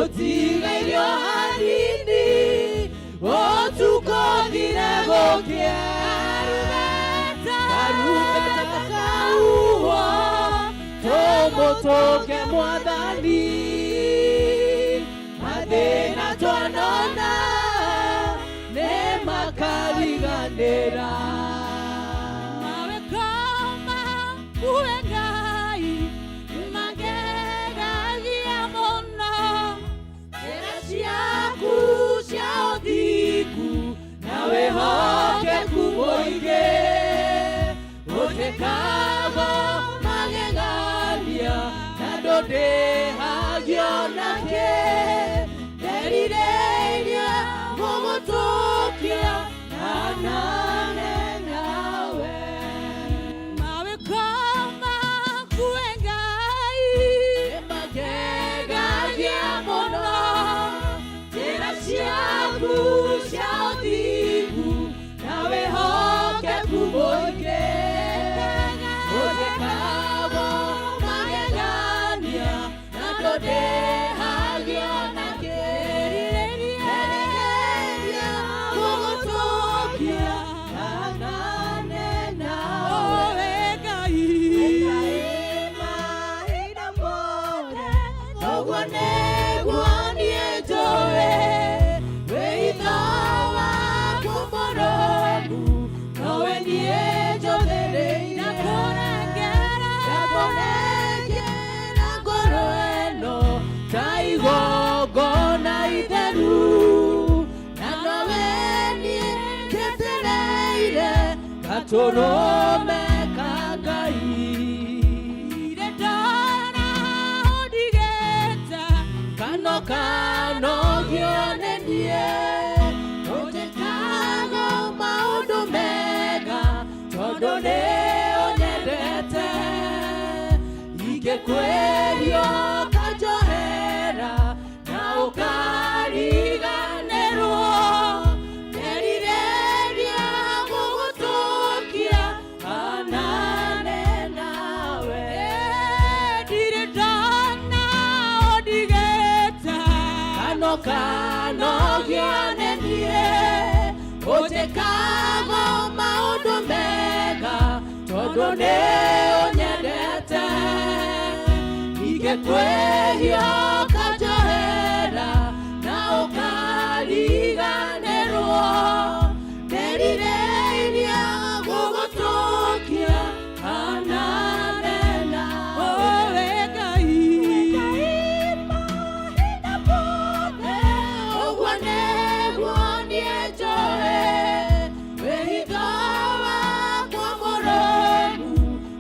Gũtigairio hanini ũtukũ thire gũkĩe. Karumbeta kauhwo tũmũtũnge Mwathani. Mathĩna twanona nĩ makariganĩra. Mawĩko maku Ngai mangegagia mũno. Njĩra ciaku cia ũthingu na wĩhokeku mũingĩ ũtĩkago magegania na ndũndĩhagio nakĩ. Nderirĩirie gũgũtũkia hanane nawe. Mawĩko maku Ngai Nĩmangegagia mũno. Njĩra ciaku cia ũthingu na wĩhokeku mũingĩ ũtĩkago magegania na ndũndĩhagio nakĩ. Nderirĩirie gũgũtũkia hanane nawe. Ngai. Mahinda mothe ũguo nĩguo niĩ njũĩ wĩitho waku mũrũmu nowe niĩ njũthĩrĩire. Ndakũnengera ngoro ĩno ta igongona itheru na nowe niĩ njetereire gatũrũme ka Ngai. Ndirĩ ndona ũndigĩte. Kano kanogio nĩ niĩ ũnjĩkago maũndũ mega tondũ nĩ ũnyendete. Ingĩkwĩrio kanjohera na ũkariganĩrwo. Nderirĩria gũgũtũkia hanane nawe. Ndirĩ ndona ũndigĩte. Kano kanogio nĩ niĩ ũnjĩkago maũndũ mega tondũ nĩ ũnyendete. Ingĩkwĩhia ũkanjohera na ũkariganĩrwo. Nderirĩirie gũgũtũkia hanane nawe. Ngai. Ũguo nĩguo niĩ njũĩ wĩhitho wakwa mũrũmu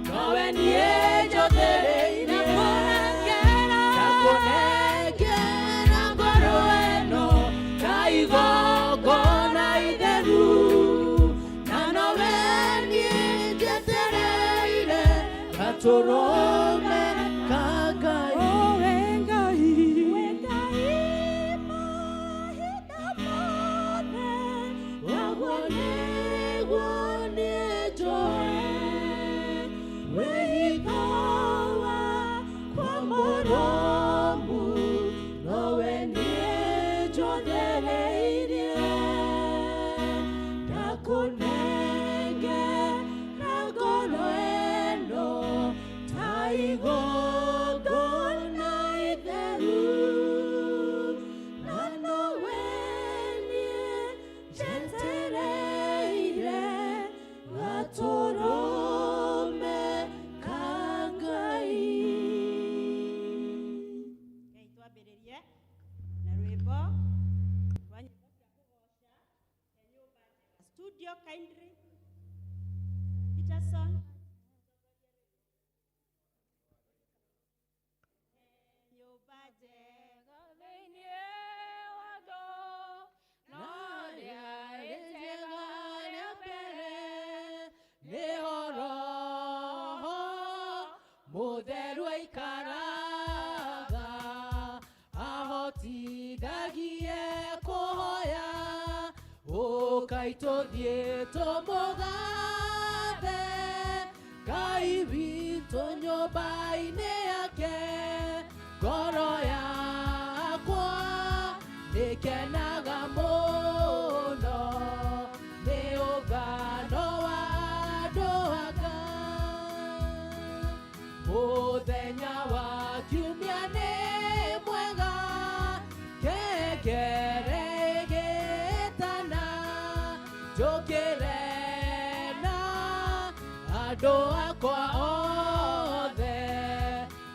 nowe niĩ njũthĩrĩirie. Ndakũnengera ngoro ĩno ta igongona itheru na nowe niĩ njetereire gatũrũme ka Ngai. Ngai. Ũguo nĩguo niĩ njũĩ wĩhitho wakwa mũrũmu nowe niĩ njothereirie. Ndakũnengera ngoro ĩno ta igongona itheru na nowe niĩ njetereire gatũrũme ka Ngai. Ngai twambĩrĩrie na rwĩmbo rwa nyĩmbo cia kũgoca ya nyũmba studio. Kindly Peterson. Nyũmba njega Thĩinĩ wa no rĩarĩ njega rĩa mbere nĩho Roho Mũtheru aikaraga ahotithagie kũhoya. Ũkai tũthiĩ tũmũgathe Ngai witũ nyũmba-inĩ yake. Ngoro yakwa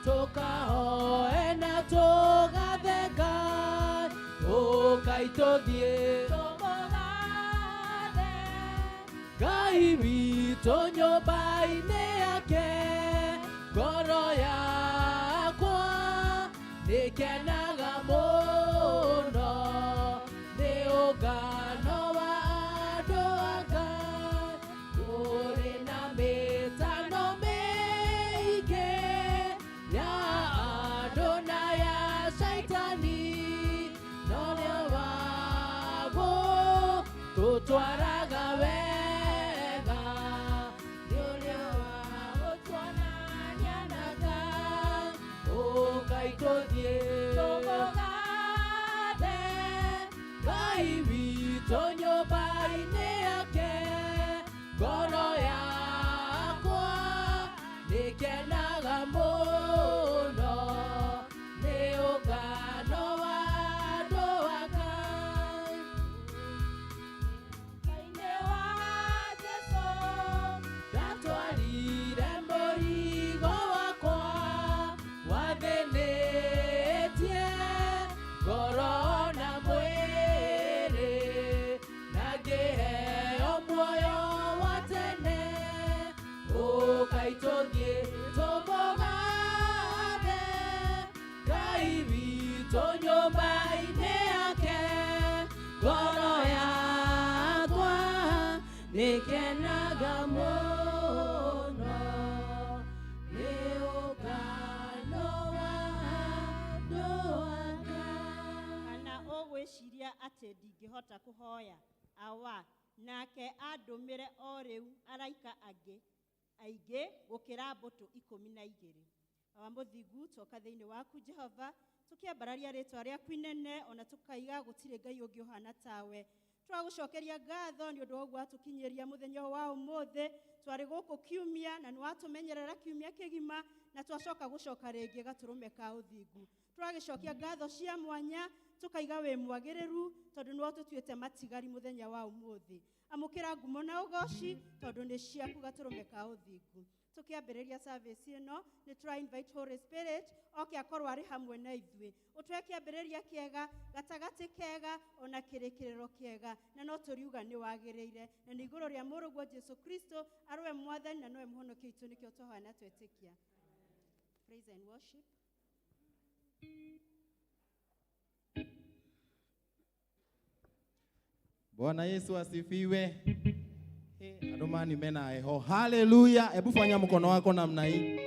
Tũkahoe na tũgathe Ngai, ũkai tũthiĩ Tũmũgathe. Ngai witũ nyũmba-inĩ yake. Ngoro yakwa nĩkenaga mũno nĩ ũngano wa andũ a Ngai. Kũrĩ na mĩtano mĩingĩ ya andũ na ya Shaitani, no nĩ waguo tũtwaraga wega, nĩ ũrĩa wa gũtuonania na Ngai. Ũkai tũthiĩ Tũmũgathe. Ngai witũ nyũmba-inĩ yake. Ngoro yakwa nĩkenaga mũno nĩ ũngano wa andũ a Ngai. Thĩinĩ wa Jesũ. Ndatwarire mũrigo wakwa wathĩnĩtie ngoro na mwĩrĩ, na ngĩheo muoyo wa tene. Ũkai tũthiĩ tũmũgathe Ngai witũ nyũmba-inĩ yake. Ngoro yakwa nĩkenaga mũno nĩ ũngano wa andũ a Ngai. Kana ũgwĩciria atĩ ndingĩhota kũhoya awa nake andũmĩre o rĩu araika angĩ aingĩ gũkĩra mbũtũ 12? Awa mũthingu, twoka thĩinĩ waku Jehova, tũkĩambararia rĩtwa rĩaku inene, ona tũkaiga gũtirĩ Ngai ũngĩ ũhana tawe. Twagũcokeria ngatho nĩ ũndũ wa ũguo watũkinyĩria mũthenya ũyũ wa ũmũthĩ. Twarĩ gũkũ kiumia na nĩ watũmenyerera kiumia kĩgima, na twacoka gũcoka rĩngĩ gatũrũme ka ũthingu. Tũragĩcokia ngatho cia mwanya, tũkaiga wĩ mwagĩrĩru tondũ nĩwe ũtũtuĩte matigari mũthenya wa ũmũthĩ. Amũkĩra ngumo na ũgoci tondũ nĩ ciaku, gatũrũme ka ũthingu. Tũkĩambĩrĩria service ĩno, nĩ tũra invite Holy Spirit oke akorwo arĩ hamwe na ithuĩ, ũtũhe kĩambĩrĩria kĩega, gatagatĩ kega, ona kĩrĩkĩrĩro kĩega, na no tũriuga nĩ wagĩrĩire, na nĩ igũrũ rĩa mũrũguo Jesu Kristo, arĩwe mwathani na nowe mũhonokia witũ, nĩkĩo twahoya na twetĩkia. Praise and worship. Bwana Yesu asifiwe. Hey, andũ mani mena heho. Haleluya. Hebu fanya mkono wako namna hii.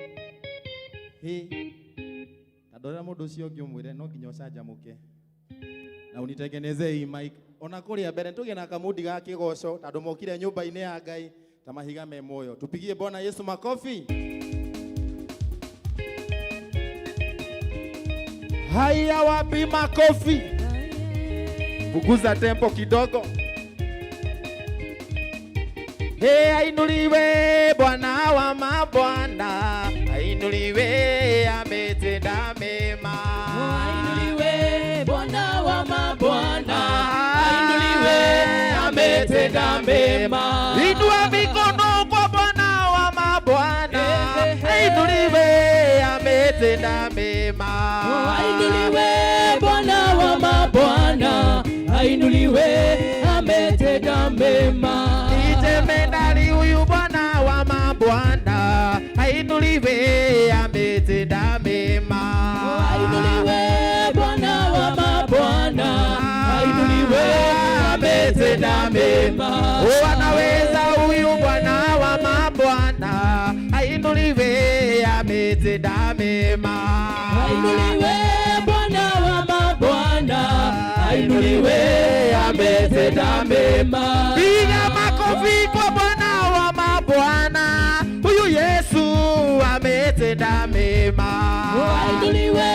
Hey. Tandorera mũndũ ũcio ũngĩ ũmwĩre no nginya ũcanjamũke. Na unitengeneze hii mic. Ona kũrĩa mbere tũgĩe na kamundi ga kĩgoco tondũ mokire nyũmba-inĩ ya Ngai ta mahiga me muoyo. Tupigie Bwana Yesu makofi. Haya, wapi makofi? Punguza tempo kidogo. Hey, ainuliwe Bwana wa mabwana, ainuliwe, ametenda mema. Ainuliwe Bwana wa mabwana, ainuliwe, ametenda mema. Inua mikono kwa Bwana wa mabwana, ainuliwe, ametenda mema. Ainuliwe Bwana wa mabwana, ainuliwe, ametenda mema. Jemedari huyu Bwana wa mabwana, ainuliwe, ametenda mema. Ainuliwe Bwana wa mabwana, ainuliwe, ametenda mema. Oh, anaweza huyu Bwana wa mabwana, ainuliwe, ametenda mema. Ainuliwe Bwana wa mabwana, ainuliwe, ametenda mema. Piga makofi kwa Bwana wa mabwana, huyu Yesu ametenda mema. Ainuliwe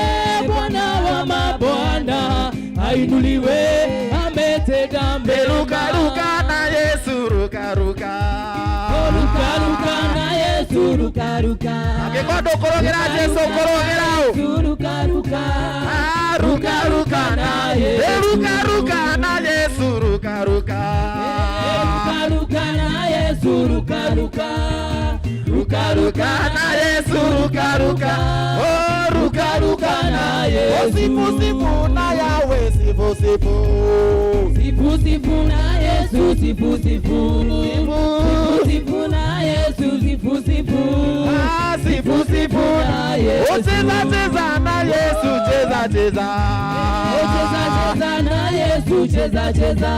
Bwana wa mabwana, ainuliwe, ametenda mema. Ruka ruka na Yesu, ruka ruka. Oh, ruka ruka na Yesu, ruka ruka. Angĩkorwo ndũkũrũgĩra Jesu ũkũrũgĩra ũ? Yesu, ruka ruka. Ah, ruka ruka na Yesu, ruka ruka na Yesu, ruka ruka. Ruka ruka na Yesu, ruka ruka. Ruka ruka Ruka na Yesu, ruka ruka. Oh, Yesu. Sifu sifu na Yahweh, sifu sifu. Sifu sifu na Yesu, sifu sifu. Sifu. Sifu sifu na Yesu, sifu sifu. Ah, sifu sifu na Yesu. Oh, cheza cheza na Yesu, cheza cheza. Oh, cheza cheza na Yesu, cheza cheza.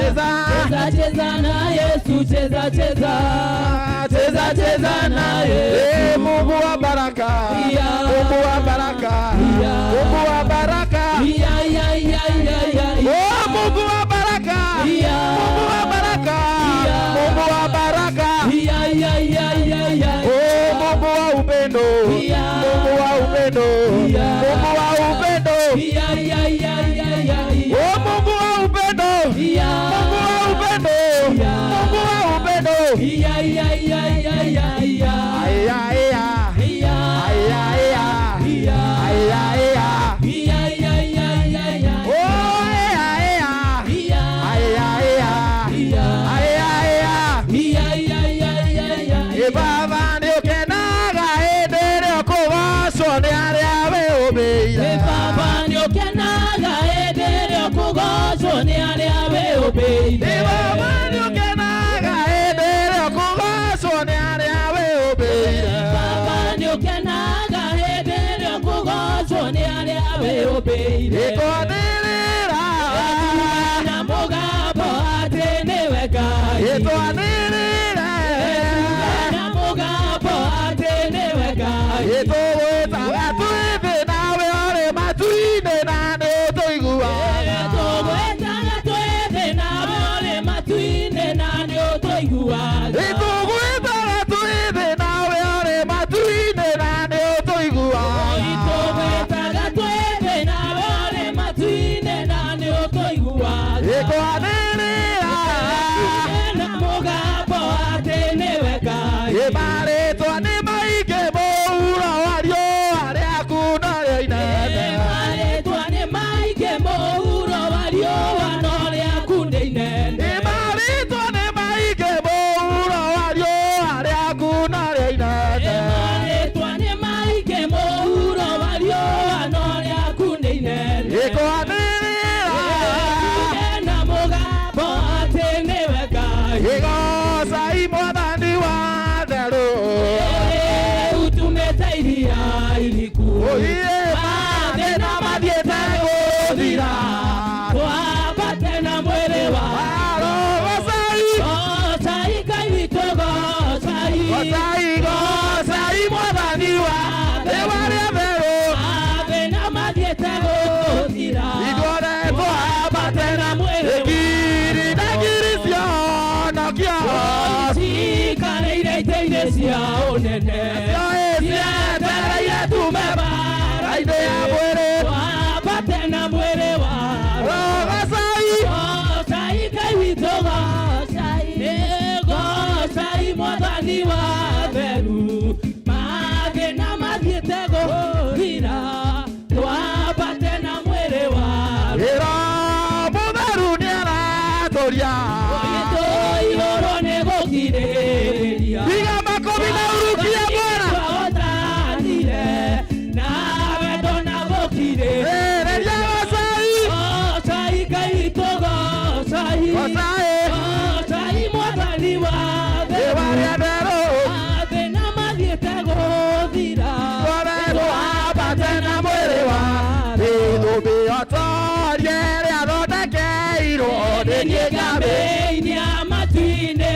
Cheza. Cheza cheza na Yesu, cheza cheza. Ah, cheza cheza na Yesu. Eh, Mungu wa baraka. Yeah. Mungu wa baraka. Yeah. Mungu wa baraka. Ya ya ya ya ya. Oh, Mungu wa baraka. Yeah. Mungu wa baraka. Yeah. Mungu wa baraka. Ya ya ya ya ya. Oh, Mungu wa upendo. Yeah. Mungu wa upendo. Yeah. Mungu wa upendo. Ya ya ya ya ya. Oh, Mungu wa upendo. Ya. Mungu wa upendo. Yeah. Mungu wa upendo. Ya ya ya ya ya ya. Aya, aya. Ya. Aya, aya. Ya. Aya, aya. Ya ya ya ya ya. Oh, aya, aya. Ya. Aya, aya. Ya. Aya, aya. Ya ya ya ya ya. Ĩ baba nĩũkenaga hĩndĩ ĩrĩa ũkũgocwo nĩ arĩa wĩũmbĩire. Ĩ baba nĩũkenaga hĩndĩ ĩrĩa ũkũgocwo nĩ arĩa wĩũmbĩire. Ĩ baba nĩũkenaga hĩndĩ ĩrĩa ũkũgocwo nĩ arĩa wĩũmbĩire. Baba nĩũkenaga hĩndĩ ĩrĩa ũkũgocwo nĩ arĩa wĩũmbĩire. Ĩtwanĩrĩra. Na mũgambo atĩ nĩwe Ngai. Ĩtwanĩrĩra. Na mũgambo atĩ nĩwe Ngai. Ĩtũgwĩtaga twĩ thĩ nawe ũrĩ matu-inĩ na nĩũtũiguaga. Tũgwĩtaga twĩ thĩ nawe ũrĩ matu-inĩ na nĩũtũiguaga. Ĩtũgwĩtaga twĩ thĩ nawe ũrĩ matu-inĩ na nĩũtũiguaga. Tũgwĩtaga twĩ thĩ nawe ũrĩ matu-inĩ na nĩũtũiguaga. Ĩtwanĩrĩra. Na mũgambo atĩ nĩwe Ngai. Ĩmarĩtwa nĩ maingĩ mũhuro wa riũa rĩaku norĩo inene. Marĩtwa nĩ maingĩ mũhuro wa riũa no rĩaku nĩ inene. Ĩmarĩtwa nĩ maingĩ mũhuro wa riũa rĩaku norĩo inene. Marĩtwa nĩ maingĩ mũhuro wa riũa no rĩaku nĩ inene. Ĩkwanĩrĩra. Na mũgambo atĩ nĩwe Ngai. Ĩgocai mwathani wa therũ. Utumĩte iria iriku. Oiye mathĩna mathiĩte gũthira. Twambate na mwĩrĩ wa Arogocai. Gocai Ngai witũ gocai. Gocai, gocai mwathani wa rĩwa rĩa therũ. Mathĩna mathiĩte gũthira. Ithuothe twambate na mwĩrĩ wa ngiri na ngiri cionokio. Cikarĩire itĩ-inĩ cia ũnene. Cioĩ cietereire tume mbaara-inĩ ya mwĩrĩ. Twambate na mwĩrĩ wa Rogocai. Gocai Ngai witũ gocai. Nĩ gocai mwathani wa theru. Mathĩna mathiĩte gũthira. Twambate na mwĩrĩ wa Ĩro mũtheru nĩaratũria. Witũ igũrũ nĩ gũkirĩrĩria. Piga makofi na urukie Bwana. Twahotanire na wendo na gũkirĩrĩria. Rĩrĩria gocai. Gocai Ngai witũ gocai. Gocai. Gocai mwathani wa Rĩwa rĩa therũ. Mathĩna mathiĩte gũthira. Ithuothe twambate na mwĩrĩ wa ithũmbĩ otorie rĩa thondekeirwo nĩ niĩ ngambĩ. Ngambĩ-inĩ ya matu-inĩ.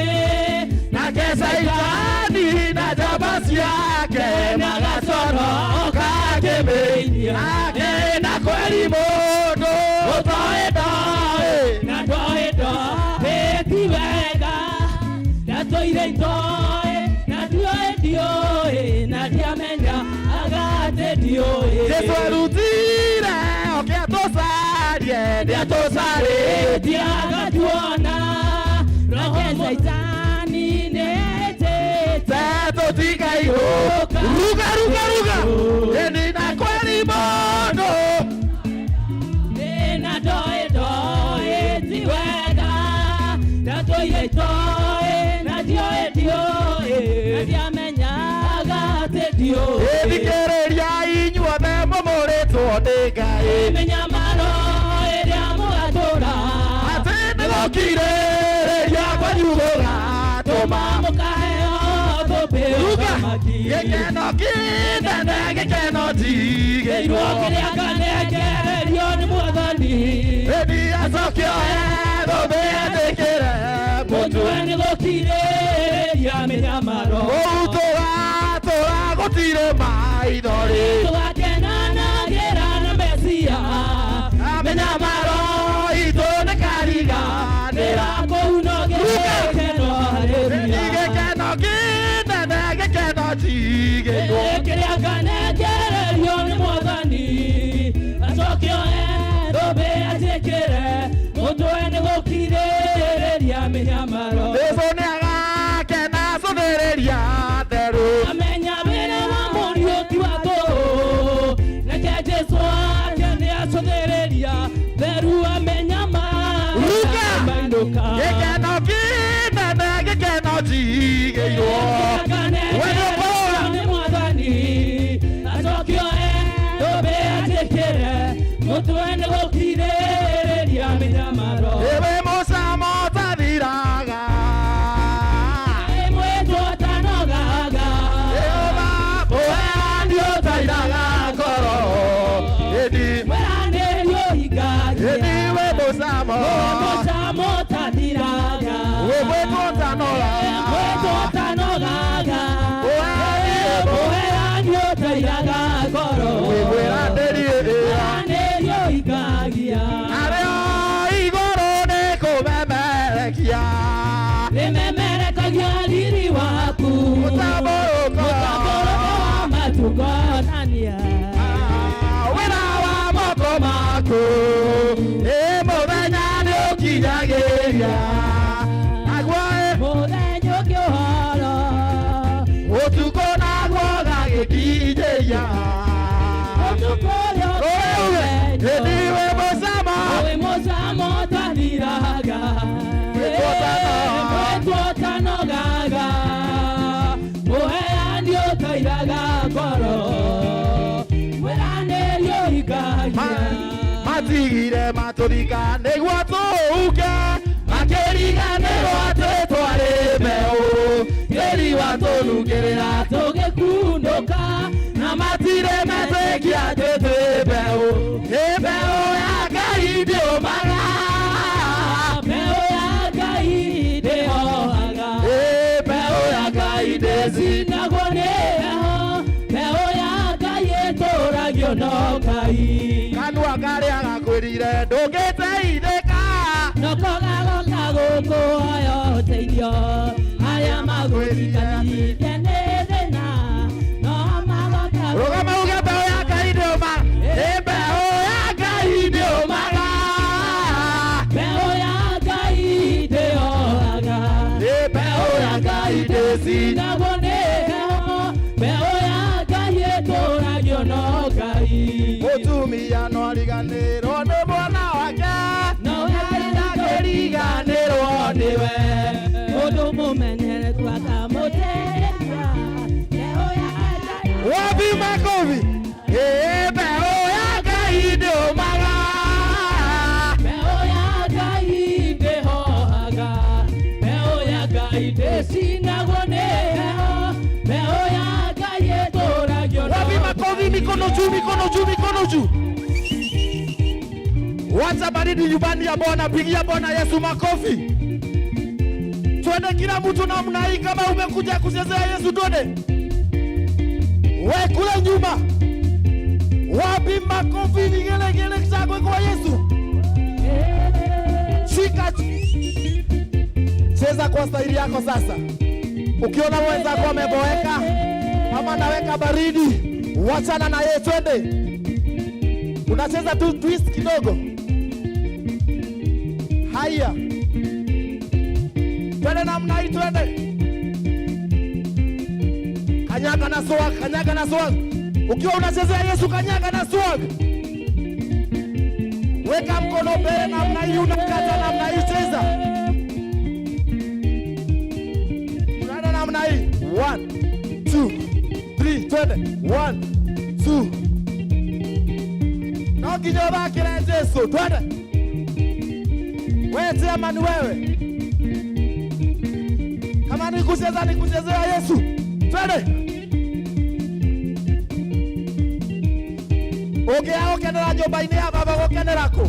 Nake Caitani na njamba ciake magaconoka kĩmĩinia. Nake na kweri mũndũ ũtoĩ ndoĩ. Na ndoĩ ndoĩ ti wega. Ndatũire itoĩ, na ndioĩ ndiũĩ, na ndiamenya agatĩ ndiũĩ. Jesu arutire oke atũcarie nĩatũcarĩtie. Ndiagatuona, roho Caitani nĩetĩte. Tũtikaihũka. Ruga ruga ruga. Ĩni na kweri mũndũ. Na ndoĩ ndoĩ ti wega. Ndatũire itoĩ, na ndioĩ ndiũĩ, na ndiamenya agatĩ ndiũĩ. Ĩthikĩrĩria inyuothe mũmũrĩtwo nĩ Ngai. Mĩnyamaro ĩrĩa mũgatũra. Atĩ nĩgũkirĩrĩria kwanyu gũgatũma mũkaheo thũmbĩ Ruka. Ũthamaki. Gĩkeno kĩnene, gĩkeno Kĩirwo njigĩirwo. kĩrĩa nganekererio nĩ Mwathani. Ĩni acokio thũmbĩ etĩkĩre mũtwe mũtwe. Nĩ gũkirĩrĩria mĩnyamaro. Kũu tũgatũra gũtirĩ maithori. Tũgakenanagĩra na Mesia. Mĩnyamaro itũ nĩ kariganĩra. Kũu no gĩkeno. Ĩni Haleluya. gĩkeno kĩnene, gĩkeno njigĩirwo. Kĩrĩa nganekererio nĩ Mwathani acokio thũmbĩ anjĩkĩre mũtwe nĩ gũkirĩrĩria mĩnyamaro. Jesũ nĩagakena cũthĩrĩria theru. Amenya wĩra wa mũriũ ti wa tũhũ, reke Jesũ akene acũthĩrĩria theru amenya Ruka. mainũka. Gĩkeno kĩnene, gĩkeno njigĩirwo. Nganekererio nĩ Mwathani acokio thũmbĩ anjĩkĩre mũtwe nĩ gũkirĩrĩria mĩnyamaro. Ĩwĩ mũcamo ũtathiraga. Ĩmwĩtwo ũtanogaga. Ĩũma mũheani ũtairaga ngoro. Ĩni Mwĩranĩri ũhingagia. ĩni wĩ mũcamo. Mũcamo ũtathiraga. Wĩ mwĩtwo ũtanogaga. Mwĩtwo ũtanogaga. Mũheani Mũheani ũtairaga ngoro. wĩ mwĩranĩri ĩra. Mwĩranĩri ũhingagia. Arĩo igũrũ nĩ kũmemerekia. Rĩmemerekagia riri waku. Mũtambũrũko. Mũtambũrũko wa matukonania. Wĩra wa moko maku ĩ mũthenya nĩ ũkinyagĩria naguo ĩ Mũthenya ũngĩ ũhoro. Ũtukũ naguo gagĩkinyĩria. Ũtukũ ũrĩa Ũrĩuge ũkĩmenywo. ĩni wĩ mũcamo. Wĩ mũcamo ũtathiraga. Mwĩtwo ũtanogaga. Mwĩtwo ũtanogaga. Mũheani ũtairaga ngoro. Mwĩranĩri ũhingagia. Matigire matũrika nĩguo tũũke makĩriganĩrwo atĩ twarĩ mbeũ tĩri watũnungĩrĩra Tũgĩkunũka. Na matirĩ metĩkia atĩ twĩ mbeũ ĩ mbeũ ya Ngai ndĩũmaga. Mbeũ ya Ngai ndĩhohaga. Ĩ mbeũ ya Ngai ndĩci Ĩcinagwo nĩ heho. Mbeũ ya Ngai ĩtũragio no Ngai. Kanua karĩa gakwĩrire ndũngĩteithĩka. Noko gagoka gũkũhoya ũteithio arĩa magũtiganĩirie nĩ thĩna no magoka. Rũgama uge mbeũ ya Ngai ndĩũmaga, ĩ mbeũ ya Ngai ndĩũmaga. Mbeũ ya Ngai ndĩhohaga. Ĩ mbeũ ya Ngai ndĩci Ĩcinagwo nĩ heho. Mbeũ ya Ngai ĩtũragio no Ngai. Mũtumia no ariganĩrwo nĩ mwana wake No akĩriganĩrwo nĩwe. Mũndũ mũmenereku akamũteithia. Mbeũ ya Ngai. Wapi makofi? Ĩ mbeũ ya Ngai ndĩũmaga. Mbeũ ya Ngai ndĩhohaga. Mbeũ ya Ngai ndĩcinagwo nĩ heho. Mbeũ ya Ngai ĩtũragio no Wapi makofi? Mikono juu, mikono juu, mikono juu. Wacha baridi nyumbani ya Bwana, pigia Bwana Yesu makofi. Twende kila mtu namna hii, kama umekuja kuchezea Yesu, twende. We kule nyuma, wapi makofi, vigelegele, shangwe kwa Yesu? Shika, cheza kwa staili yako sasa. Ukiona mwenzako ameboeka ama anaweka baridi, wachana na yeye, twende. Unacheza tu twist kidogo. Haya, twende namna hii, twende. Kanyaga na swag, kanyaga na swag. Ukiwa unachezea Yesu, kanyaga na swag. Weka mkono mbele namna hii, unakata namna hii, cheza. Unaenda namna hii. One, two, three, twende. One, two. No nginya ũthakĩre Jesu. Twende. Wewe chairman wewe. Kama ni kucheza ni kuchezea Yesu. Twende. Ũngĩaga gũkenera nyũmba-inĩ ya baba gũkenera kũ?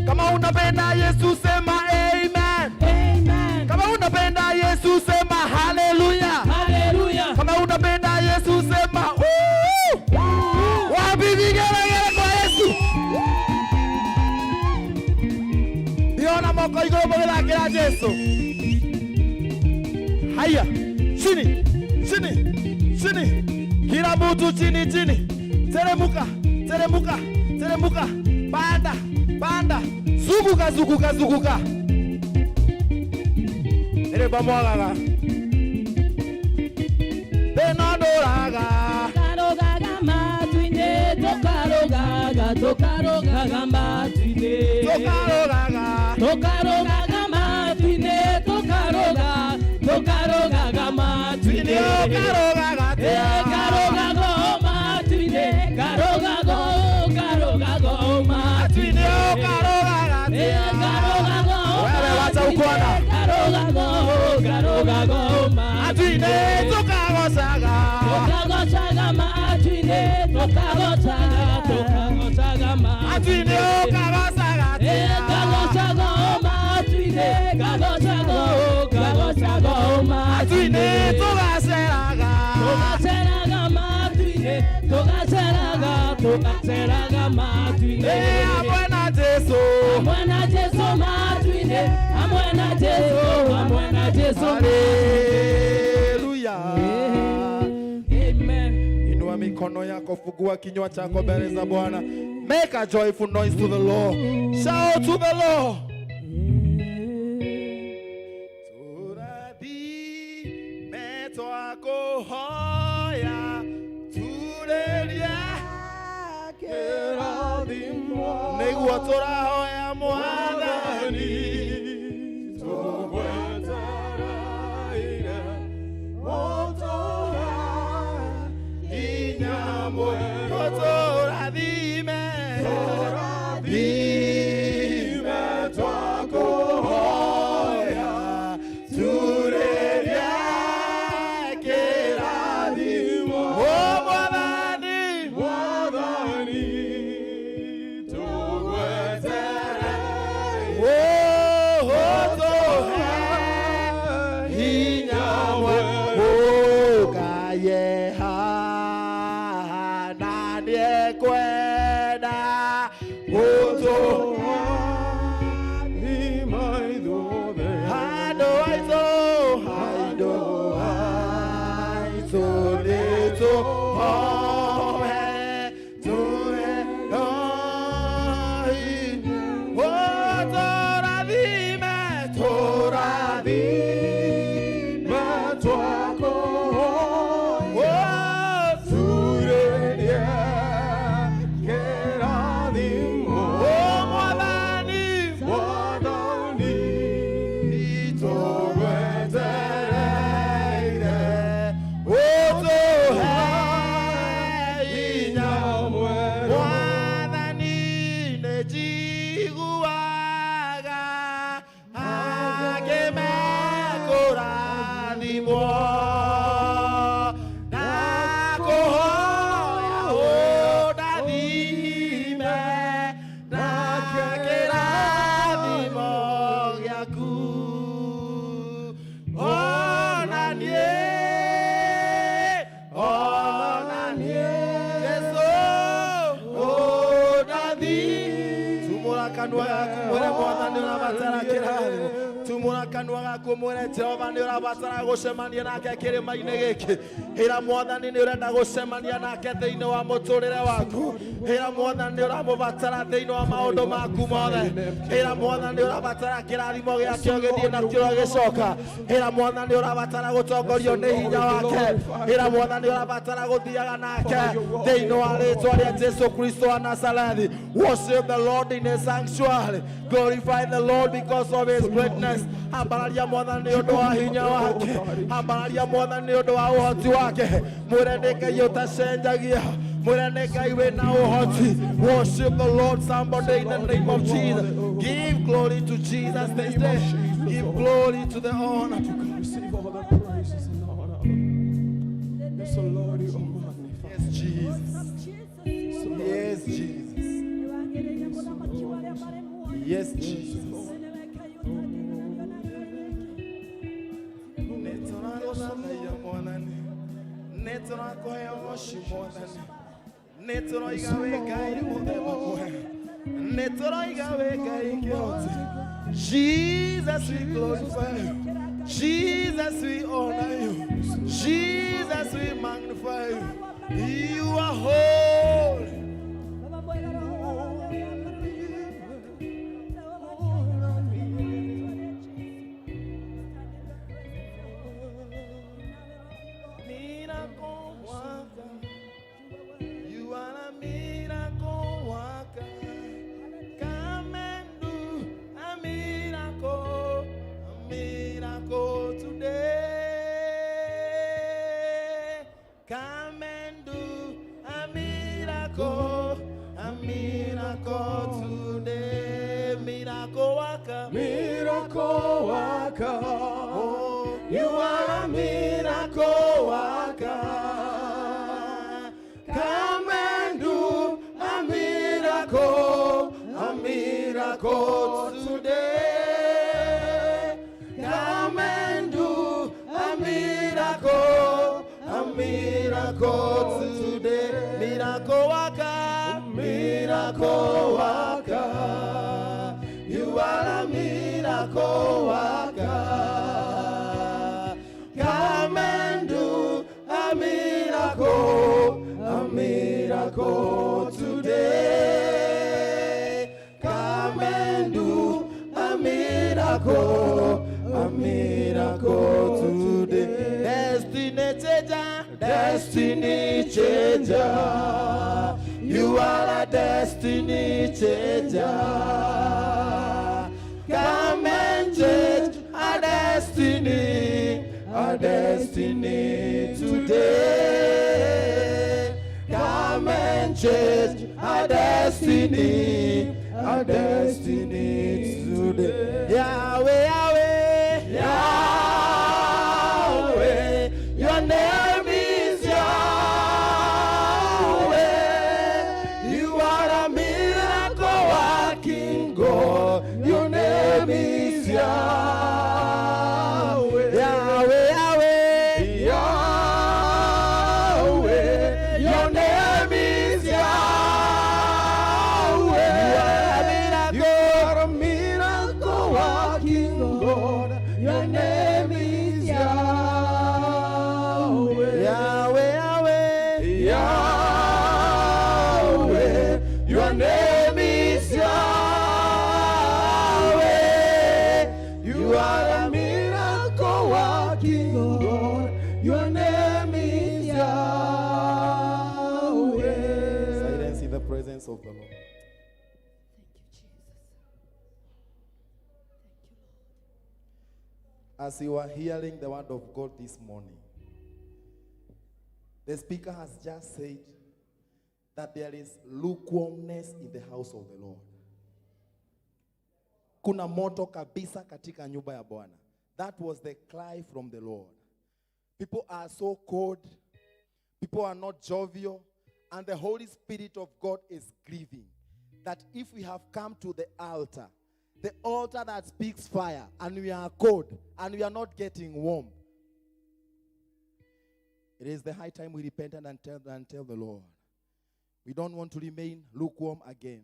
Kama unapenda Yesu sema amen. Amen. Kama unapenda Yesu sema haleluya. Haleluya. Kama unapenda Yesu sema "Woo!" Wapi vigelegele kwa Yesu? Ndiona moko igũrũ mũgĩthakĩra Jesu. Haya, chini, chini, chini. Kila mtu chini chini. Teremuka, teremuka, teremuka. Panda, panda. Zunguka, zunguka, zunguka. Nĩ mwagaga. Thĩna ndũraga. Tukarogaga matu-inĩ, tukarogaga, tukarogaga matu-inĩ. Tũkarogaga. Tukarogaga matu-inĩ, tukaroga, tukarogaga matu-inĩ. Ũkarogaga Eh, karogago matu-inĩ, karogago, karogago matu-inĩ. Ũkarogaga Eh, karogago Wewe wacha ukona. Karogago, karogago Matu-inĩ tũkagocaga. Tukagocaga matu-inĩ, tukagocaga, tukagocaga Matu-inĩ ũkagocaga Eh, kagocago matu-inĩ, kagocago, kagocago Matu-inĩ tũgaceraga. Tugaceraga matu-inĩ, tugaceraga, tugaceraga matu-inĩ. Eh, hamwe na Jesu. Hamwe na Jesu matu-inĩ, hamwe na Jesu, hamwe na Jesu. Haleluya. Amen. Inua mikono yako, fungua kinywa chako mbele za Bwana. Make a joyful noise to the Lord. Shout to the Lord. Tũrathime twakũhoya, turĩrie Kĩrathimo. Nĩguo tũrahoya Mwathani. Tũgwetereire ũtũhe Hinya mwerũ. Tũrathime. Tũrathime twakũhoya, turĩrie kĩrathimo. O Mwathani. Mwathani, tũgwetereire Ũtũhe hinya mwerũ. Ũkaye haha na nĩekwenda gũtũhe handũ haitũ, handũ haitũ nĩtũhoe, tũhe hinya. O tũrathime, tũrathime twakũhoya, turĩrie kĩrathimo. O Mwathani, Mwathani, tũgwetereire ũtũhe hinya mwerũ. Mwathani nĩnjiguaga angĩ mekũrathimwo na kũhoya ũndathime na kĩrathimo gĩaku ona niĩ, ona niĩ Jesu ũndathime. Tumũra kanua gaku mwĩre Mwathani ũrabatara kĩrathimo. Tumũra kanua gaku mwĩre Jehova nĩ ũrabatara gũcemania nake kĩrĩma-inĩ gĩkĩ. Ĩra Mwathani nĩ ũrenda gũcemania nake thĩinĩ wa mũtũrĩre waku. Ĩra Mwathani nĩ ũramũbatara thĩinĩ wa maũndũ maku mothe. Ĩra Mwathani nĩ ũrabatara kĩrathimo gĩake ũgĩthiĩ nakĩo ũgĩcoka. Ĩra Mwathani nĩ ũrabatara gũtongorio nĩ hinya wake. Ĩra Mwathani nĩ ũrabatara gũthiaga nake thĩinĩ wa rĩtwa rĩa Jesu Kristo wa Nazarethi. Worship the Lord in his sanctuary. Glorify the Lord because of his greatness. Ambararia Mwathani nĩ ũndũ wa hinya wake. Ambararia Mwathani nĩ ũndũ wa ũhoti wake. Mwĩre nĩ Ngai ũtacenjagia. Mwĩre nĩ Ngai wĩna ũhoti. Worship the Lord, somebody, in the name of Jesus. Give glory to Jesus this day. Give glory to the honor. Receive all the praises and honor. Yes, O Lord, you are magnified. Yes, Jesus. Yes, Jesus. Yes, Jesus. Nĩtũragũthathaiya Mwathani, nĩtũrakũhe ũgoci Mwathani, nĩtũroiga wĩ Ngai mũthemba mwega, nĩtũroiga wĩ Ngai kĩhoti. Jesus, we glorify you. Jesus, we honor you. Jesus, we magnify you. You are holy. Miracle worker. You are a miracle worker. Come and do a miracle today. Come and do a miracle today. Miracle worker. Miracle worker. Oh, You are a miracle worker. Come and do a miracle today. Come and do a miracle today. Miracle worker. Miracle worker. You are a miracle worker. Come and do a miracle today. Come and do a miracle today. Destiny changer. Destiny changer. You are a destiny changer. Come and change our destiny today. Come and change our destiny today. Yahweh, Yahweh. Yahweh, your name is Yahweh. You are a miracle working God. Your name is Yahweh. Yahweh, Yahweh. Yahweh, your name is Yahweh. You are a miracle working God. Your name is Yahweh. Yahweh, Yahweh. Yahweh, your name is Yahweh. You are a miracle working God. Your name is Yahweh. Silence in the presence of the Lord. Thank you, Jesus. Thank you, Lord. As you are hearing the word of God this morning, the speaker has just said that there is lukewarmness in the house of the Lord. Kuna moto kabisa katika nyumba ya Bwana. That was the cry from the Lord. People are so cold. People are not jovial. And the Holy Spirit of God is grieving that if we have come to the altar that speaks fire, and we are cold, and we are not getting warm, it is the high time we repent and tell the Lord. We don't want to remain lukewarm again.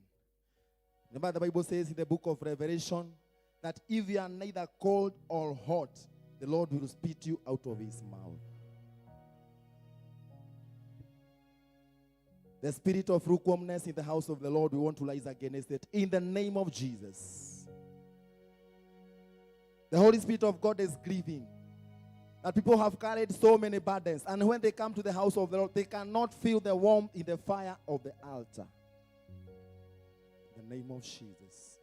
Remember, the Bible says in the book of Revelation that if you are neither cold or hot, the Lord will spit you out of his mouth. The spirit of lukewarmness in the house of the Lord, we want to rise against it in the name of Jesus. The Holy Spirit of God is grieving that people have carried so many burdens, and when they come to the house of the Lord, they cannot feel the warmth in the fire of the altar. In the name of Jesus.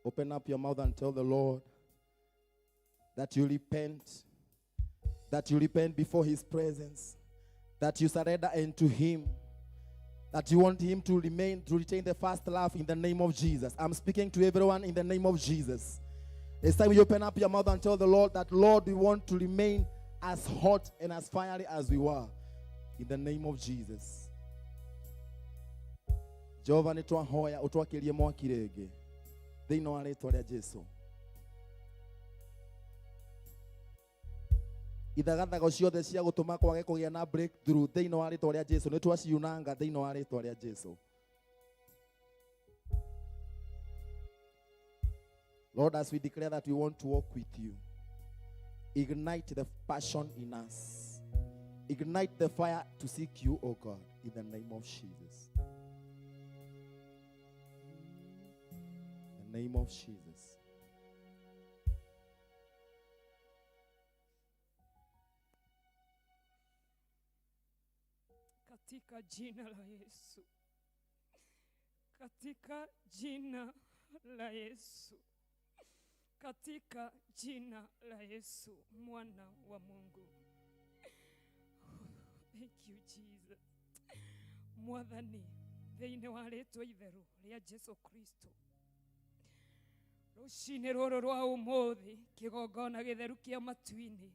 Open up your mouth and tell the Lord that you repent, that you repent before his presence, that you surrender unto him, that you want him to remain, to retain the first love in the name of Jesus. I'm speaking to everyone in the name of Jesus. It's time you open up your mouth and tell the Lord that, Lord, we want to remain as hot and as fiery as we were in the name of Jesus. Jehova nĩ twahoya ũtwakĩrie mwaki rĩngĩ thĩinĩ wa rĩtwa rĩa Jesu. Ithagathago ciothe cia gũtũma kwage kũgĩa na breakthrough thĩinĩ wa rĩtwa rĩa Jesu nĩ twaciunanga thĩinĩ wa rĩtwa rĩa Jesu. Lord, as we declare that we want to walk with you, ignite the passion in us. Ignite the fire to seek you, O God, in the name of Jesus. In the name of Jesus. Katika jina la Yesu, katika jina la Yesu, katika jina la Yesu mwana wa Mungu. Thank you Jesus. Mwathani thĩinĩ wa rĩtwa itheru rĩa Jesu Kristo, rũcinĩ rũrũ rwa ũmũthĩ, kĩgongona gĩtheru kĩa matu-inĩ,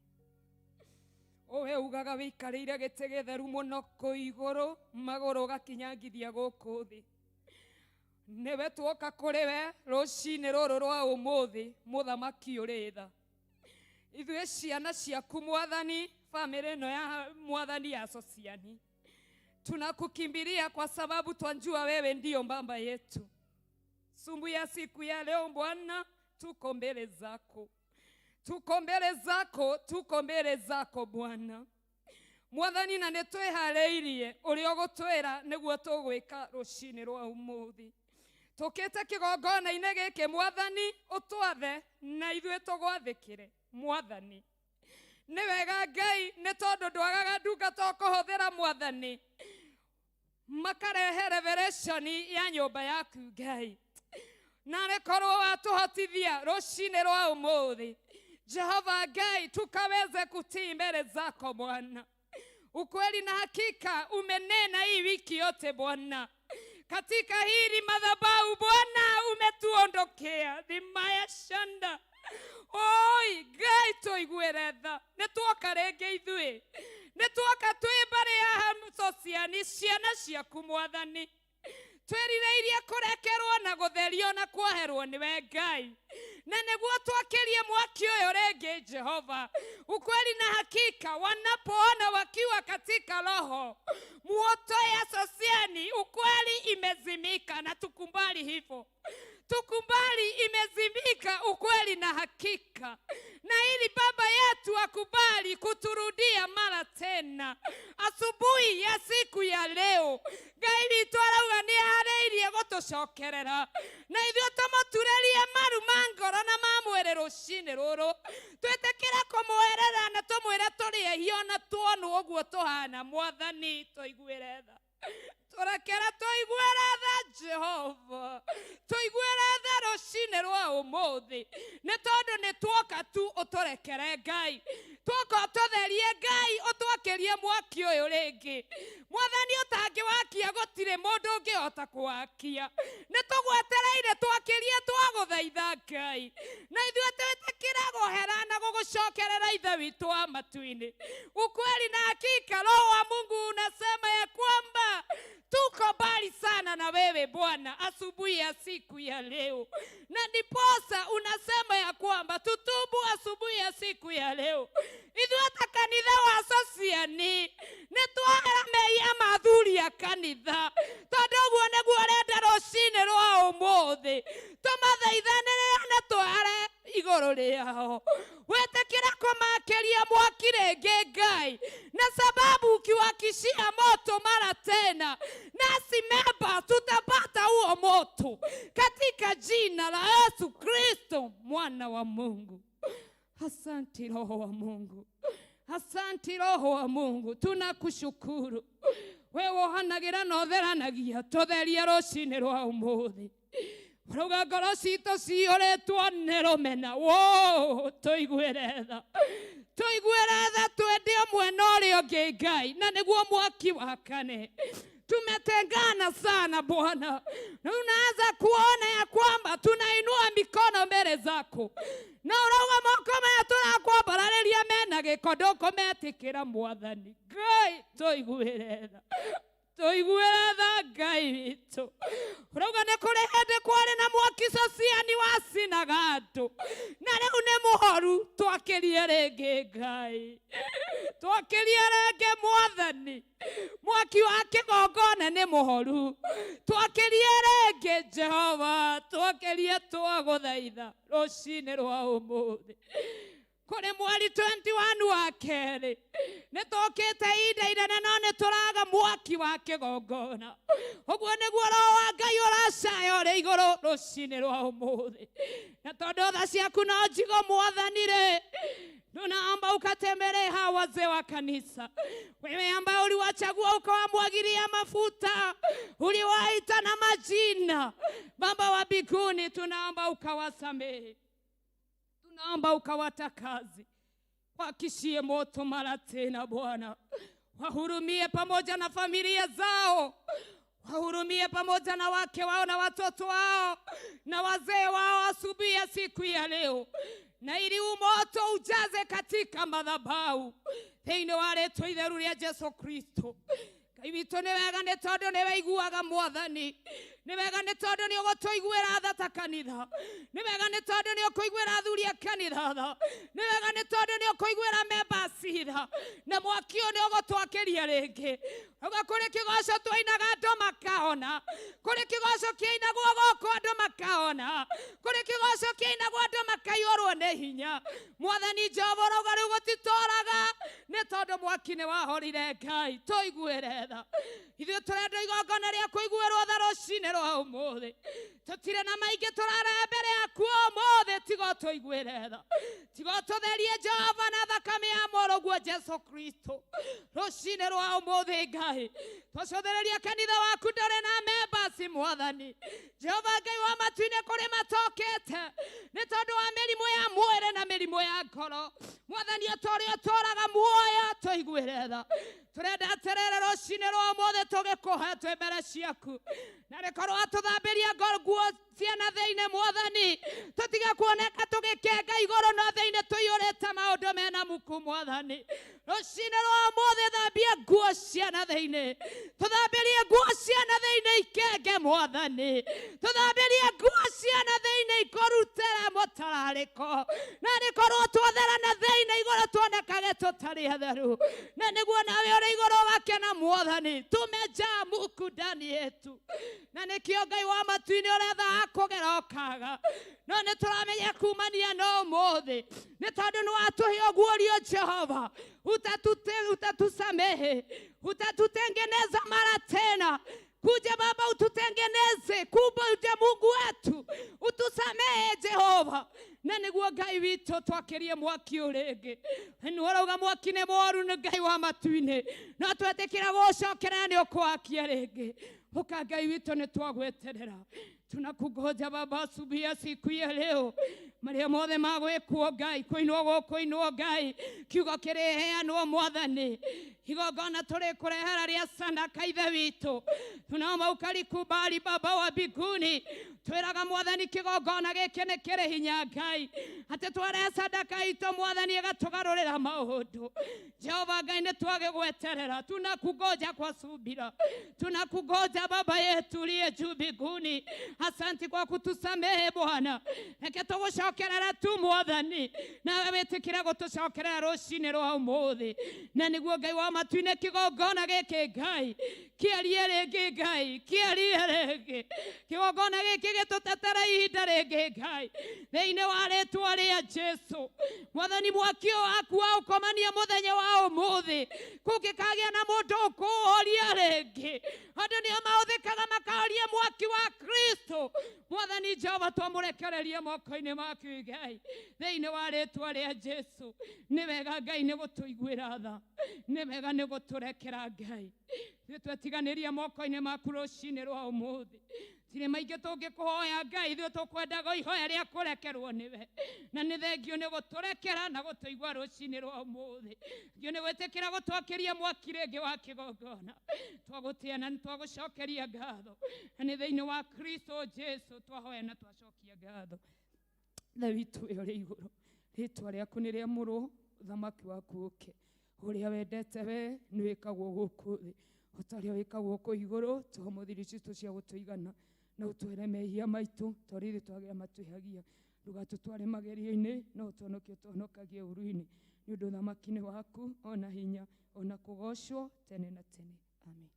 ũwe ugaga wĩikarĩire gĩtĩ gĩtheru mũno kũ igũrũ, magũrũ ũgakinyangithia gũkũ thĩ. Nĩwe tuoka kũrĩ we rũcinĩ rũrũ rwa ũmũthĩ, mũthamaki ũrĩ tha. Ithuĩ ciana ciaku Mwathani, famĩlĩ ĩno ya Mwathani ya Sosiani, tunakukimbilia kwa sababu twanjua wewe ndiyo mbamba yetu. Sumbu ya siku ya leo Bwana, tuko mbele zako, tuko mbele zako, tuko mbele zako Bwana Mwathani, na nĩ twĩharĩirie ũrĩa ũgũtwĩra nĩguo tũgwĩka rũcinĩ rwa ũmũthĩ. Tũkĩte kĩgongona-inĩ gĩkĩ Mwathani, ũtwathe na ithuĩ tũgwathĩkĩre Mwathani. Nĩ wega Ngai, nĩ tondũ ndwagaga ndungata ũkũhũthĩra Mwathani, makarehe revelation ya nyũmba yaku Ngai. Na nĩ korwo watũhotithia rũcinĩ rwa ũmũthĩ Jehova Ngai, tukaweze kutii mbele zako Bwana. Ukweli na hakika umenena hii wiki yote Bwana, katika hili madhabahu Bwana umetuondokea thima ya shanda. Oi Ngai, tũiguĩre tha, nĩ tuoka rĩngĩ ithuĩ, nĩ tuoka twĩ mbarĩ ya Sosiani, ciana ciaku Mwathani, twĩrirĩirie kũrekerwo na gũtherio na kuoherwo nĩwe Ngai, na nĩguo twakĩrie mwaki ũyũ rĩngĩ Jehova. Ukweli na hakika wanapoona wakiwa katika roho muoto ya Sosiani, ukweli imezimika, na tukubali hivyo, tukubali imezimika, ukweli na hakika, na ili baba yetu akubali kuturudia mara tena asubuhi ya siku ya leo. Ngai witũ arauga nĩ aharĩirie gũtũcokerera, na ithuĩ tũmũturĩrie maru ma ngoro na ma mwĩrĩ rũcinĩ rũrũ, twĩtĩkĩre kũmwerera na tũmwĩre tũrĩ ehia na tuonwo ũguo tũhana. Mwathani tũiguĩre tha, tũrekere tũiguĩre tha Jehova, tũiguĩre tha rũcinĩ rwa ũmũthĩ, nĩ tondũ nĩ tuoka tu ũtũrekere Ngai, tuoka ũtũtherie Ngai, ũtwakĩrie mwaki ũyũ rĩngĩ Mwathani. Ũtangĩwakia gũtirĩ mũndũ ũngĩhota kũwakia, nĩ tũgwetereire twakĩrie twagũthaitha Ngai, na ithuĩ twĩtĩkĩre kũhera na gũgũcokerera Ithe witũ wa matu-inĩ. Ukweli na hakika Roho wa Mungu unasema ya kwamba tuko mbali sana na wewe Bwana asubuhi ya siku ya leo, na ndiposa unasema ya kwamba tutubu asubuhi ya siku ya leo. Ithuĩ ta kanitha wa Sosiani nĩ twahera mehia ma athuri a kanitha, tondũ ũguo nĩguo ũrenda rũcinĩ rwa ũmũthĩ tũmathaithanĩrĩre na tware igũrũ rĩao. Wĩtĩkĩre kũmakĩria mwaki rĩngĩ Ngai, na sababu ukiwakishia moto mara tena, nasi memba tutapata huo moto katika jina la Yesu Kristo mwana wa Mungu. Asante Roho wa Mungu, asante Roho wa Mungu, tunakushukuru. Wewe wohanagĩra na ũtheranagia, tũtherie rũcinĩ rwa ũmũthĩ. Ũrauga ngoro citũ ciyũrĩtwo nĩ rũmena. Woo, tũiguĩre tha, tũiguĩre tha, twende ũmwe na ũrĩa ũngĩ Ngai, na nĩguo mwaki wakane. Tumetengana sana Bwana, na unaanza kuona ya kwamba tunainua mikono mbele zako, na urauga moko maya tũrakwambararĩria mena gĩko, ndũkũmetĩkĩra Mwathani Ngai. Tũiguĩre tha, tũiguĩre tha Ngai witũ. Ũrauga nĩ kũrĩ hĩndĩ kwarĩ na mwaki cociani wacinaga andũ, na rĩu nĩ mũhoru. Twakĩrie rĩngĩ Ngai, twakĩrie rĩngĩ Mwathani. Mwaki wa kĩgongona nĩ mũhoru, twakĩrie rĩngĩ Jehova, twakĩrie, twagũthaitha rũcinĩ rwa ũmũthĩ. Kũrĩ mweri 21 wa kerĩ, nĩ tũkĩte ihinda inene, no nĩ tũraga mwaki wa kĩgongona. Ũguo nĩguo Roho wa Ngai ũracaya ũrĩ igũrũ rũcinĩ rwa ũmũthĩ, na tondũ tha ciaku no njigo Mwathani rĩ, tunaomba ukatembelee hawa wazee wa kanisa, wewe ambaye uliwachagua ukawamwagilia mafuta, uliwaita na majina. Baba wa mbinguni, tunaomba ukawasamehe, tunaomba ukawatakaze, wakishie moto mara tena Bwana, wahurumie pamoja na familia zao, wahurumie pamoja na wake wao na watoto wao na wazee wao asubuhi ya siku ya leo, na ili umoto ujaze katika madhabahu thĩinĩ wa rĩtwa itheru rĩa Jesu Kristo. Ngai witũ, nĩ wega nĩ tondũ nĩ waiguaga Mwathani. Nĩ wega nĩ tondũ nĩ ũgũtũiguĩra tha ta kanitha. Nĩ wega nĩ tondũ nĩ ũkũiguĩra athuri a kanitha tha. Nĩ wega nĩ tondũ nĩ ũkũiguĩra members tha, na mwaki ũyũ nĩ ũgũtwakĩria rĩngĩ. Uga kũrĩ kĩgoco twainaga andũ makahona, kũrĩ kĩgoco kĩainagwo gũkũ andũ makahona, kũrĩ kĩgoco kĩainagwo andũ makaiyũrwo nĩ hinya. Mwathani Jehova, ũrauga rĩu gũtitoraga nĩ tondũ mwaki nĩ wahorire. Ngai, tũiguĩre tha. Ithuĩ tũrenda igongona rĩa kũiguĩrwo tha rũcinĩ rwa ũmũthĩ. Tũtirĩ na maingĩ tũrarehe mbere yaku ũmũthĩ, tiga ũtũiguĩre tha, tiga ũtũtherie Jehova na thakame ya mũrũguo Jesu Kristo rũcinĩ rwa ũmũthĩ. Ngai, twacũthĩrĩria kanitha waku, ndũrĩ na members. Mwathani Jehova Ngai wa matu-inĩ, kũrĩ matokete nĩ tondũ wa mĩrimũ ya mwĩrĩ na mĩrimũ ya ngoro. Mwathani, o ta ũrĩa ũtũraga muoyo, tũiguĩre tha. Tũrenda atĩrĩrĩ, rũcinĩ rwa ũmũthĩ tũgĩkũhe twĩ mbere ciaku, na rĩkorwo atũthambĩria nguo ciana thĩinĩ. Mwathani, tũtige kuoneka tũgĩkenga igũrũ no thĩinĩ tũiyũrĩte maũndũ mena muku. Mwathani, rũcinĩ rwa ũmũthĩ thambia nguo ciana thĩinĩ, tũthambĩrie nguo ciana thĩinĩ ikenge. Mwathani, tũthambĩrie nguo ciana thĩinĩ ikũrutĩre mũtararĩko, na rĩkorwo twathera na thĩinĩ, igũrũ tuonekage tũtarĩ atheru, na nĩguo nawe ũrĩ igũrũ ũgakena. Mwathani, tumejaa muku ndani yetu, na nĩkĩo Ngai wa matu-inĩ ũretha akũgera ũkaga, no nĩ tũramenya kumania na ũmũthĩ, nĩ tondũ nĩ watũhe ũguũrio. Jehova, utatusamehe, utatutengeneza mara tena. Kuja Baba ututengeneze, kuja Mungu wetu utusamehe Jehova, na nĩguo Ngai witũ twakĩrie mwaki ũrĩngĩ. Nĩ ũrauga mwaki nĩ moru, nĩ Ngai wa matu-inĩ, no twetĩkĩra gũcokerera nĩ ũkũwakia rĩngĩ. Ũka Ngai witũ, nĩ twagweterera, tunakungoja Baba asubuhi ya siku ya leo. Marĩa mothe magwĩkwo Ngai, kũinwo gũkũinwo Ngai, kiugo kĩrĩheanwo Mwathani, igongona tũrĩkũrehera rĩa sadaka, Ithe witũ, tunaomba ukalikubali. Baba wa mbinguni, twĩraga Mwathani kĩgongona gĩkĩ nĩ kĩrĩ hinya Ngai, atĩ twarehe sadaka itũ Mwathani ĩgatũgarũrĩra maũndũ. Jehova Ngai, nĩ twagĩgweterera, tunakungoja kwa subira, tunakungoja Baba yetu uliye juu mbinguni. Asanti kwa kutusamehe Bwana. Reke tũgũcokerera tu Mwathani, nawe wĩtĩkĩre gũtũcokerera rũcinĩ rwa ũmũthĩ, na nĩguo Ngai wa matu-inĩ kĩgongona gĩkĩ Ngai kĩarie rĩngĩ, Ngai kĩarie rĩngĩ, kĩgongona gĩkĩ gĩtũtetere ihinda rĩngĩ Ngai, thĩinĩ wa rĩtwa rĩa Jesu. Mwathani, mwaki ũyũ waku wa ũkomania mũthenya wa ũmũthĩ, kũngĩkagĩa na mũndũ ũkũũhoria rĩngĩ, andũ nĩo mahũthĩkaga makahoria mwaki wa Kristo. Mwathani Jehova, twamũrekererie moko-inĩ maku Ngai, thĩinĩ wa rĩtwa rĩa Jesu. Nĩ wega Ngai nĩ gũtũiguĩra tha, nĩ wega nĩ gũtũrekera Ngai. Ithuĩ twetiganĩria moko-inĩ maku rũcinĩ rwa ũmũthĩ. Tũtirĩ maingĩ tũngĩkũhoya Ngai, ithuĩ tũkwendaga ihoya rĩa kũrekerwo nĩwe, na nĩ thengio nĩ gũtũrekera na gũtũigua rũcinĩ rwa ũmũthĩ. Thengio nĩ gwĩtĩkĩra gũtwakĩria mwaki rĩngĩ wa kĩgongona. Twagũtĩa na nĩ twagũcokeria ngatho, na nĩ thĩinĩ wa Kristo Jesu twahoya na twacokia ngatho. Ithe witũ ũrĩa ũrĩ igũrũ, rĩtwa rĩaku nĩ rĩamũrwo, ũthamaki waku ũke, ũrĩa wendete we nĩ wĩkagwo gũkũ thĩ o ta ũrĩa wĩkagwo kũu igũrũ. Tũhe ũmũthĩ irio citũ cia gũtũigana, na ũtwĩre mehia maitũ ta ũrĩa ithuĩ twagĩra matwĩhagia, ndũgatũtware magerio-inĩ, no ũtũhonokie ũtũhonokagie ũũru-inĩ, nĩ ũndũ ũthamaki nĩ waku, ona hinya, ona kũgocwo tene na tene. Amen.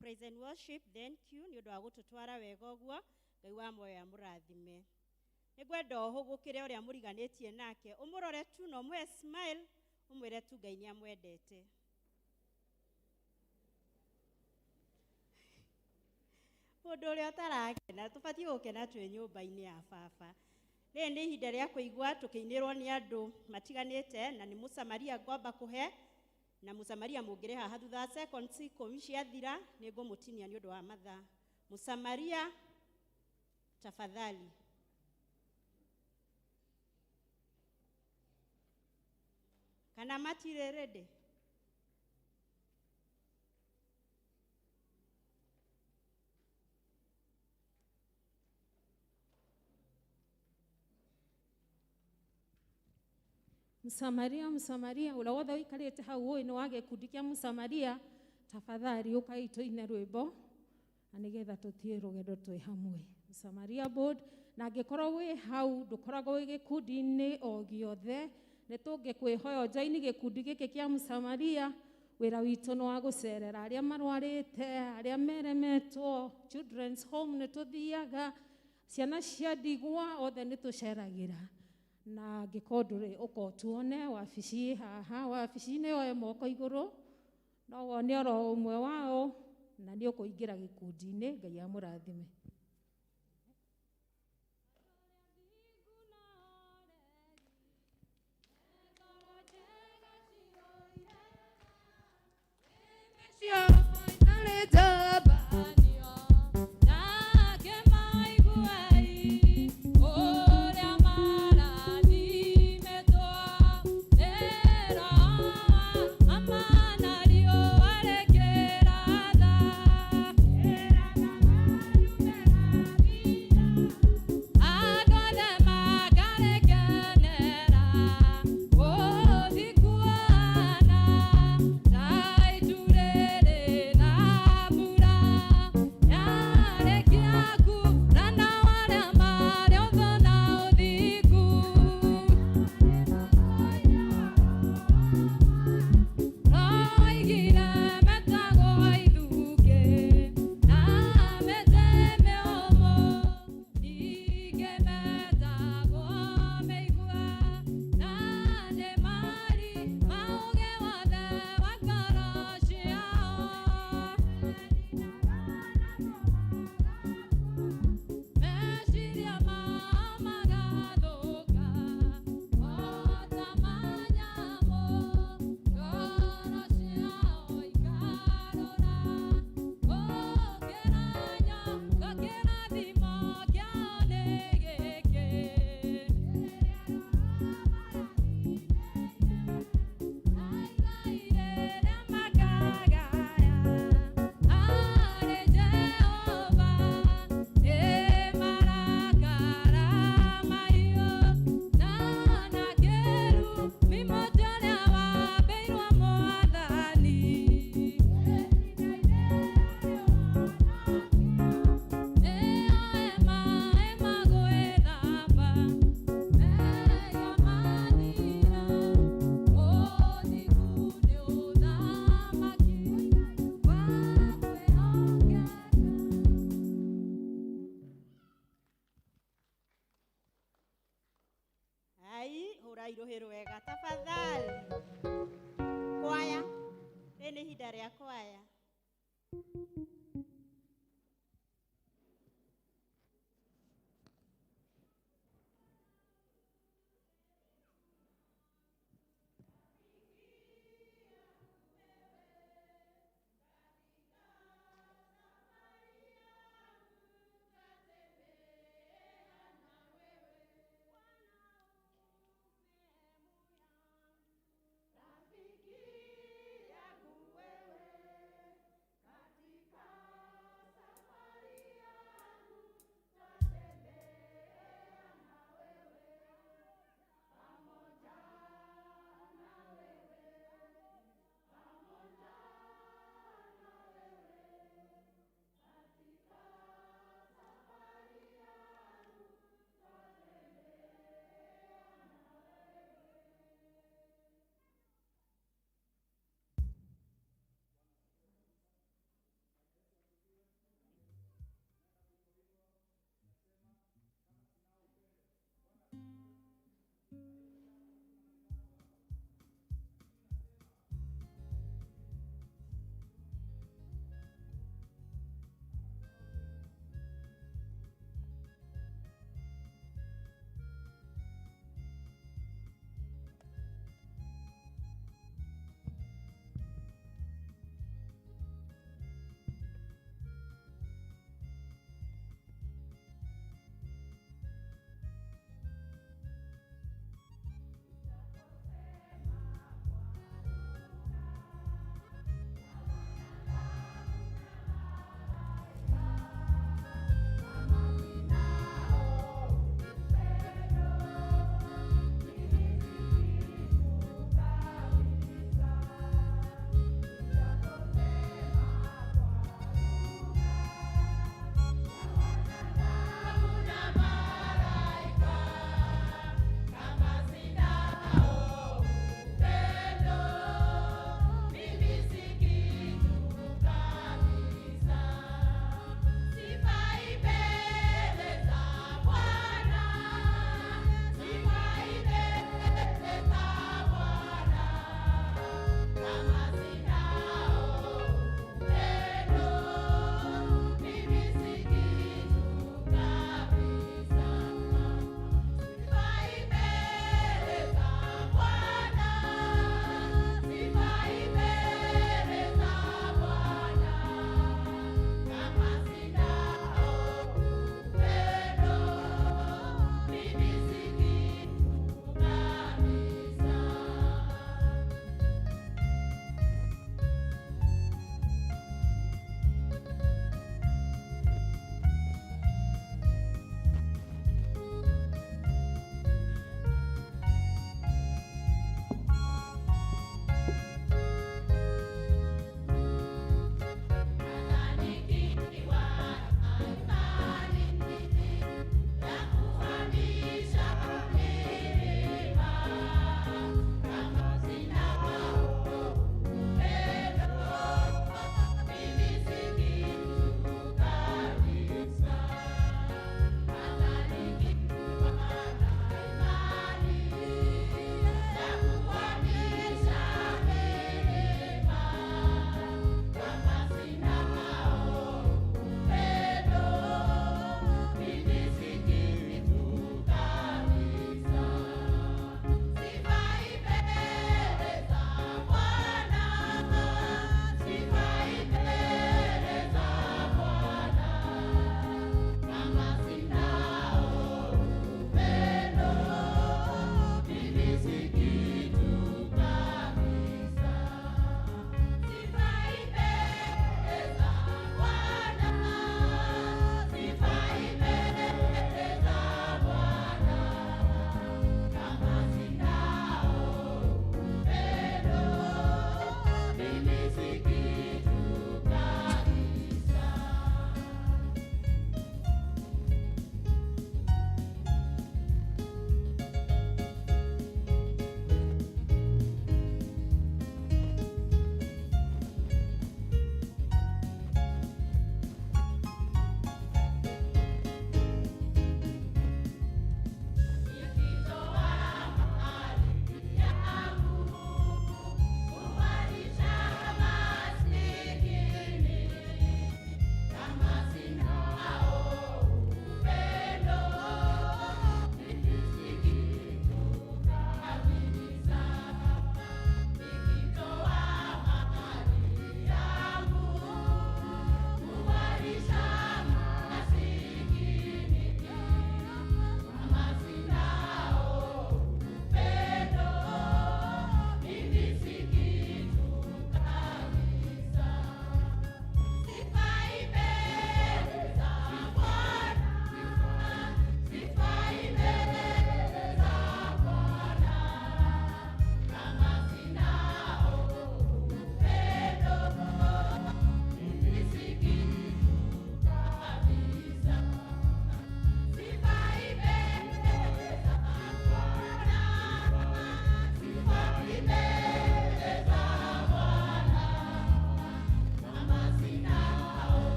Praise and worship, thank you nĩ ũndũ wa gũtũtwara wega ũguo. Ngai wa muoyo amũrathime. Nĩ ngwenda ũhũgũkĩre ũrĩa mũriganĩtie nake, ũmũrore tu na ũmũhe smile, ũmwĩre tu Ngai nĩ amwendete. Mũndũ ũrĩa ũtarakena, tũbatiĩ gũkena twĩ nyũmba-inĩ ya baba. Rĩrĩ nĩ ihinda rĩa kũigua tũkĩinĩrwo nĩ andũ matiganĩte, na nĩ Mũsamaria ngwamba kũhe, na Mũsamaria mũngĩrĩ haha thutha wa seconds 10 ciathira nĩ ngũmũtinia nĩ ũndũ wa mathaa. Mũsamaria, tafadhali. Kana matirĩ ready? Msamaria, Msamaria, ũrĩa wothe ũikarĩte hau ũĩ nĩ wa gĩkundi kĩa Mũsamaria, tafadhali ũkai tũine rwĩmbo na nĩgetha tũthiĩ rũgendo twĩ hamwe. Msamaria board, na angĩkorwo wĩ hau ndũkoragwo wĩ gĩkundi-inĩ o gĩothe, nĩ tũngĩkwĩhoya ũnjoini gĩkundi gĩkĩ kĩa Mũsamaria. Wĩra witũ nĩ wa gũcerera arĩa marwarĩte, arĩa meremetwo, children's home nĩ tũthiaga, ciana cia ndigwa othe nĩ tũceragĩra. Na angĩkorwo ndũrĩ ũka ũtuone wabici haha, wabici-inĩ yoe moko igũrũ, no wone oro ũmwe wao na nĩ ũkũingĩra gĩkundi-inĩ. Ngai amũrathime. Iruhi rwega tafadhali. Kwaya, rĩrĩ nĩ ihinda rĩa kwaya.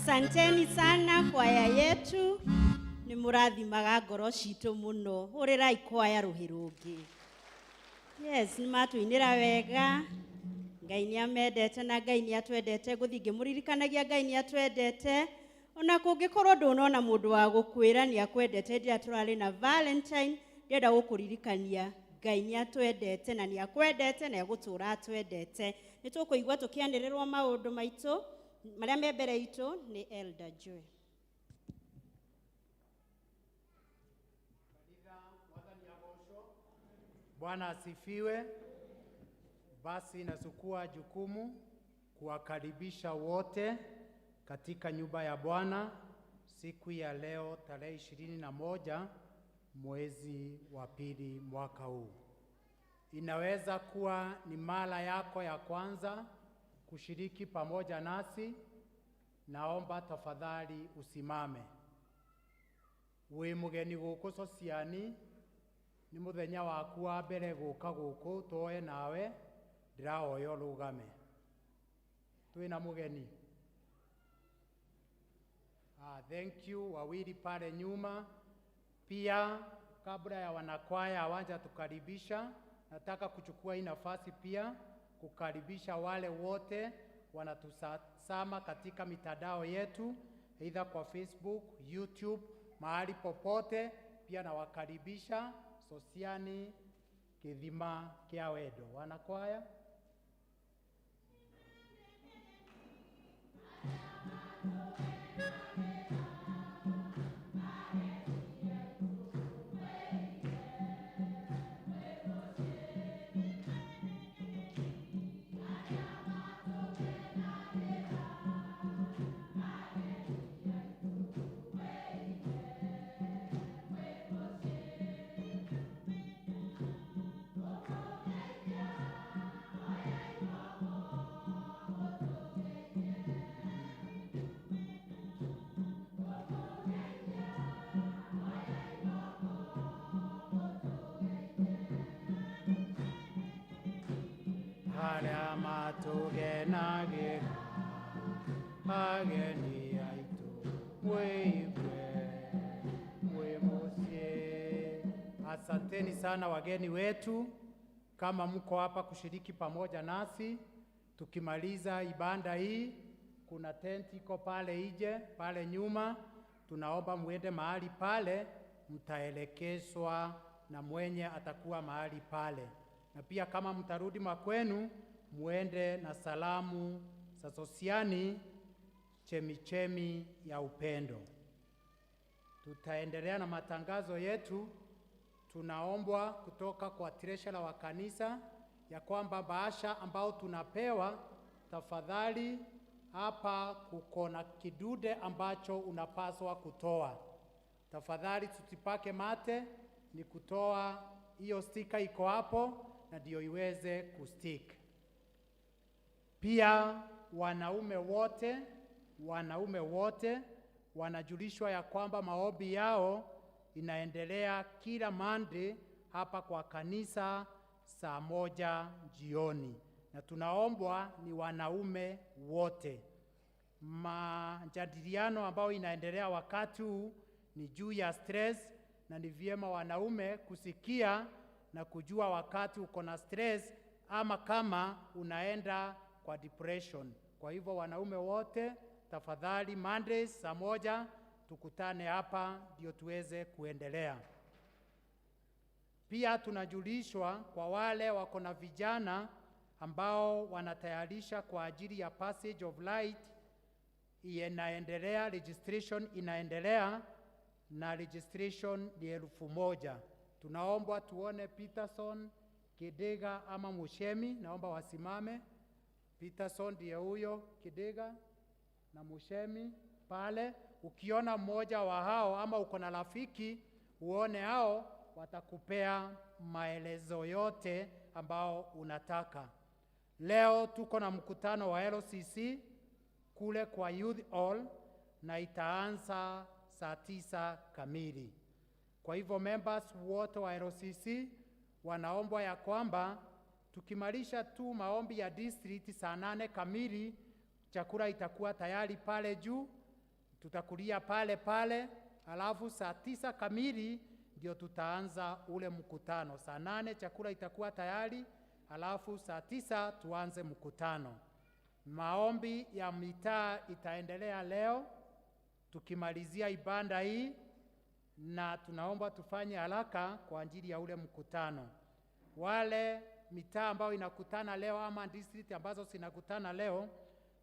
Asanteni sana kwaya yetu, nĩ mũrathimaga ngoro citũ mũno. Hũrĩrai kwaya rũhĩ rũngĩ. Yes, nĩ matũinĩra wega. Ngai nĩ amendete na Ngai nĩ atwendete. Ngũthiĩ ngĩmũririkanagia Ngai nĩ atwendete. Ona kũngĩkorwo ndũnona mũndũ wa gũkwĩra nĩ akwendete, hĩndĩ ĩrĩa tũrarĩ na Valentine, ndĩrenda gũkũririkania Ngai nĩ atwendete na nĩ akwendete na egũtũra atwendete. Nĩ tũkũigua tũkĩanĩrĩrwo maũndũ maitũ marĩa me mbere itũ nĩ Elder Joy. Bwana asifiwe. Basi nachukua jukumu kuwakaribisha wote katika nyumba ya Bwana siku ya leo tarehe 21 mwezi wa pili mwaka huu. Inaweza kuwa ni mara yako ya kwanza kushiriki pamoja nasi. Naomba tafadhali usimame. Wi mugeni guku Sosiani, ni muthenya waku wa mbere guka guku tuoe nawe, ndirahoya urugame. Twina mugeni. Thank you wawili pale nyuma. Pia kabla ya wanakwaya hawaja tukaribisha, nataka kuchukua hii nafasi pia kukaribisha wale wote wanatusama katika mitandao yetu, either kwa Facebook, YouTube, mahali popote. Pia nawakaribisha Sosiani Kithima kia Wendo. Wanakwaya. Haria matugenagĩra ageni aitũ mwĩigue mwĩ mũciĩ. Asanteni sana wageni wetu, kama mko hapa kushiriki pamoja nasi. Tukimaliza ibada hii, kuna tenti iko pale nje pale nyuma, tunaomba muende mahali pale, mtaelekezwa na mwenye atakuwa mahali pale. Na pia kama mtarudi makwenu, muende na salamu za Sosiani, chemichemi ya upendo. Tutaendelea na matangazo yetu. Tunaombwa kutoka kwa treasurer wa kanisa ya kwamba bahasha ambao tunapewa, tafadhali hapa kuko na kidude ambacho unapaswa kutoa. Tafadhali tusipake mate, ni kutoa hiyo stika iko hapo na ndio iweze kustick. Pia wanaume wote wanajulishwa ya kwamba maombi yao inaendelea kila Monday hapa kwa kanisa saa 1 jioni, na tunaombwa ni wanaume wote. Majadiliano ambayo inaendelea wakati huu ni juu ya stress, na ni vyema wanaume kusikia na kujua wakati uko na stress ama kama unaenda kwa depression. Kwa hivyo wanaume wote tafadhali, Mondays saa 1 tukutane hapa ndio tuweze kuendelea. Pia tunajulishwa kwa wale wako na vijana ambao wanatayarisha kwa ajili ya Passage of Light, inaendelea, registration inaendelea na registration ni 1000. Tunaomba tuone Peterson, Kidega ama Mushemi, naomba wasimame. Peterson ndiye huyo, Kidega na Mushemi pale. Ukiona mmoja wa hao ama uko na rafiki, uone hao, watakupea maelezo yote ambao unataka. Leo tuko na mkutano wa LCC kule kwa Youth Hall na itaanza saa 9 kamili. Kwa hivyo members wote wa LCC wanaombwa ya kwamba tukimalisha tu maombi ya district saa 8 kamili, chakula itakuwa tayari pale juu. Tutakulia pale pale, alafu saa 9 kamili ndio tutaanza ule mkutano. Saa 8 chakula itakuwa tayari, alafu saa 9 tuanze mkutano. Maombi ya mitaa itaendelea leo tukimalizia ibada hii, na tunaomba tufanye haraka kwa ajili ya ule mkutano. Wale mitaa ambayo inakutana leo ama district ambazo zinakutana leo,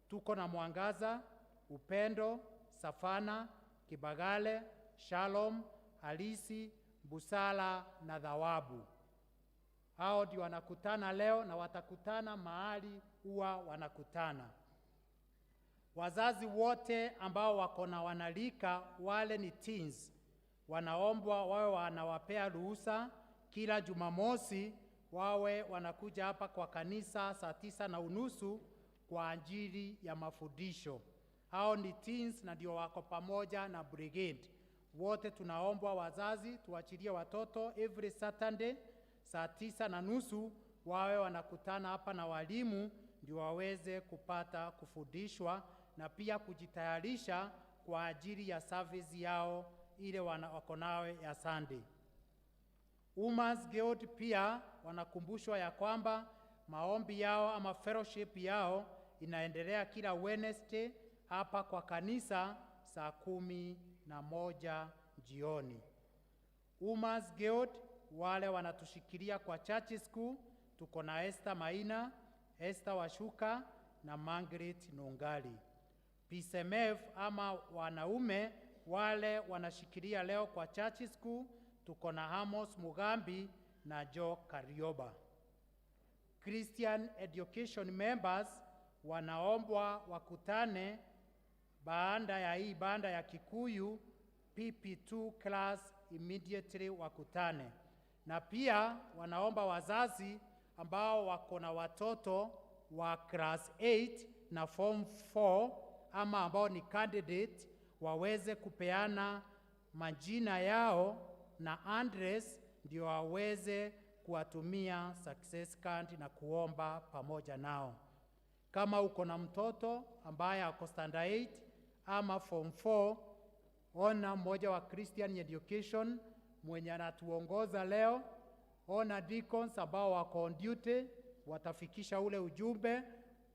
tuko na Mwangaza, Upendo, Safana, Kibagale, Shalom, Halisi, Busala na Thawabu. Hao ndio wanakutana leo na watakutana mahali huwa wanakutana. Wazazi wote ambao wako na wanalika wale ni teens, wanaombwa wawe wanawapea ruhusa kila Jumamosi wawe wanakuja hapa kwa kanisa saa 9:30 kwa ajili ya mafundisho. Hao ni teens na ndio wako pamoja na brigade. Wote tunaombwa wazazi tuachilie watoto every Saturday saa 9:30 wawe wanakutana hapa na walimu ndio waweze kupata kufundishwa na pia kujitayarisha kwa ajili ya service yao ile wako nayo ya Sunday. Women's Guild pia wanakumbushwa ya kwamba maombi yao ama fellowship yao inaendelea kila Wednesday hapa kwa kanisa saa 11 jioni. Women's Guild wale wanatushikilia kwa church school, tuko na Esther Maina, Esther Washuka na Margaret Nungali. PCMF ama wanaume wale wanashikilia leo kwa church school, tuko na Amos Mugambi na Joe Karioba. Christian Education members wanaombwa wakutane baada ya hii ibada ya Kikuyu PP2 class immediately wakutane, na pia wanaomba wazazi ambao wako na watoto wa class 8 na form 4 ama ambao ni candidate waweze kupeana majina yao na address ndio waweze kuwatumia success card na kuomba pamoja nao. Kama uko na mtoto ambaye ako standard 8 ama form 4, ona mmoja wa Christian Education mwenye anatuongoza leo, ona deacons ambao wako on duty watafikisha ule ujumbe,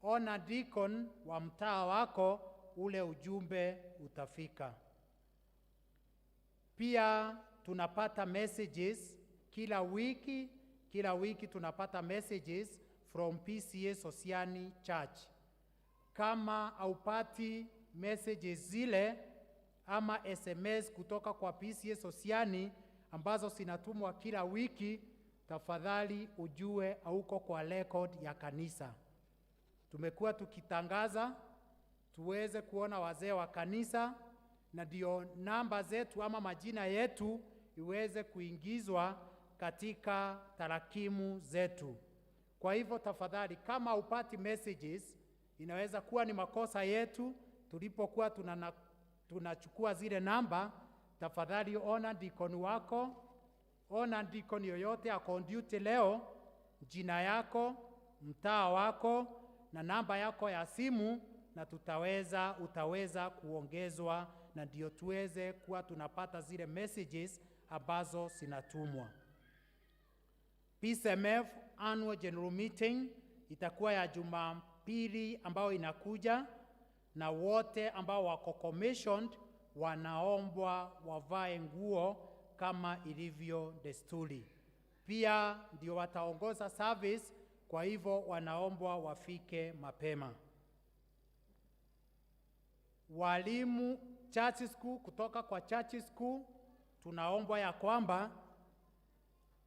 ona deacon wa mtaa wako, ule ujumbe utafika. Pia tunapata messages kila wiki, kila wiki tunapata messages from PCA Sosiani Church. Kama haupati messages zile ama SMS kutoka kwa PCA Sosiani ambazo zinatumwa kila wiki, tafadhali ujue hauko kwa record ya kanisa. Tumekuwa tukitangaza tuweze kuona wazee wa kanisa, na ndio namba zetu ama majina yetu iweze kuingizwa katika tarakimu zetu. Kwa hivyo tafadhali, kama upati messages, inaweza kuwa ni makosa yetu tulipokuwa tunachukua zile namba. Tafadhali ona dikoni wako, ona dikoni yoyote ako on duty leo, jina yako, mtaa wako na namba yako ya simu, na utaweza kuongezwa, na ndio tuweze kuwa tunapata zile messages ambazo zinatumwa. PCMF Annual General Meeting itakuwa ya Jumapili ambayo inakuja, na wote ambao wako commissioned wanaombwa wavae nguo kama ilivyo desturi. Pia ndio wataongoza service, kwa hivyo wanaombwa wafike mapema. Walimu church school, kutoka kwa church school tunaombwa ya kwamba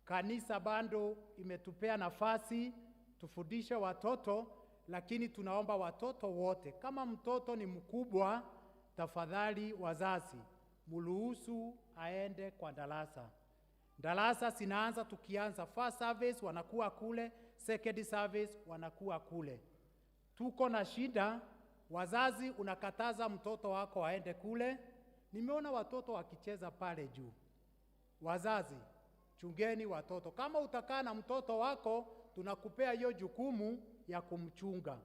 kanisa bado imetupea nafasi tufundishe watoto, lakini tunaomba watoto wote, kama mtoto ni mkubwa, tafadhali wazazi mruhusu aende kwa darasa. Darasa zinaanza tukianza first service wanakuwa kule, second service wanakuwa kule. Tuko na shida, wazazi unakataza mtoto wako aende kule. Nimeona watoto wakicheza pale juu. Wazazi, chungeni watoto. Kama utakaa na mtoto wako, tunakupea hiyo jukumu ya kumchunga.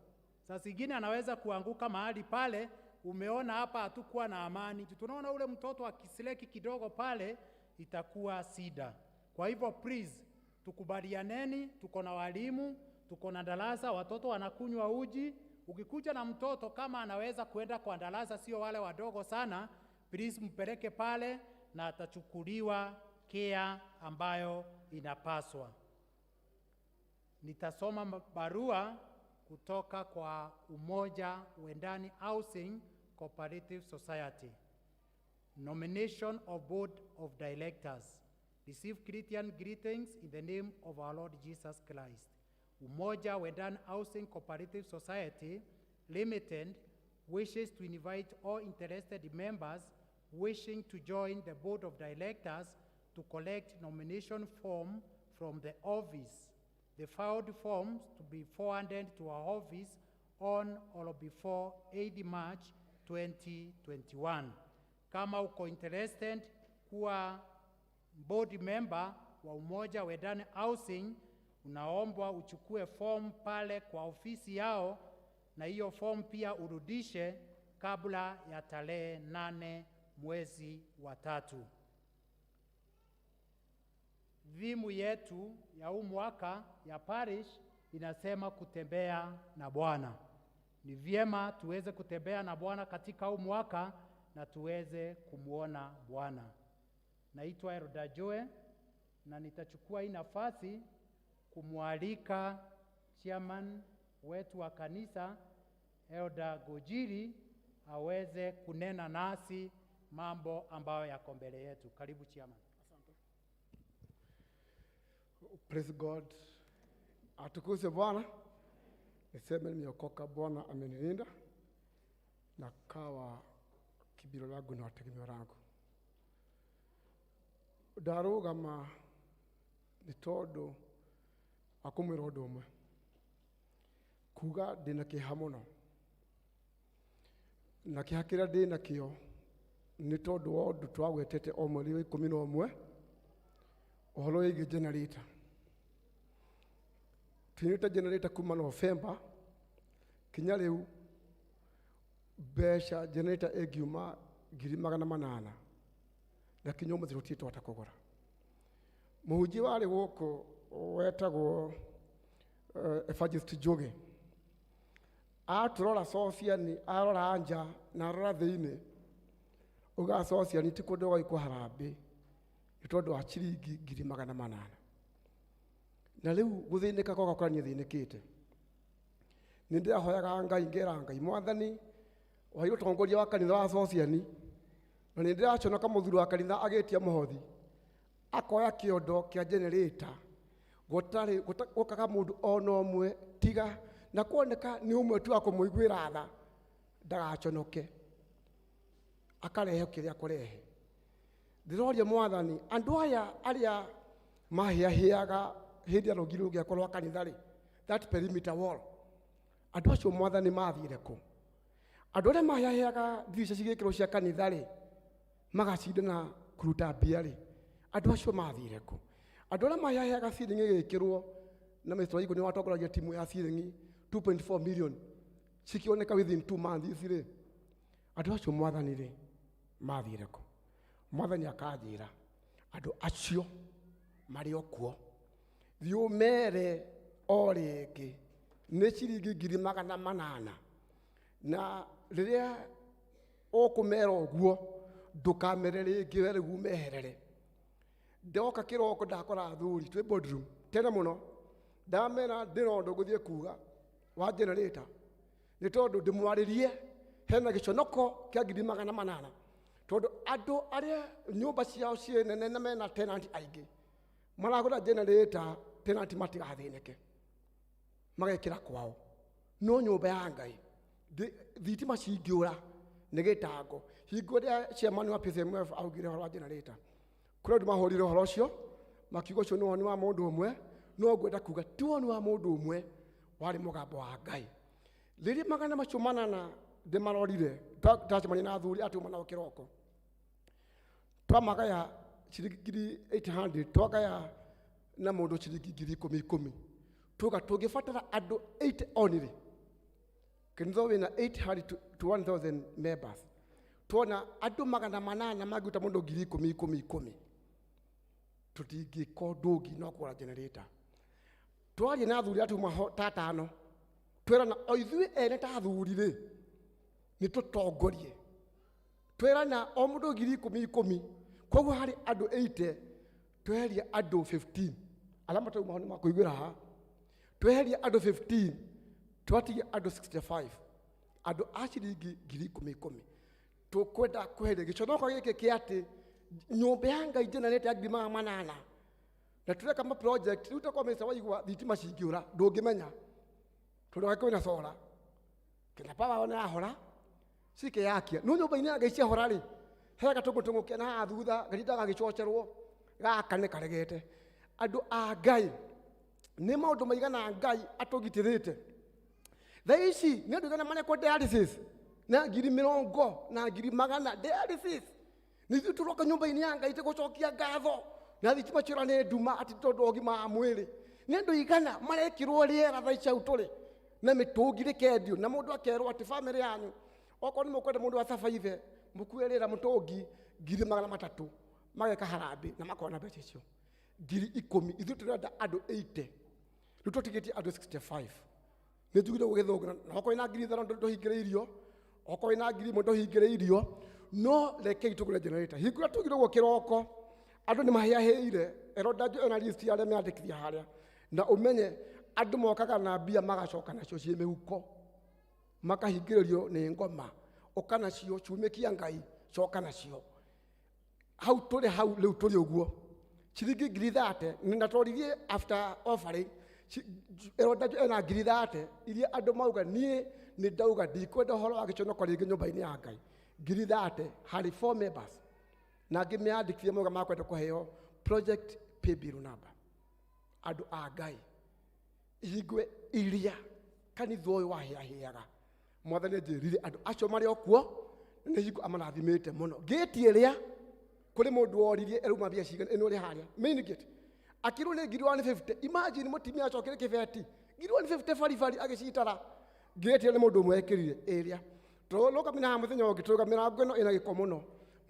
Saa zingine anaweza kuanguka mahali pale, Umeona hapa hatukuwa na amani. Tunaona ule mtoto akisleki kidogo pale itakuwa sida. Kwa hivyo please, tukubalianeni, tuko na walimu, tuko na darasa, watoto wanakunywa uji. Ukikuja na mtoto kama anaweza kuenda kwa darasa, sio wale wadogo sana, please mpeleke pale na atachukuliwa care ambayo inapaswa. Nitasoma barua kutoka kwa Umoja Wendani Housing Cooperative Society. Nomination of Board of Directors. Receive Christian greetings in the name of our Lord Jesus Christ. Umoja Wendani Housing Cooperative Society Limited wishes to invite all interested members wishing to join the Board of Directors to collect nomination form from the office. The filed forms to be forwarded to our office on or before 8 March 2021. Kama uko interested kuwa board member wa Umoja Wendani Housing, unaombwa uchukue form pale kwa ofisi yao, na hiyo form pia urudishe kabla ya tarehe 8 mwezi wa 3. Dhimu yetu ya huu mwaka ya parish inasema kutembea na Bwana. Ni vyema tuweze kutembea na Bwana katika huu mwaka na tuweze kumuona Bwana. Naitwa Elda Joe na nitachukua hii nafasi kumwalika chairman wetu wa kanisa Elda Gojiri aweze kunena nasi mambo ambayo yako mbele yetu. Karibu chairman. Praise God. Atukuzwe Bwana. Niseme nimeokoka, Bwana amenilinda na kawa kibiro langu na tegemeo langu. Ndarũgama nĩ tondũ wa kũmwĩra ũndũ ũmwe, kuga ndĩna kĩeha mũno, na kĩeha kĩrĩa ndĩnakĩo nĩ tondũ wa ũndũ twagwetete o mweri wa 11 ũhoro wĩgiĩ generator. Twinĩte generator kuma November kinya rĩu, mbeca generator ĩngiuma 800,000 na kinya ũmũthĩ tũtirĩ twahota kũgũra. Mũhunjia warĩ gũkũ wetagwo Evangelist Njuge atũrora Sociani, arora nja na arora thĩinĩ, uga Sociani ti kũndũ gwaikwo harambĩ nĩ tondũ wa ciringi 800,000. Na rĩu gũthĩnĩka gwakwa kũrĩa niĩ thĩnĩkĩte, nĩ ndĩrahoyaga Ngai ngera Ngai Mwathani wa ũtongoria wa kanitha wa Sociani, na nĩ ndĩraconoka mũthuri wa kanitha agĩtia mũhothi akoya kĩondo kĩa generator gũtarĩ gũkaga mũndũ ona ũmwe tiga na kuoneka nĩ ũmwe tu wa kũmũiguĩra tha ndagaconoke akarehe kĩrĩa kũrehe. Ndĩroria Mwathani andũ aya arĩa mahĩahĩaga hĩndĩ ya rũgiri rũgĩakwo rwa kanitha rĩ, that perimeter wall, andũ acio Mwathani mathire kũ? Andũ arĩa mahĩahĩaga ndirica cigĩkĩrwo cia kanitha rĩ, magacindana kũruta mbia rĩ, andũ acio mathire kũ? Andũ arĩa mahĩahĩaga ceiling ĩgĩkĩrwo na Mr. Waigũ nĩ watongoragia timu ya ceiling 2.4 million cikĩoneka within 2 months rĩ, andũ acio Mwathani rĩ mathire kũ? Mwathani akanjĩra andũ acio marĩ o kuo, thiĩ ũmere o rĩngĩ nĩ ciringi 800,000, na rĩrĩa ũkũmera ũguo ndũkamere rĩngĩ we rĩu ũmeherere. Ndoka kĩroko ndakora athuri twĩ boardroom tene mũno, ndamera ndĩna ũndũ ngũthiĩ kuga wa generator nĩ tondũ ndĩmwarĩrie hena gĩconoko kĩa 800,000, tondũ andũ arĩa nyũmba ciao ciĩ nene na mena tenant aingĩ maragũra generator, tenant matigathĩnĩke magekĩra kwao, no nyũmba ya Ngai thitima cingĩũra nĩ gĩtango. Hingo ĩrĩa chairman wa PCMF augire ũhoro wa generator, kũrĩ andũ mahũrire ũhoro ũcio makiuga ũcio nĩ woni wa mũndũ ũmwe, no ngwenda kuga ti woni wa mũndũ ũmwe, warĩ mũgambo wa Ngai. Rĩrĩa 800,000 ndĩmarorire, ndacemania na athuri atuma nao kĩroko, twamagaya ciringi 800, twagaya na mũndũ ciringi 10,000 10,000, tuga tũngĩbatara andũ 8 only Kanitha wĩna 800 to 1000 members. Tuona andũ 800 mangĩruta mũndũ ngiri ikũmi ikũmi ikũmi, tũtingĩka ũndũ ũngĩ no kũgũra generator. Twaria na athuri atuma ta atano, twerana o ithuĩ ene ta athuri rĩ, nĩ tũtongorie. Twerana o mũndũ ngiri ikũmi ikũmi, koguo harĩ andũ 80, tweheria andũ 15 arĩa matauma ho nĩ makũiguĩra haha. Tweheria andũ 15, twatigia andũ 65, andũ a ciringi ngiri ikũmi ikũmi. Tũkwenda kweheria gĩconoko gĩkĩ kĩa atĩ nyũmba ya Ngai generator ya ngiri 800, na tũreka ma project rĩu takorwo mĩca waigua thitima cingĩũra ndũngĩmenya, tondũ angĩkorwo wĩna solar Kenya Power ona yahora cikeyakia, no nyũmba-inĩ ya Ngai ciahora rĩ, he gatũngũtũngũ kena haha thutha gatindaga gagĩcocerwo gaka nĩ karegete. Andũ a Ngai, nĩ maũndũ maigana Ngai atũgitĩrĩte. Thaa ici nĩ andũ igana marekwo dialysis na ngiri mĩrongo na ngiri magana dialysis. Nĩ ithuĩ tũroka nyũmba-inĩ ya Ngai tũgũcokia ngatho na thitima ciora nĩ nduma atĩ tondũ wa ũgima wa mwĩrĩ. Nĩ andũ igana marekĩrwo rĩera thaa ici hau tũrĩ na mĩtũngi rĩkendio, na mũndũ akerwo atĩ bamĩrĩ yanyu okorwo nĩ mũkwenda mũndũ wa survive mũkue rĩera mũtũngi ngiri 300, mageka harambĩ na makona mbeca icio ngiri ikũmi. Ithuĩ tũrenda andũ 80, rĩu tũtigĩtie andũ 65. Nĩ njugire ũguo gĩthũngũ, na okorwo wĩna ngiri ithano ndũhingĩrĩirio, okorwo wĩna ngiri ĩmwe ndũhingĩrĩirio, no rekei tũgũre generator. Hingũra tugire ũguo kĩroko, andũ nĩ mahĩahĩire. Eroda ena list ya arĩa meandĩkithia harĩa, na ũmenye andũ mokaga na mbia magacoka nacio ciĩ mĩhuko, makahingĩrĩrio nĩ ngoma. Ũka nacio, cumĩkia Ngai, coka nacio. Hau tũrĩ hau rĩu tũrĩ ũguo ciringi ngiri thate na tworirie after offering. Eroda ena ngiri thate iria andũ mauga niĩ nĩ ndauga ndikwenda ũhoro wa gĩconoko rĩngĩ nyũmba-inĩ ya Ngai. Ngiri thate harĩ 4 members, na angĩ meandĩkithia mauga makwenda kũheo project pay bill number. Andũ a Ngai, ihingwe iria kanitha ũyũ wahĩahĩaga, Mwathani anjĩrire andũ acio marĩ o kuo nĩ hingo amarathimĩte mũno. Gate ĩrĩa kũrĩ mũndũ woririe erauma mbia cigana, ĩno ĩrĩ harĩa main gate, akĩrwo nĩ ngiri 150. Imagine mũtumia acokire kĩbeti ngiri 150 baribari agĩcitara. Gate ĩyo nĩ mũndũ ũmwe ekĩrire ĩrĩa tũrũgamire haha mũthenya ũngĩ, tũrũgamĩra mĩrango ĩno ĩna gĩko mũno.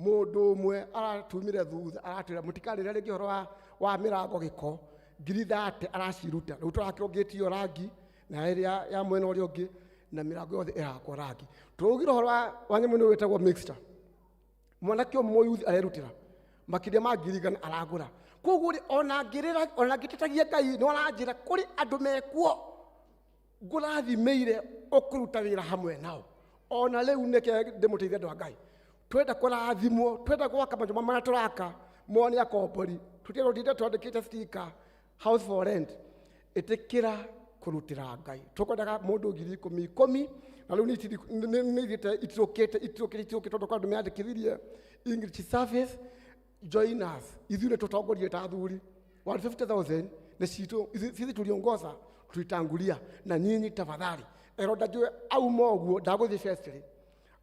Mũndũ ũmwe aratumire thutha aratwĩra mũtikarĩre rĩngĩ ũhoro wa mĩrango gĩko. Ngiri thate araciruta. Rĩu tũrakĩrwo gate ĩyo rangi na ĩrĩa ya mwena ũrĩa ũngĩ, na mĩrango yothe ĩrakwo rangi. Tũraugire ũhoro wa nyamũ ĩno ĩtagwo mixture. Mwanake ũmwe mũyuthi arerutĩra makĩria ma ngiri igana aragũra. Koguo rĩ, ona ngĩrĩra, ona ngĩtetagia Ngai, nĩ aranjĩra kũrĩ andũ mekuo ngũrathimĩire ũkũruta wĩra hamwe nao. Ona rĩu nĩke ndĩmũteithie andũ a Ngai. Twenda kũrathimwo, twenda gwaka manyũmba marĩa tũraka mone akombori, tũtienda tũtinde twandĩkĩte sticker house for rent. Ĩtĩkĩra kũrutĩra Ngai. Tũkwendaga mũndũ ngiri ikũmi ikũmi, na rĩu nĩ ithiĩte itirũkĩte, itirũkĩte, itirũkĩte, tondũ kwa andũ meandĩkithirie English service. Join us. Ithuĩ nĩ tũtongorie ta athuri 150,000 nĩ citũ, sisi tuliongoza, tulitangulia, na nyinyi tafadhali. Eroda njũĩ auma ũguo ndagũthiĩ festry,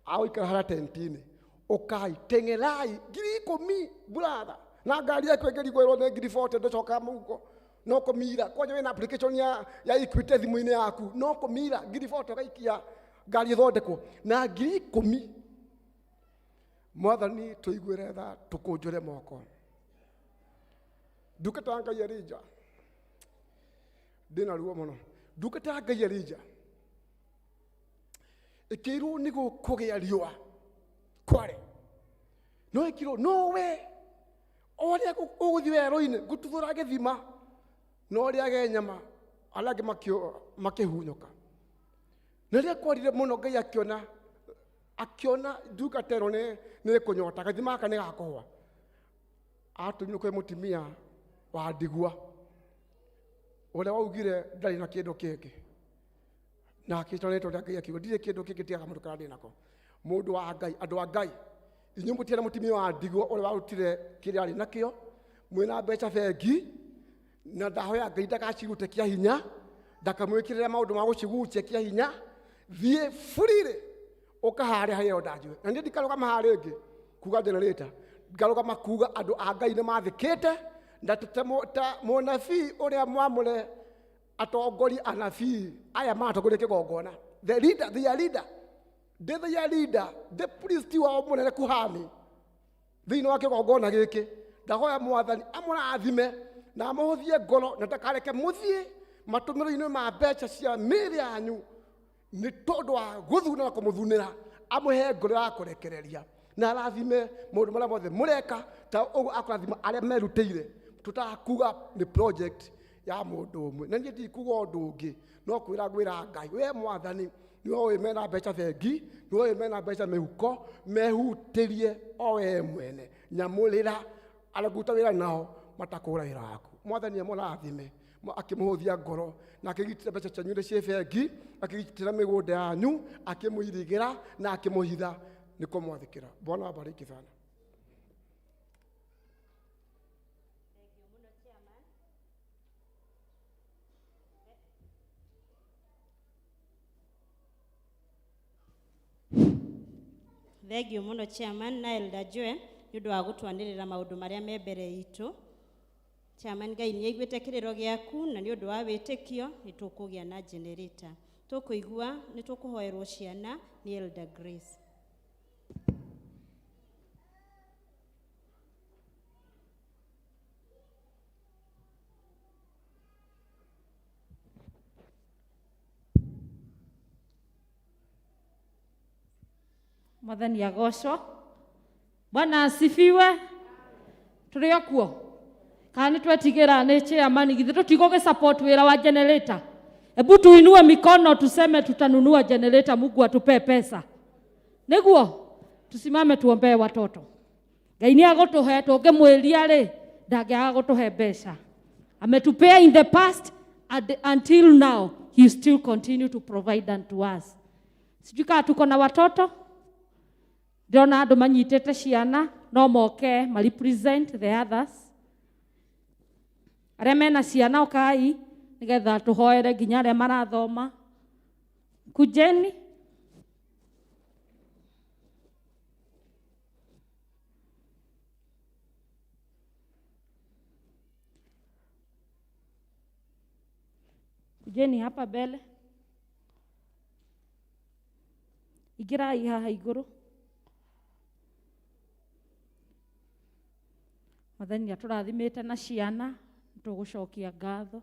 agũikara harĩa tenti-inĩ. Ũkai, teng'erai ngiri ikũmi brother, na ngari yaku ĩngĩrigwo ĩrwo nĩ ngiri 40 ndũcokaga mũhuko, no kũmira. Kwanja wĩna application ya Equity thimũ-inĩ yaku, no kũmira ngiri 40 ũgaikia ngari ĩthondekwo na ngiri ikũmi. Mwathani tũiguĩre tha, tũkũnjũre moko. Ndungata ya Ngai Elijah, ndĩna ruo mũno. Ndungata ya Ngai Elijah ĩkĩirwo nĩ gũkũgĩa riũa kware, no ĩkĩrwo no we o ũrĩa ũgũthiĩ werũ-inĩ ngũtuthũra gĩthima no ũrĩage nyama, arĩa angĩ makĩhunyũka. Na rĩrĩa kwarire mũno, Ngai akĩona ndungata ĩno nĩ ĩkũnyota, gathima gaka nĩ gakũhwa. Atũmirwo kwĩ mũtumia wa ndigwa ũrĩa waugire ndarĩ na kĩndũ kĩngĩ, na akĩĩtwo rĩtwa rĩa Ngai akiuga ndirĩ kĩndũ kĩngĩ tiga kamũndũ karĩa ndĩ nako. Mũndũ wa Ngai, andũ a Ngai, inyuĩ mũtiarĩ mũtumia wa ndigwa ũrĩa warutire kĩrĩa arĩ nakĩo, mwĩna mbeca bengi, na ndahoya Ngai ndagacirute kĩa hinya, ndakamwĩkĩrĩre maũndũ ma gũcigucia kĩa hinya. Thiĩ burire ũkahare harĩa ĩyo ndanjue. Na niĩ ndikarũgama haha rĩngĩ kuga generator, ngarũgama kuga andũ a Ngai nĩ mathĩkĩte, na ta mũnabii ũrĩa mwamũre atongoria anabii aya maratongoria kĩgongona. The leader, their leader, ndĩ their leader, ndĩ priest wao mũnene kuhani thĩinĩ wa kĩgongona gĩkĩ. Ndahoya Mwathani amũrathime na amũhũthie ngoro na ndakareke mũthiĩ matũmĩro-inĩ ma mbeca cia mĩĩrĩ yanyu nĩ tondũ wa gũthuna na kũmũthunĩra, amũhe ngoro ya kũrekereria na arathime maũndũ marĩa mothe mũreka ta ũguo akũrathima arĩa merutĩire. Tũtakuga nĩ project ya mũndũ ũmwe, na niĩ ndikuga ũndũ ũngĩ no kwĩra ngwĩra Ngai, we Mwathani nĩwe ũĩ mena mbeca bengi, nĩwe ũĩ mena mbeca mĩhuko, mehutĩrie o we mwene, nyamũrĩra arĩa ngũruta wĩra nao matakũra wĩra waku. Mwathani amũrathime akĩmũhũthia ngoro na akĩgitĩra mbeca cianyu iria ciĩ bengi, akĩgitĩra mĩgũnda yanyu, akĩmũirigĩra na akĩmũhitha nĩ kũmwathĩkĩra. Bwana awabariki sana. Thengio mũno chairman na Elder Joel nĩ ũndũ wa gũtwanĩrĩra maũndũ marĩa me mbere itũ. Chairman, Ngai nĩ aiguĩte kĩrĩro gĩaku na nĩ ũndũ wa wĩtĩkio nĩ tũkũgĩa na generator. Tũkũigua nĩ tũkũhoerwo ciana nĩ Elder Grace. Mwathani agocwo. Bwana asifiwe. Tũrĩ o kuo kana nĩ twetigĩra nĩ chairman? Githĩ tũtigũgĩ support wĩra wa generator? Hebu tuinue mikono tuseme tutanunua generator, Mungu atupee pesa. Nĩguo tusimame tuombee watoto. Ngai nĩ agũtũhe, tũngĩmwĩria rĩ ndangĩaga gũtũhe mbeca. Ametupea in the past and until now he still continue to provide unto us. Sijui kama tuko na watoto. Ndĩrona andũ manyitĩte ciana, no moke ma represent the others. Arĩa mena ciana ũkai nĩgetha tũhoere nginya arĩa marathoma. Kujeni. Kujeni hapa mbele. Ingĩrai haha igũrũ. Mwathani nĩ atũrathimĩte na ciana, tũgũcokia ngatho.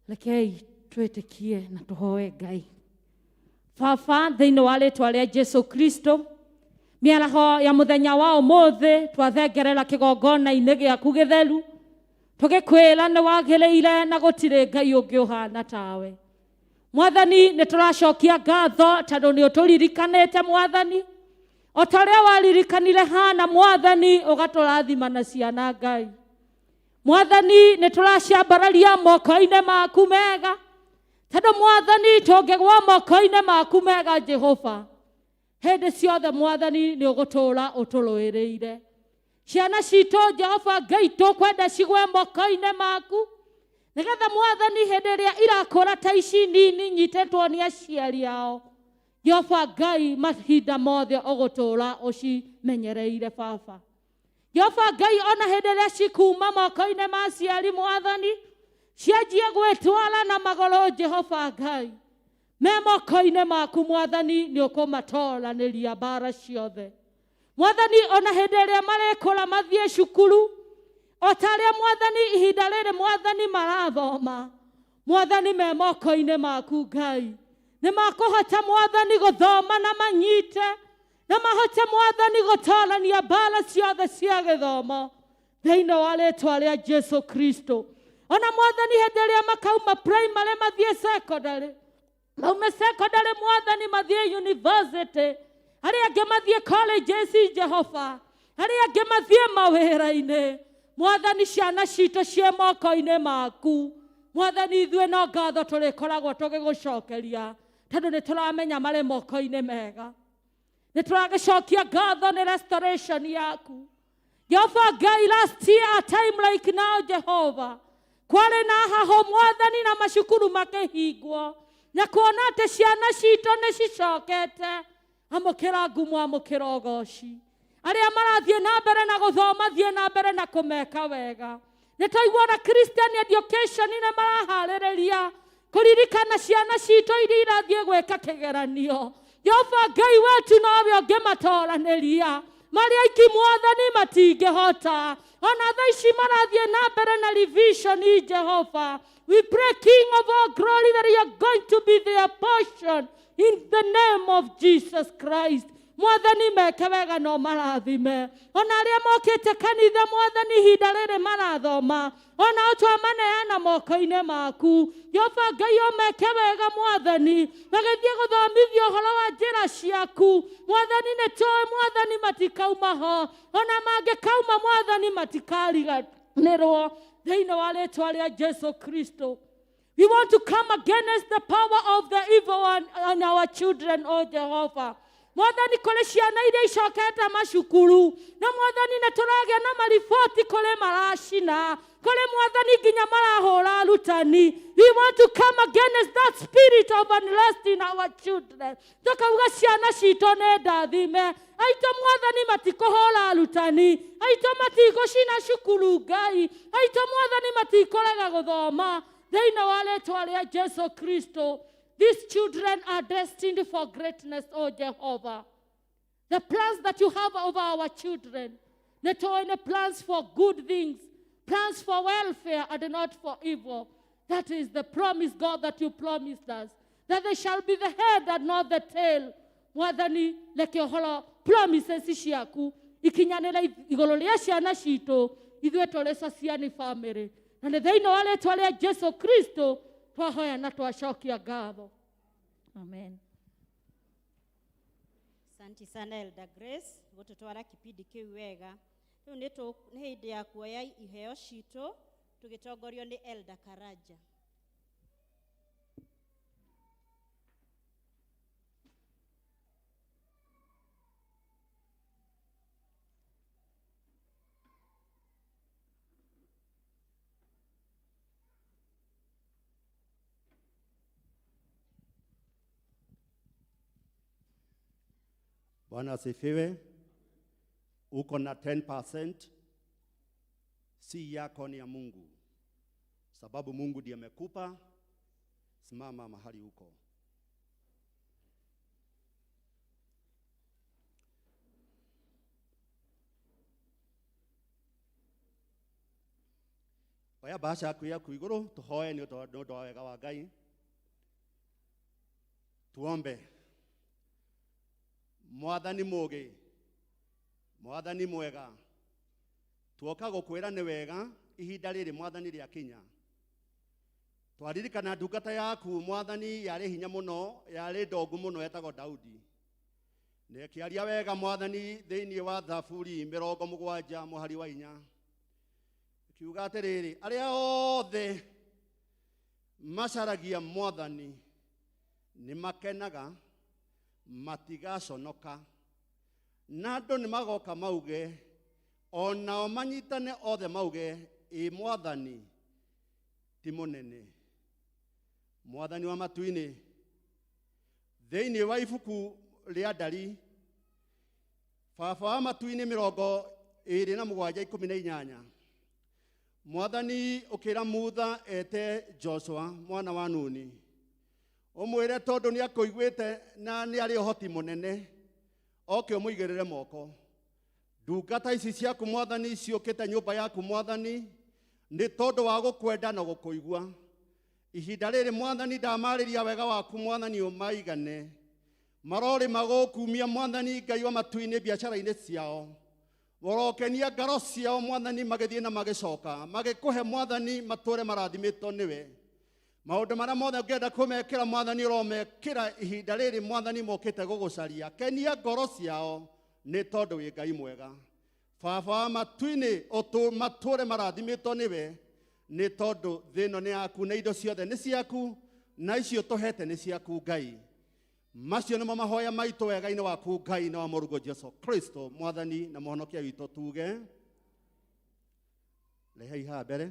Rekei twĩtĩkie na tũhoe Ngai. Baba, thĩinĩ wa rĩtwa rĩa Jesu Kristo, mĩaraho ya mũthenya wa ũmũthĩ twathengerera kĩgongona-inĩ gĩaku gĩtheru, tũgĩkwĩra nĩ wagĩrĩire na gũtirĩ Ngai ũngĩ ũhana tawe. Mwathani, nĩ tũracokia ngatho tondũ nĩ ũtũririkanĩte Mwathani, o ta ũrĩa waririkanire Hana Mwathani, ũgatũrathima na ciana Ngai. Mwathani, nĩ tũraciambararia moko-inĩ maku mega, tondũ Mwathani tũngĩgwa moko-inĩ maku mega Jehova, hĩndĩ ciothe Mwathani nĩ ũgũtũũra ũtũrũĩrĩire. Ciana citũ Jehova Ngai tũkwenda cigwe moko-inĩ maku, nĩgetha Mwathani hĩndĩ ĩrĩa irakũra ta ici nini nyitĩtwo nĩ aciari ao, Jehova Ngai mahinda mothe ũgũtũũra ũcimenyereire Baba. Jehova Ngai ona hĩndĩ ĩrĩa cikuma moko-inĩ ma aciari Mwathani, cianjie gwĩtwara na magũrũ Jehova Ngai, me moko-inĩ maku Mwathani nĩ ũkũmatoranĩria mbara ciothe. Mwathani ona hĩndĩ ĩrĩa marĩkũra mathiĩ cukuru, o ta ũrĩa Mwathani ihinda rĩrĩ Mwathani marathoma, Mwathani me moko-inĩ maku Ngai, nĩ makũhota Mwathani gũthoma na manyite, na mahote Mwathani gũtorania mbara ciothe cia gĩthomo thĩinĩ wa rĩtwa rĩa Jesu Kristo. Ona Mwathani hĩndĩ ĩrĩa makauma primary mathiĩ secondary, maume secondary Mwathani mathiĩ university, arĩa angĩ mathiĩ colleges Jehova, arĩa angĩ mathiĩ mawĩra-inĩ, Mwathani ciana citũ ciĩ moko-inĩ maku. Mwathani ithuĩ no ngatho tũrĩkoragwo tũgĩgũcokeria, tondũ nĩ tũramenya marĩ moko-inĩ mega. Nĩ tũragĩcokia ngatho nĩ restoration yaku Jehova Ngai. Last year a time like now Jehova, kwarĩ na haho Mwathani na macukuru makĩhingwo, na kuona atĩ ciana citũ nĩ cicokete, amũkĩra ngumo, amũkĩra ũgoci. Arĩa marathiĩ na mbere na gũthoma, thiĩ na mbere na kũmeka wega. Nĩ twaigua na Christian education nĩ maraharĩrĩria kũririkana ciana citũ iria irathiĩ gwĩka kĩgeranio. Jehova Ngai wetu nowe ũngĩmatoranĩria. Marĩ aiki Mwathani matingĩhota. Ona thaa ici marathiĩ na mbere na revision, Jehova. We pray, King of all glory, that you are going to be their portion in the name of Jesus Christ. Mwathani meke wega no marathime. Ona arĩa mokĩte kanitha Mwathani ihinda rĩrĩ marathoma, ona twamaneana moko-inĩ maku. Jehova Ngai ũmeke wega Mwathani, magĩthiĩ gũthomithio ũhoro wa njĩra ciaku. Mwathani nĩ tũĩ Mwathani matikauma ho, ona mangĩkauma Mwathani matikariganĩrwo thĩinĩ wa rĩtwa rĩa Jesu Kristo. We want to come against the power of the evil one on our children, O Jehovah. Mwathani kũrĩ ciana iria icokete macukuru, na Mwathani nĩ tũragĩa na mariboti kũrĩ maracina, kũrĩ Mwathani nginya marahũra arutani. We want to come against that spirit of unrest in our children. Tũkauga ciana citũ nĩ ndathime, aitũ Mwathani matikũhũra arutani, aitũ matigũcina cukuru Ngai, aitũ Mwathani matikũrega gũthoma thĩinĩ wa rĩtwa rĩa Jesu Kristo. These children are destined for greatness, O Jehovah. The plans that you have over our children, not only plans for good things, plans for welfare and not for evil. That is the promise, God, that you promised us, that they shall be the head and not the tail. Mwathani, reke ũhoro promises ciaku ikinyanĩre igũrũ rĩa ciana citũ, ithuĩ tũrĩ Sosiani family. Na nĩ thĩinĩ wa rĩtwa rĩa Jesu Kristo twahoya na twacokia ngatho. Amen. Asante sana Elder Grace gũtũtwara kipindi kĩu wega. Rĩu nĩ hĩndĩ ya kuoya iheo citũ tũgĩtongorio nĩ Elder Karaja. Bwana asifiwe. Uko na 10%, si yako, ni ya Mungu, sababu Mungu ndiye amekupa. Simama mahali uko. Oya bahasha yaku yaku iguru, tuhoe ni ũndũ wa wega wa Ngai. Tuombe. Mwathani mũũgĩ, Mwathani mwega, tuoka gũkwĩra nĩ wega ihinda rĩrĩ Mwathani rĩakinya. Twaririkana ndungata yaku Mwathani yarĩ hinya mũno, yarĩ ndongu mũno, etagwo Daudi. Na ĩkĩaria wega Mwathani thĩinĩ wa Thaburi 70 mũhari wa 4, ikiuga atĩrĩrĩ, arĩa othe macaragia Mwathani nĩ makenaga, matigaconoka, na andũ nĩ magoka mauge, onao manyitane othe mauge, ĩ Mwathani ti mũnene. Mwathani wa matu-inĩ, thĩinĩ wa ibuku rĩa Ndari, baba wa matu-inĩ 27:18, Mwathani ũkĩra Mutha ete Joshua mwana wa Nuni, ũmwĩre tondũ nĩ akũiguĩte na nĩ arĩ ũhoti mũnene, oke ũmũigĩrĩre moko. Ndungata ici ciaku Mwathani ciũkĩte nyũmba yaku Mwathani nĩ tondũ wa gũkwenda na gũkũigua. Ihinda rĩrĩ Mwathani ndamarĩria wega waku Mwathani ũmaigane, marorĩma gũkumia Mwathani Ngai wa matu-inĩ biacara-inĩ ciao, ũrokenia ngoro ciao Mwathani magĩthiĩ na magĩcoka, magĩkũhe Mwathani matũre marathimĩtwo nĩwe. Maũndũ marĩa mothe ũngĩenda kũmekĩra Mwathani ũromekĩra ihinda rĩrĩ Mwathani mokĩte gũgũcaria. Kenia ngoro ciao nĩ tondũ wĩ Ngai mwega. Baba wa matu-inĩ matũre marathimĩtwo nĩwe, nĩ tondũ thĩ ĩno nĩ yaku na indo ciothe nĩ ciaku, na icio tũhete nĩ ciaku Ngai. Macio nĩmo mahoya maitũ wega-inĩ waku Ngai na wa Mũrungu Jesu Kristo Mwathani na Mũhonokia witũ, tuge rehei haha mbere.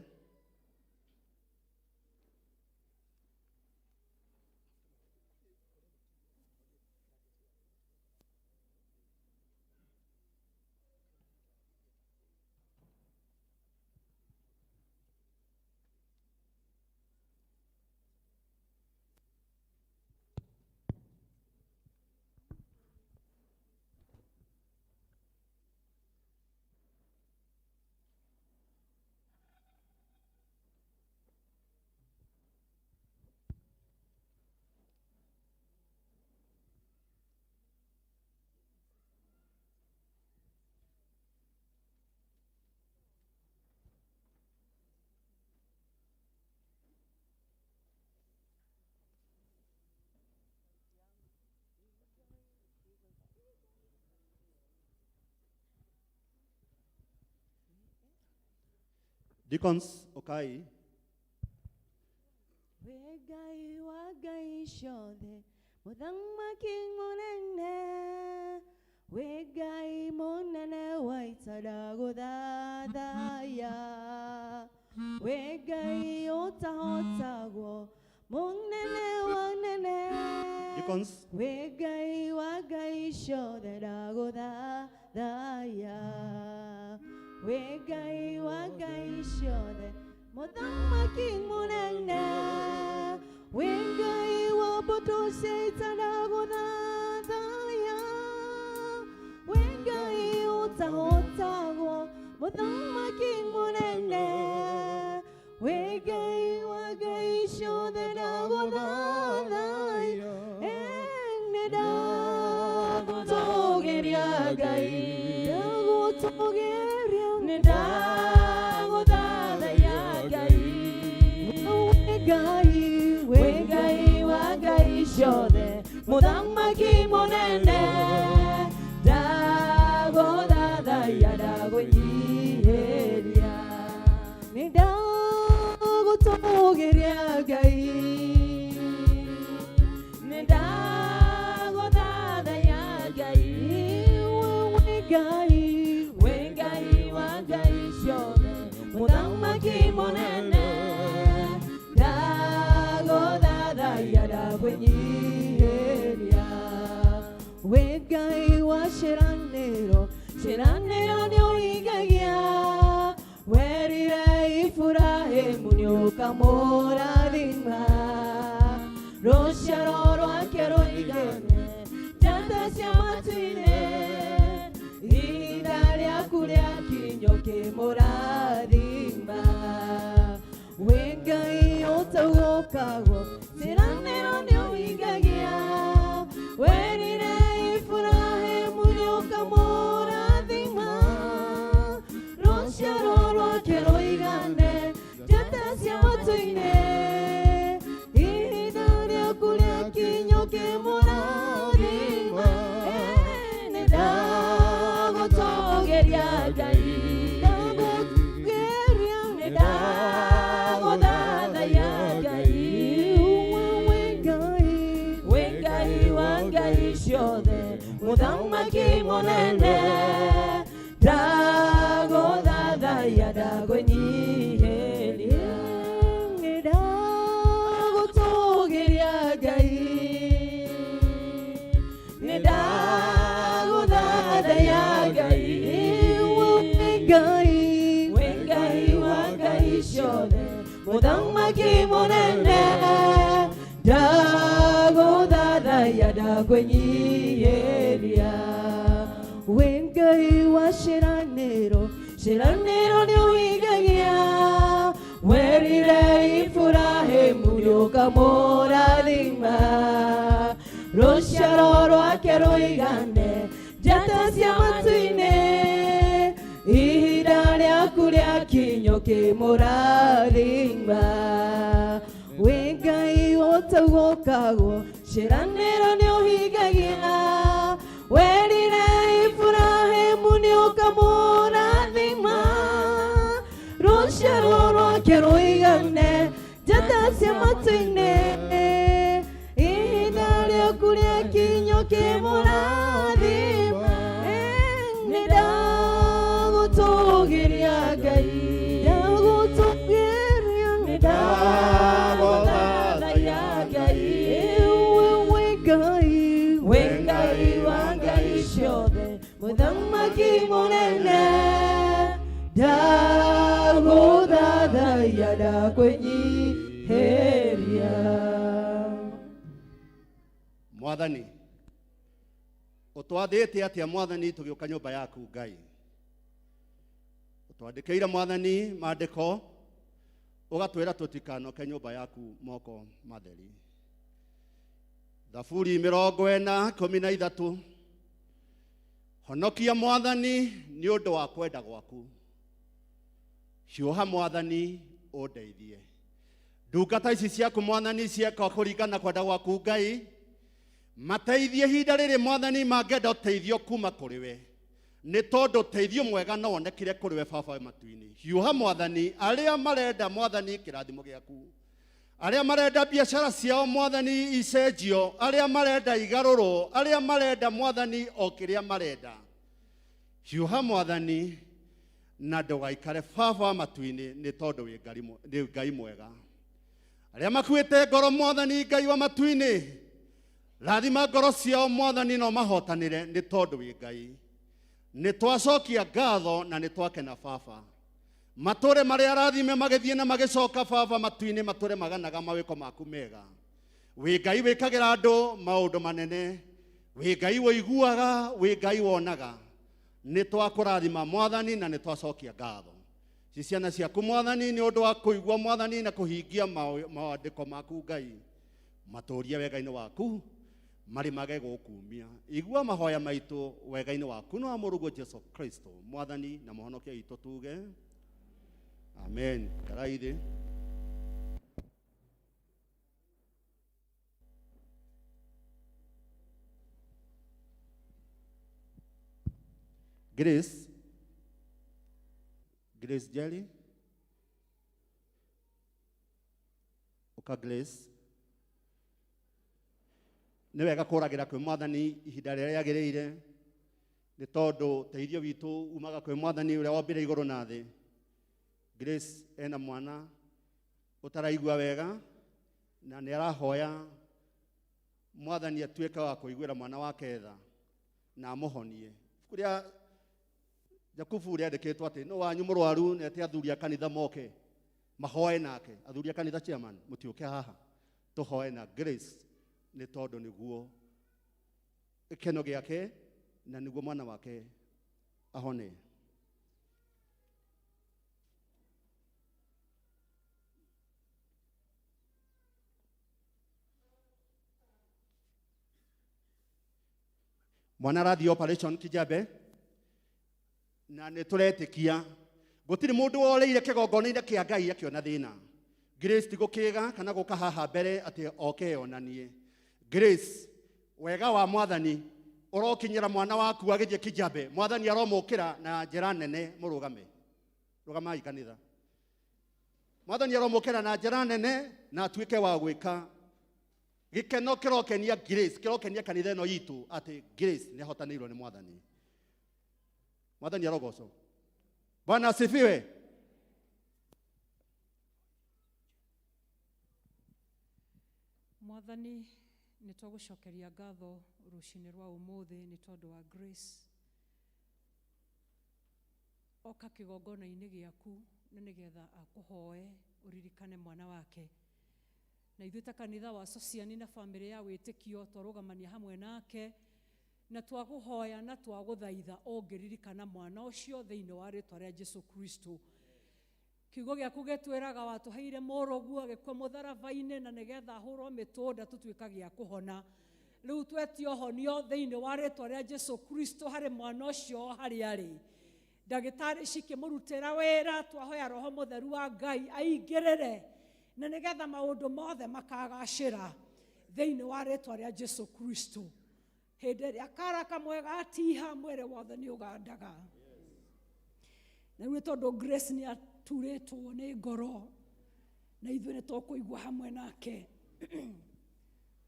Deacons, ũkai. Wĩ Ngai wa ngai ciothe, mũthamaki mũnene, wĩ Ngai mũnene wa ita ndagũthathaiya. Wĩ Ngai ũtahotagwo, mũnene wa nene. Deacons. Wĩ Ngai wa ngai ciothe ndagũthathaiya. Wĩ Ngai wa ngai ciothe, mũthamaki mũnene, wĩ Ngai wa mbũtũ cia ita ndagũthathaiya. Wĩ Ngai ũtahotagwo, mũthamaki mũnene, wĩ Ngai wa ngai ciothe ndagũthathaiya. Nĩ ndagũtũgĩria Ngai, ndagũtũgĩria, nĩ ndagũthathaiya Ngai. Wĩ Ngai, wĩ Ngai wa ngai ciothe, mũthamaki mũnene, ndagũthathaiya, ndagũnyiihĩria. Nĩ ndagũtũgĩria Ngai, nĩ ndagũthathaiya Ngai. Wĩ Ngai, wĩ Ngai wa ngai ciothe, mũthamaki mũnene, ndagũthathaiya, ndagũnyiihĩria. Wĩ Ngai wa ciĩranĩro, ciĩranĩro nĩũhingagia, werire Iburahĩmu nĩũkamũrathima, rũciaro rwake rũigane njata cia matu-inĩ, ihinda rĩaku rĩakinya ũkĩmũrathima. Wĩ Ngai ũtaũgũkagwo, ciĩranĩro nĩũhingagia, werire Iburahĩmu nĩũkamũrathima, rũciaro rwake rũigane njata cia matu-inĩ, ihinda rĩaku rĩakinya ũkĩmũrathima. Nĩ ndagũtũgĩria Ngai, ndagũtũgĩria, nĩ ndagũthathaiya Ngai. Wĩ Ngai, wĩ Ngai wa ngai ciothe, mũthamaki mũnene, ndagũthathaiya, ndagũnyiihĩria. Nĩ ndagũtũgĩria Ngai, nĩ ndagũthathaiya Ngai. Wĩ Ngai, wĩ Ngai wa ngai ciothe, mũthamaki mũnene, ndagũthathaiya, ndagũnyiihĩria. Wĩ Ngai wa ciĩranĩro, ciĩranĩro nĩũhingagia, werire Iburahĩmu nĩũkamũrathima, rũciaro rwake rũigane njata cia matu-inĩ, ihinda rĩaku rĩakinya ũkĩmũrathima. Wĩ Ngai ũtaũgũkagwo, ciĩranĩro nĩũhingagia, werire Iburahĩmu nĩũkamũrathima, rũciaro rwake rũigane njata cia matu-inĩ, ihinda rĩaku rĩakinya ũkĩmũrathima. Nĩ ndagũtũgĩria Ngai, ndagũtũgĩria, nĩ ndagũthathaiya Ngai. Wĩ Ngai, wĩ Ngai wa ngai ciothe, mũthamaki mũnene, ndagũthathaiya, ndagũnyiihĩria. Mwathani, ũtwathĩte atĩa Mwathani tũgĩũka nyũmba yaku Ngai? Ũtwandĩkĩire Mwathani maandĩko, ũgatwĩra tũtikanoke nyũmba yaku moko matheri. Thaburi 40:13, honokia Mwathani nĩ ũndũ wa kwenda gwaku, hiũha Mwathani ũndeithie. Ndungata ici ciaku Mwathani cieka kũringana kwenda gwaku Ngai, mateithie ihinda rĩrĩ Mwathani mangĩenda ũteithio kuma kũrĩ we. Nĩ tondũ ũteithio mwega no wonekire kũrĩ we baba wĩ matu-inĩ. Hiũha mwathani, arĩa marenda mwathani kĩrathimo gĩaku, arĩa marenda biacara ciao mwathani icenjio, arĩa marenda igarũrwo, arĩa marenda mwathani o kĩrĩa marenda, hiũha mwathani na ndũgaikare baba wa matu-inĩ, nĩ tondũ wĩ Ngai mwega. Arĩa makuĩte ngoro mwathani Ngai wa matu-inĩ, rathima ngoro ciao mwathani no mahotanĩre, nĩ tondũ wĩ Ngai. Nĩ twacokia ngatho na nĩ twakena baba. Matũre marĩa arathime magĩthiĩ na magĩcoka baba matu-inĩ, matũre maganaga mawĩko maku mega. Wĩ Ngai wĩkagĩra andũ maũndũ manene, wĩ Ngai wĩiguaga, wĩ Ngai wonaga. Nĩ twakũrathima mwathani na nĩ twacokia ngatho. Ci ciana ciaku mwathani nĩ ũndũ wa kũigua mwathani na kũhingia maandĩko maku Ngai, matũrie wega-inĩ waku marĩ mage gũkumia. Igua mahoya maitũ wega-inĩ waku no mũrũguo Jesu Kristo mwathani na mũhonokia witũ, tuge amen. Karaithi Grace, Grace Jelly, uka Grace. Nĩ wega kũragĩra kwĩ mwathani ihinda rĩrĩa rĩagĩrĩire, nĩ tondũ teithio witũ umaga kwĩ mwathani ũrĩa wombire igũrũ na thĩ. Grace ena mwana ũtaraigua wega na nĩ arahoya mwathani atuĩke wa kũiguĩra mwana wake tha na amũhonie. Ibuku rĩa Jakubu rĩandĩkĩtwo atĩ nũ wanyu mũrwaru na ete athuri a kanitha moke mahoe nake. Athuri a kanitha chairman mũtiũke haha tũhoe na Grace, nĩ tondũ nĩguo gĩkeno gĩake na nĩguo mwana wake ahone. Mwana arathiĩ operation Kijabe na nĩ tũretĩkia gũtirĩ mũndũ woreire kĩgongona-inĩ kĩa Ngai akĩona thĩna. Grace ti gũkĩga kana gũka haha mbere atĩ oke onanie. Grace, wega wa mwathani ũrokinyĩra mwana waku agĩthiĩ Kijabe, mwathani aromũkĩra na njĩra nene. Mũrũgame, rũgamai kanitha. Mwathani aromũkĩra na njĩra nene na atuĩke wa gwĩka gĩkeno kĩrokenia Grace, kĩrokenia kanitha ĩno itũ atĩ Grace nĩ ahotanĩirwo nĩ mwathani. Mwathani arogocwo. Bwana asifiwe. Mwathani, nĩ twagũcokeria ngatho rũcinĩ rwa ũmũthĩ nĩ tondũ wa Grace oka kĩgongona-inĩ gĩaku na nĩgetha akũhoe ũririkane mwana wake. Na ithuĩ ta kanitha wa Sociani na bamĩrĩ ya wĩtĩkio twarũgamania hamwe nake na twagũhoya na twagũthaitha ũngĩririkana mwana ũcio thĩinĩ wa rĩtwa rĩa Jesu Kristo. Kiugo gĩaku gĩtwĩraga watũheire mũrũguo agĩkua mũtharaba-inĩ na nĩgetha ahũrwo mĩtũnda tũtuĩka gĩa kũhona. Rĩu twetie ũhonio thĩinĩ wa rĩtwa rĩa Jesu Kristo harĩ mwana ũcio harĩa arĩ. Ndagĩtarĩ cikĩmũrutĩra wĩra, twahoya Roho Mũtheru wa Ngai aingĩrĩre na nĩgetha maũndũ mothe makagacĩra thĩinĩ wa rĩtwa rĩa Jesu Kristo. Hĩndĩ ĩrĩa kara kamwe gatiha mwĩrĩ wothe nĩ ũgandaga. Na rĩu tondũ Grace nĩ aturĩtwo nĩ ngoro na ithuĩ nĩ tũkũigua hamwe nake,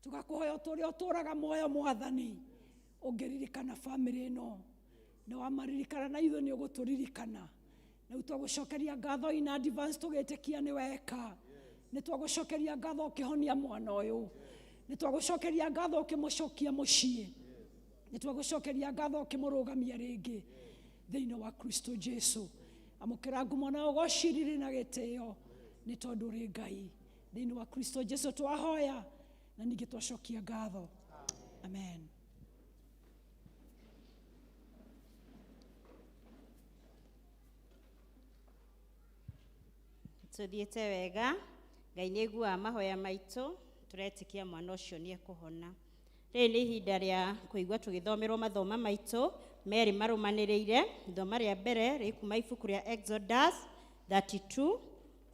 tũgakũhoya ũtũũre ũtũũraga muoyo mwathani, ũngĩririkana bamĩrĩ ĩno nĩ wamaririkana na ithuĩ nĩ ũgũtũririkana. Na rĩu twagũcokeria ngatho in advance tũgĩtĩkia nĩ weka. Nĩ twagũcokeria ngatho ũkĩhonia mwana ũyũ, nĩ twagũcokeria ngatho ũkĩmũcokia mũciĩ, nĩ twagũcokeria ngatho ũkĩmũrũgamia rĩngĩ thĩinĩ wa Kristo Jesu. Amũkĩra ngumo na ũgociriri na gĩtĩo nĩ tondũ ũrĩ Ngai. Thĩinĩ wa Kristo Jesu twahoya na ningĩ twacokia ngatho. Amen. Tuthiĩte wega, Ngai nĩ aiguaga mahoya maitũ, tũretĩkia mwana ũcio nĩ ekũhona. Rĩrĩ nĩ ihinda rĩa kũigua tũgĩthomerwo mathoma maitũ merĩ marũmanĩrĩire. Ithoma rĩa mbere rĩ kuma ibuku rĩa Exodus 32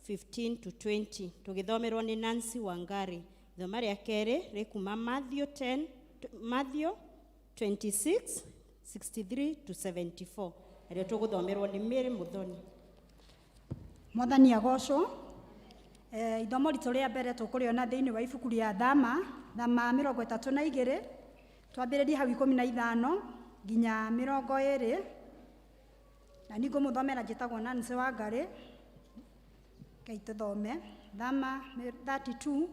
15 to 20, tũgĩthomerwo nĩ Nancy Wangari. Ithoma rĩa kerĩ rĩ kuma Matthew 10, Matthew 26 63 to 74. Narĩo tũgũthomerwo nĩ Mary Muthoni. Mwathani agocwo. Ithomo ritũ rĩa mbere tũkũrĩona thĩinĩ wa ibuku rĩa Thama, Thama 32, twambĩrĩrie hau 15 nginya 20. Na niĩ ngũmũthomera njĩtagwo Nancy Wangari. Rekei tũthome Thama 32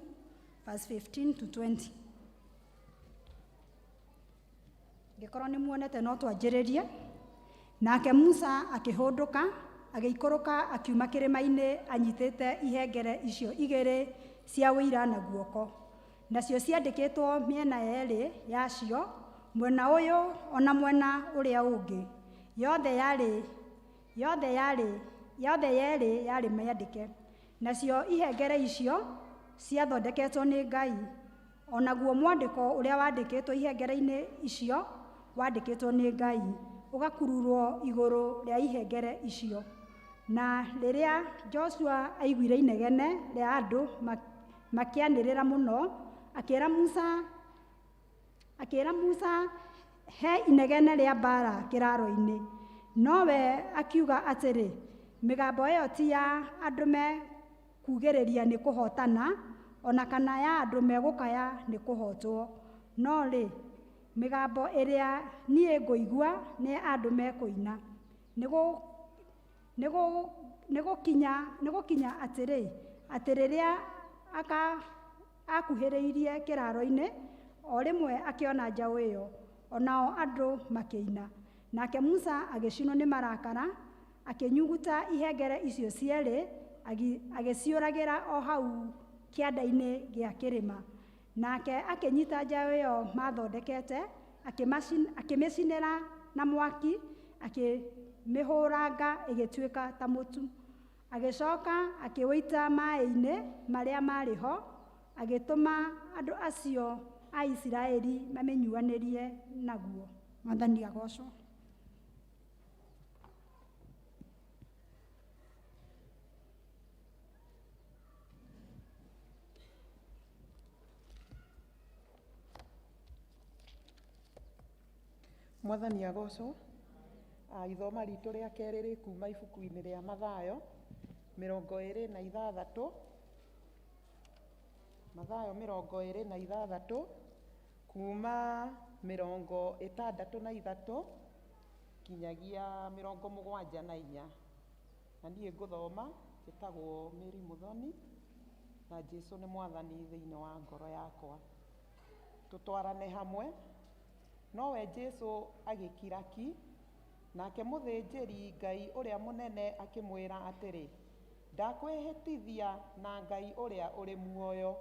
verse 15 to 20. Ngĩkorwo nĩ muonete no twanjĩrĩrie. Nake Musa akĩhũndũka, agĩikũrũka akiuma kĩrĩma-inĩ anyitĩte ihengere icio igĩrĩ cia ũira na guoko. Nacio ciandĩkĩtwo mĩena yerĩ yacio, mwena ũyũ ona mwena ũrĩa ũngĩ. Yothe yerĩ yarĩ mĩandĩke. Nacio ihengere icio ciathondeketwo nĩ Ngai. Onaguo mwandĩko ũrĩa wandĩkĩtwo ihengere-inĩ icio wandĩkĩtwo nĩ Ngai, ũgakururwo igũrũ rĩa ihengere icio. Na rĩrĩa Joshua aiguire inegene rĩa andũ makĩanĩrĩra mũno, akĩra Musa he inegene rĩa mbaara kĩraaro-inĩ. Nowe akiuga atĩrĩ, mĩgambo ĩyo ti ya andũ mekugĩrĩria nĩ kũhootana, ona kana ya andũ megũkaya nĩ kũhootwo. No rĩ, mĩgambo ĩrĩa niĩ ngũigua nĩ andũ mekũina. Nĩ gũkinya atĩrĩ, atĩ rĩrĩa akuhĩrĩirie kĩraaro-inĩ, o rĩmwe akĩona njaũ ĩyo, onao andũ makĩina. Nake Musa agĩcinwo nĩ marakara, akĩnyuguta ihengere icio cierĩ, agĩciũragĩra o hau kĩanda-inĩ gĩa kĩrĩma. Nake akĩnyita njaũ ĩyo mathondekete, akĩmĩcinĩra na mwaki, akĩmĩhũranga ĩgĩtuĩka ta mũtu. Agĩcoka akĩũita maaĩ-inĩ marĩa maarĩ ho, agĩtũma andũ acio a Isiraeli mamĩnyuanĩrie naguo. Mwathani agocwo. Mwathani agocwo. Ithoma ritũ rĩa kerĩ rĩ kuma ibuku-inĩ rĩa Mathayo 26, Mathayo 26 kuma 63 nginyagia 74. Na niĩ ngũthoma njĩtagwo Mary Muthoni na Jesu nĩ mwathani thĩinĩ wa ngoro yakwa. Tũtwarane hamwe. Nowe Jesu agĩkira ki, nake mũthĩnjĩri Ngai ũrĩa mũnene akĩmwĩra atĩrĩ, ndakwĩhĩtithia na Ngai ũrĩa ũrĩ muoyo,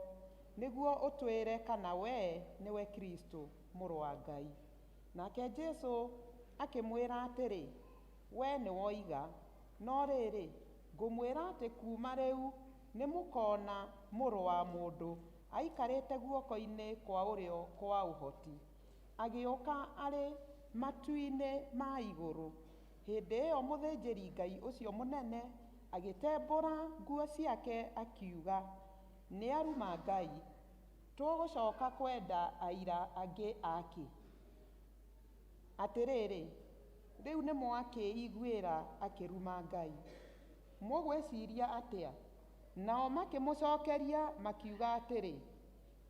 nĩguo ũtwĩre kana we nĩwe Kristo mũrũ wa Ngai. Nake Jesu akĩmwĩra atĩrĩ, we nĩwoiga. No rĩrĩ, ngũmwĩra atĩ kuma rĩu nĩmũkona mũrũ wa mũndũ aikarĩte guoko-inĩ kwa ũrĩo kwa ũhoti, agĩũka arĩ matu-inĩ ma igũrũ. Hĩndĩ ĩyo mũthĩnjĩri Ngai ũcio mũnene agĩtembũra nguo ciake akiuga, nĩaruma Ngai, tũgũcoka kwenda aira angĩ akĩ? Atĩrĩrĩ, rĩu nĩmwakĩiguĩra akĩruma Ngai. Mũgwĩciria atĩa? Nao makĩmũcokeria makiuga atĩrĩ,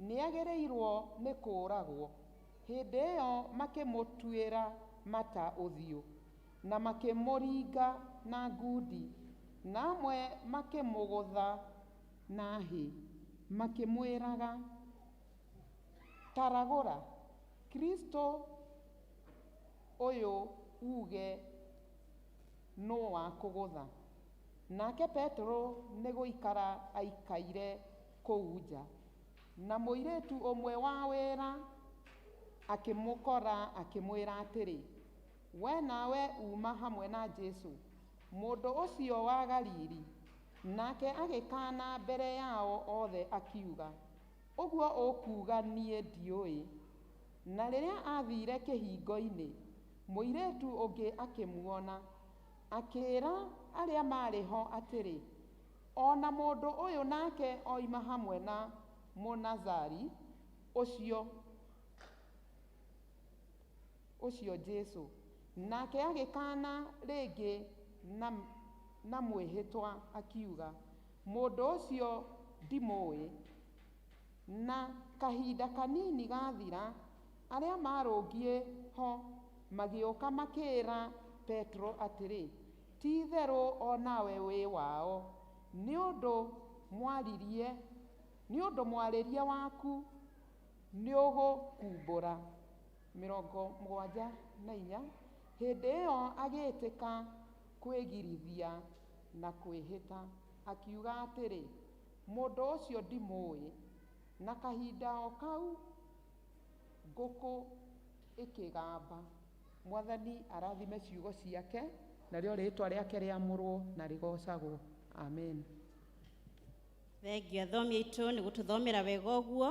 nĩagĩrĩirwo nĩ kũũragwo. Hĩndĩ ĩyo makĩmũtuĩra mata ũthiũ, na makĩmũringa na ngundi, na amwe makĩmũgũtha na hĩ, makĩmwĩraga, taragũra, Kristo ũyũ uge nũ wakũgũtha. Nake Petero nĩ gũikara aikaire kũu nja, na mũirĩtu ũmwe wa wĩra akĩmũkora akĩmwĩra atĩrĩ, we nawe uma hamwe na Jesu, mũndũ ũcio wa Galili. Nake agĩkaana mbere yao othe akiuga, ũguo ũkuuga niĩ ndiũĩ. Na rĩrĩa aathire kĩhingo-inĩ, mũirĩtu ũngĩ akĩmuona, akĩĩra arĩa maarĩ ho atĩrĩ, ona mũndũ ũyũ nake oima hamwe na Mũnazari ũcio Ũcio Jesũ. Nake agĩkaana rĩngĩ na mwĩhĩtwa akiuga, Mũndũ ũcio ndimũũĩ. Na kahinda kanini gathira, arĩa maarũngiĩ ho magĩũka makĩĩra Petero atĩrĩ, Ti-itherũ o nawe wĩ wao, nĩ ũndũ mwarĩrie waku nĩũgũkumbũra. 74. Hĩndĩ ĩyo agĩĩtĩka kwĩgirithia na kwĩhĩta, akiuga atĩrĩ, Mũndũ ũcio ndimũũĩ. Na kahinda o kau ngũkũ ĩkĩgamba. Mwathani arathime ciugo ciake, narĩo rĩĩtwa rĩake rĩamũrwo na rĩgoocagwo. Amen. Thengiũ athomi aitũ nĩ gũtũthomera wega ũguo,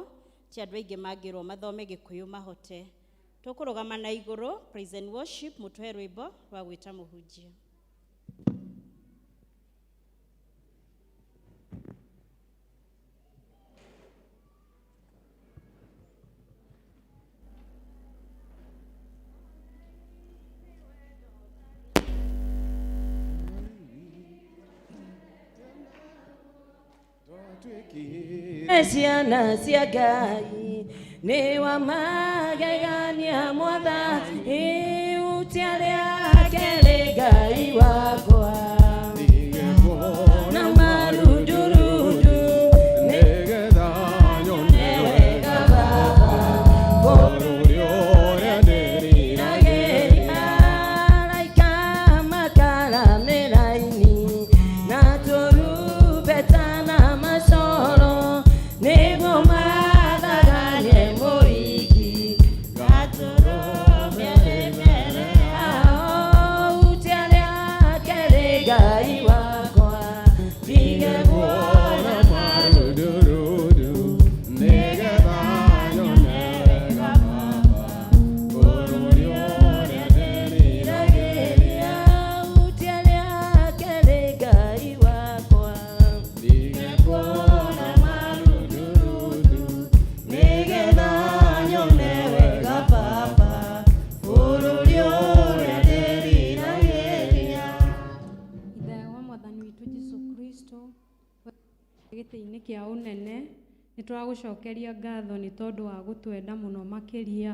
ti andũ aingĩ mangĩrwo mathome Gĩkũyũ mahote. Tũkũrũgama na igũrũ, praise and worship, mũtũhe rwĩmbo rwa gwĩta mũhunjia. Ciana cia Ngai nĩ wa magegania Mwathani ihutia rĩake rĩ Ngai wakwa na marundurundu nĩgetha nyone wega Baba bũrũri ũrĩa ndĩriragĩria. Araika makaramĩra-inĩ na tũrumbeta na macoro nĩguo mathaganie mũingĩ gatũrũme mbere yao ihutia rĩake rĩ Ngai wakwa ndige Kuona marundurundu nĩgetha nyone wega Baba bũrũri ũrĩa ndĩriragĩria. Ihutia rĩake rĩ Ngai wakwa Ndige kuona marundurundu nĩgetha nyone wega Baba bũrũri ũrĩa ndĩriragĩria. Ithe wa mwathani witũ Jesu Kristo gĩtĩ-inĩ kĩa ũnene nĩ tũragũcokeria ngatho nĩ tondũ wa gũtwenda mũno makĩria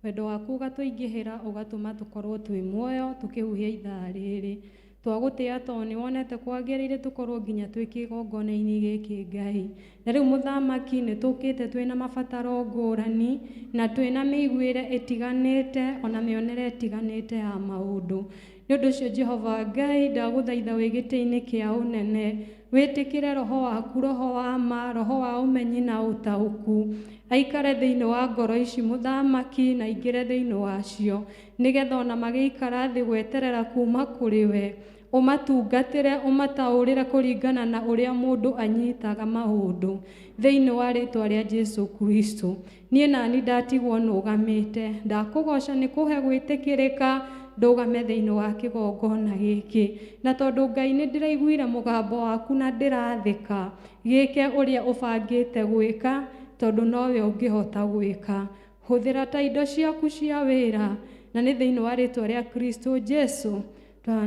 wendo waku ũgatũingĩhĩra ũgatũma tũkorwo twĩ muoyo tũkĩhuhia ithaa rĩrĩ twagũtĩa tondũ nĩ wonete kwagĩrĩire tũkorwo nginya twĩ kĩgongona-inĩ gĩkĩ Ngai na rĩu mũthamaki nĩ tũkĩte twĩna mabataro ngũrani na twĩna mĩiguĩre ĩtiganĩte ona mĩonere ĩtiganĩte ya maũndũ nĩ ũndũ ũcio Jehova Ngai ndagũthaitha wĩ gĩtĩ-inĩ kĩa ũnene wĩtĩkĩre roho waku roho wa ma roho wa ũmenyi na ũtaũku aikare thĩinĩ wa ngoro ici mũthamaki na aingĩre thĩinĩ wacio nĩgetha ona magĩikara thĩ gweterera kuma kũrĩ we ũmatungatĩre ũmataũrĩre kũringana na ũrĩa mũndũ anyitaga maũndũ thĩinĩ wa rĩtwa rĩa Jesu Kristo niĩ nani ndatigwo nũgamĩte ndakũgoca nĩ kũhe gwĩtĩkĩrĩka ndũgame thĩinĩ wa kĩgongona gĩkĩ na tondũ Ngai nĩ ndĩraiguire mũgambo waku na ndĩrathĩka gĩke ũrĩa ũbangĩte gwĩka tondũ nowe ũngĩhota gwĩka hũthĩra ta indo ciaku cia wĩra na nĩ thĩinĩ wa rĩtwa rĩa Kristo Jesu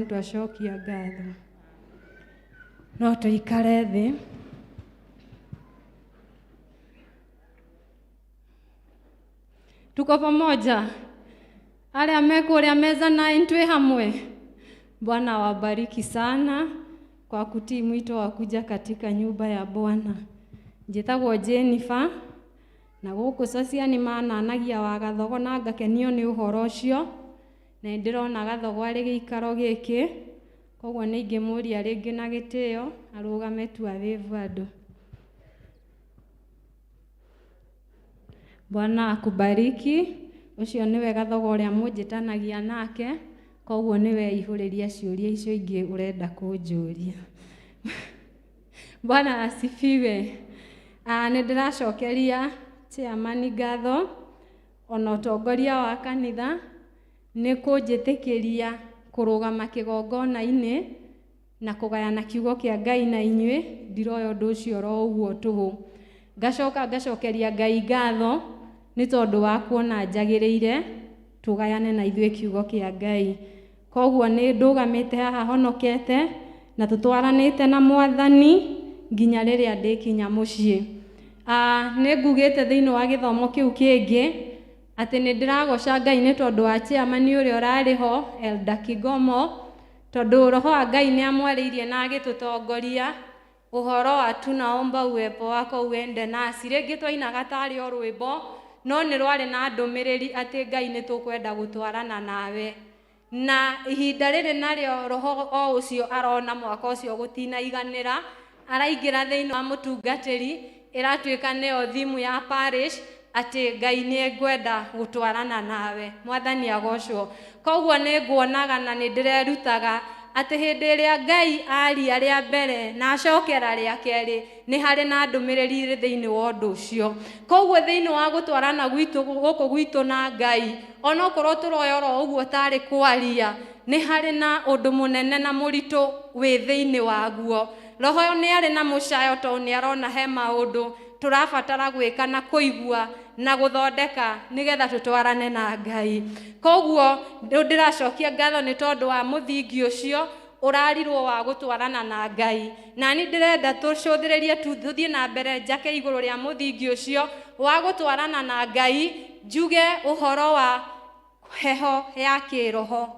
twacokia ngatho no tũikare thĩ. Tuko pamoja arĩa me kũrĩa meza 9 twĩ hamwe. Bwana awabariki sana kwa kutii mwito wa kuja katika nyumba ya Bwana. Njĩtagwo Jennifer na gũkũ Sociani mananagia wa Gathogo na ngakenio nĩ ũhoro ũcio na nĩ ndĩrona Gathogo arĩ gĩikaro gĩkĩ koguo nĩ ingĩmũria rĩngĩ na gĩtĩo arũgame tu awĩvu andũ. Bwana akubariki. Ũcio nĩwe Gathogo ũrĩa mũnjĩtanagia nake koguo nĩwe ihũrĩria ciũria icio ingĩ ũrenda kũnjũria. Bwana asifiwe. Nĩ ndĩracokeria chairman ngatho ona ũtongoria wa kanitha nĩ kũnjĩtĩkĩria kũrũgama kĩgongona-inĩ na kũgayana kiugo kĩa Ngai na inyuĩ ndiroya ũndũ ũcio oro ũguo tũhũ. Ngacoka ngacokeria Ngai ngatho nĩ tondũ wa kuona njagĩrĩire Tũgayane na ithuĩ kiugo kĩa Ngai. Koguo nĩ ndũgamĩte haha honokete na tũtwaranĩte na Mwathani nginya rĩrĩa ndĩkinya mũciĩ. Nĩ ngugĩte thĩinĩ wa gĩthomo kĩu kĩngĩ atĩ nĩ ndĩragoca Ngai nĩ tondũ wa chairman ũrĩa ũrarĩ ho, Elder Kigomo, tondũ roho wa Ngai nĩ amwarĩirie na agĩtũtongoria ũhoro wa tunaomba uwepo wako uende nasi. Rĩngĩ twainaga tarĩ o rwĩmbo, no nĩ rwarĩ na ndũmĩrĩri atĩ Ngai nĩ tũkwenda gũtwarana nawe. Na ihinda rĩrĩ narĩo roho o ũcio arona mwaka ũcio gũtinaiganĩra, araingĩra thĩinĩ wa mũtungatĩri, ĩratuĩka nĩyo thimu ya parish, atĩ Ngai nĩ ngwenda gũtwarana nawe. Mwathani agocwo. Koguo nĩ nguonaga na nĩ ndĩrerutaga atĩ hĩndĩ ĩrĩa Ngai aria rĩa mbere na acokera rĩa kerĩ, nĩ harĩ na ndũmĩrĩri ĩrĩ thĩinĩ wa ũndũ ũcio. Koguo thĩinĩ wa gũtwarana gwitũ gũkũ gwitũ na Ngai, onokorwo tũroya oro ũguo tarĩ kwaria, nĩ harĩ na ũndũ mũnene na mũritũ wĩ thĩinĩ waguo. Roho nĩ arĩ na mũcayo tondũ nĩ arona he maũndũ tũrabatara gwĩka na kũigua na gũthondeka nĩgetha tũtwarane na Ngai. Koguo ndĩracokia ngatho nĩ tondũ wa mũthingi ũcio ũrarirwo wa gũtwarana na Ngai. Na niĩ ndĩrenda tũcũthĩrĩrie tu tũthiĩ na mbere njake igũrũ rĩa mũthingi ũcio wa gũtwarana na Ngai, njuge ũhoro wa heho ya kĩroho.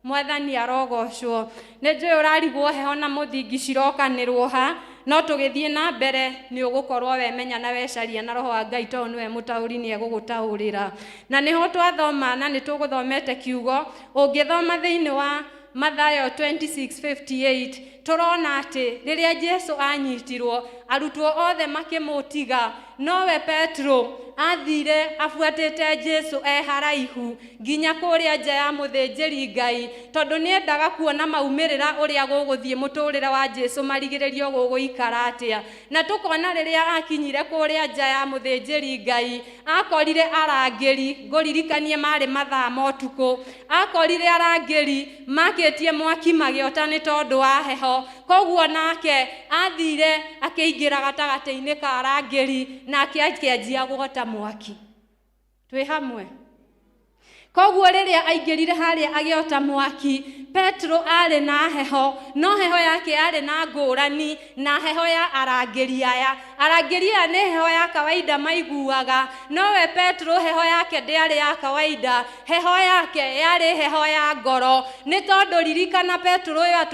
Mwathani arogocwo. Nĩ njũĩ ũrarigwo heho na mũthingi cirokanĩrwo ha, no tũgĩthiĩ na mbere nĩ ũgũkorwo wemenya na wecaria na roho wa Ngai tondũ nĩwe mũtaũri nĩ egũgũtaũrĩra. Na nĩho twathoma na nĩ tũgũthomete kiugo, ũngĩthoma thĩinĩ wa Mathayo 26:58, tũrona atĩ rĩrĩa Jesu anyitirwo, arutwo othe makĩmũtiga, nowe Petro athire abuatĩte Jesu e haraihu nginya kũrĩa nja ya mũthĩnjĩri Ngai, tondũ nĩendaga kuona maumĩrĩra ũrĩa gũgũthiĩ mũtũrĩre wa Jesu marigĩrĩrio gũgũikara atĩa. Na tũkona rĩrĩa akinyire kũrĩa nja ya mũthĩnjĩri Ngai, akorire arangĩri, ngũririkanie marĩ mathaa ma ũtukũ, akorire arangĩri makĩtie mwaki magĩota nĩ tondũ wa heho. Koguo nake athire akĩingĩra gatagatĩ-inĩ ka arangĩri nake akĩanjia gwota mwaki. Twĩ hamwe. Koguo rĩrĩa aingĩrire harĩa agĩota mwaki, Petro arĩ na heho, no heho yake yarĩ na ngũrani na heho ya arangĩri aya. Arangĩri aya nĩ heho ya kawaida maiguaga, nowe Petro heho yake ndĩarĩ ya kawaida, heho yake yarĩ heho ya ngoro. Nĩ tondũ ririkana Petro ũyũ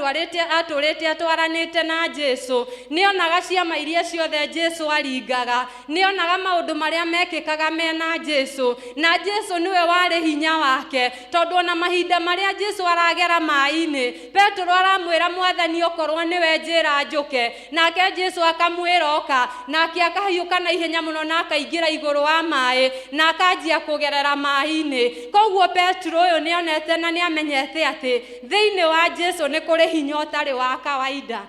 atũrĩte atwaranĩte na Jesu, nĩonaga ciama iria ciothe Jesu aringaga, nĩonaga maũndũ marĩa mekĩkaga mena Jesu, na Jesu nĩwe warĩ hinya wake, tondũ ona mahinda marĩa Jesu aragera maĩ-inĩ, Petro aramwĩra Mwathani okorwo nĩwe njĩra njũke, nake Jesu akamwĩra oka, nake akahiũka na ihenya mũno na akaingĩra igũrũ wa maĩ na akanjia kũgerera maĩ-inĩ. Koguo Petro ũyũ nĩonete na nĩamenyete atĩ thĩinĩ wa Jesu nĩ kũrĩ hinya ũtarĩ wa kawaida.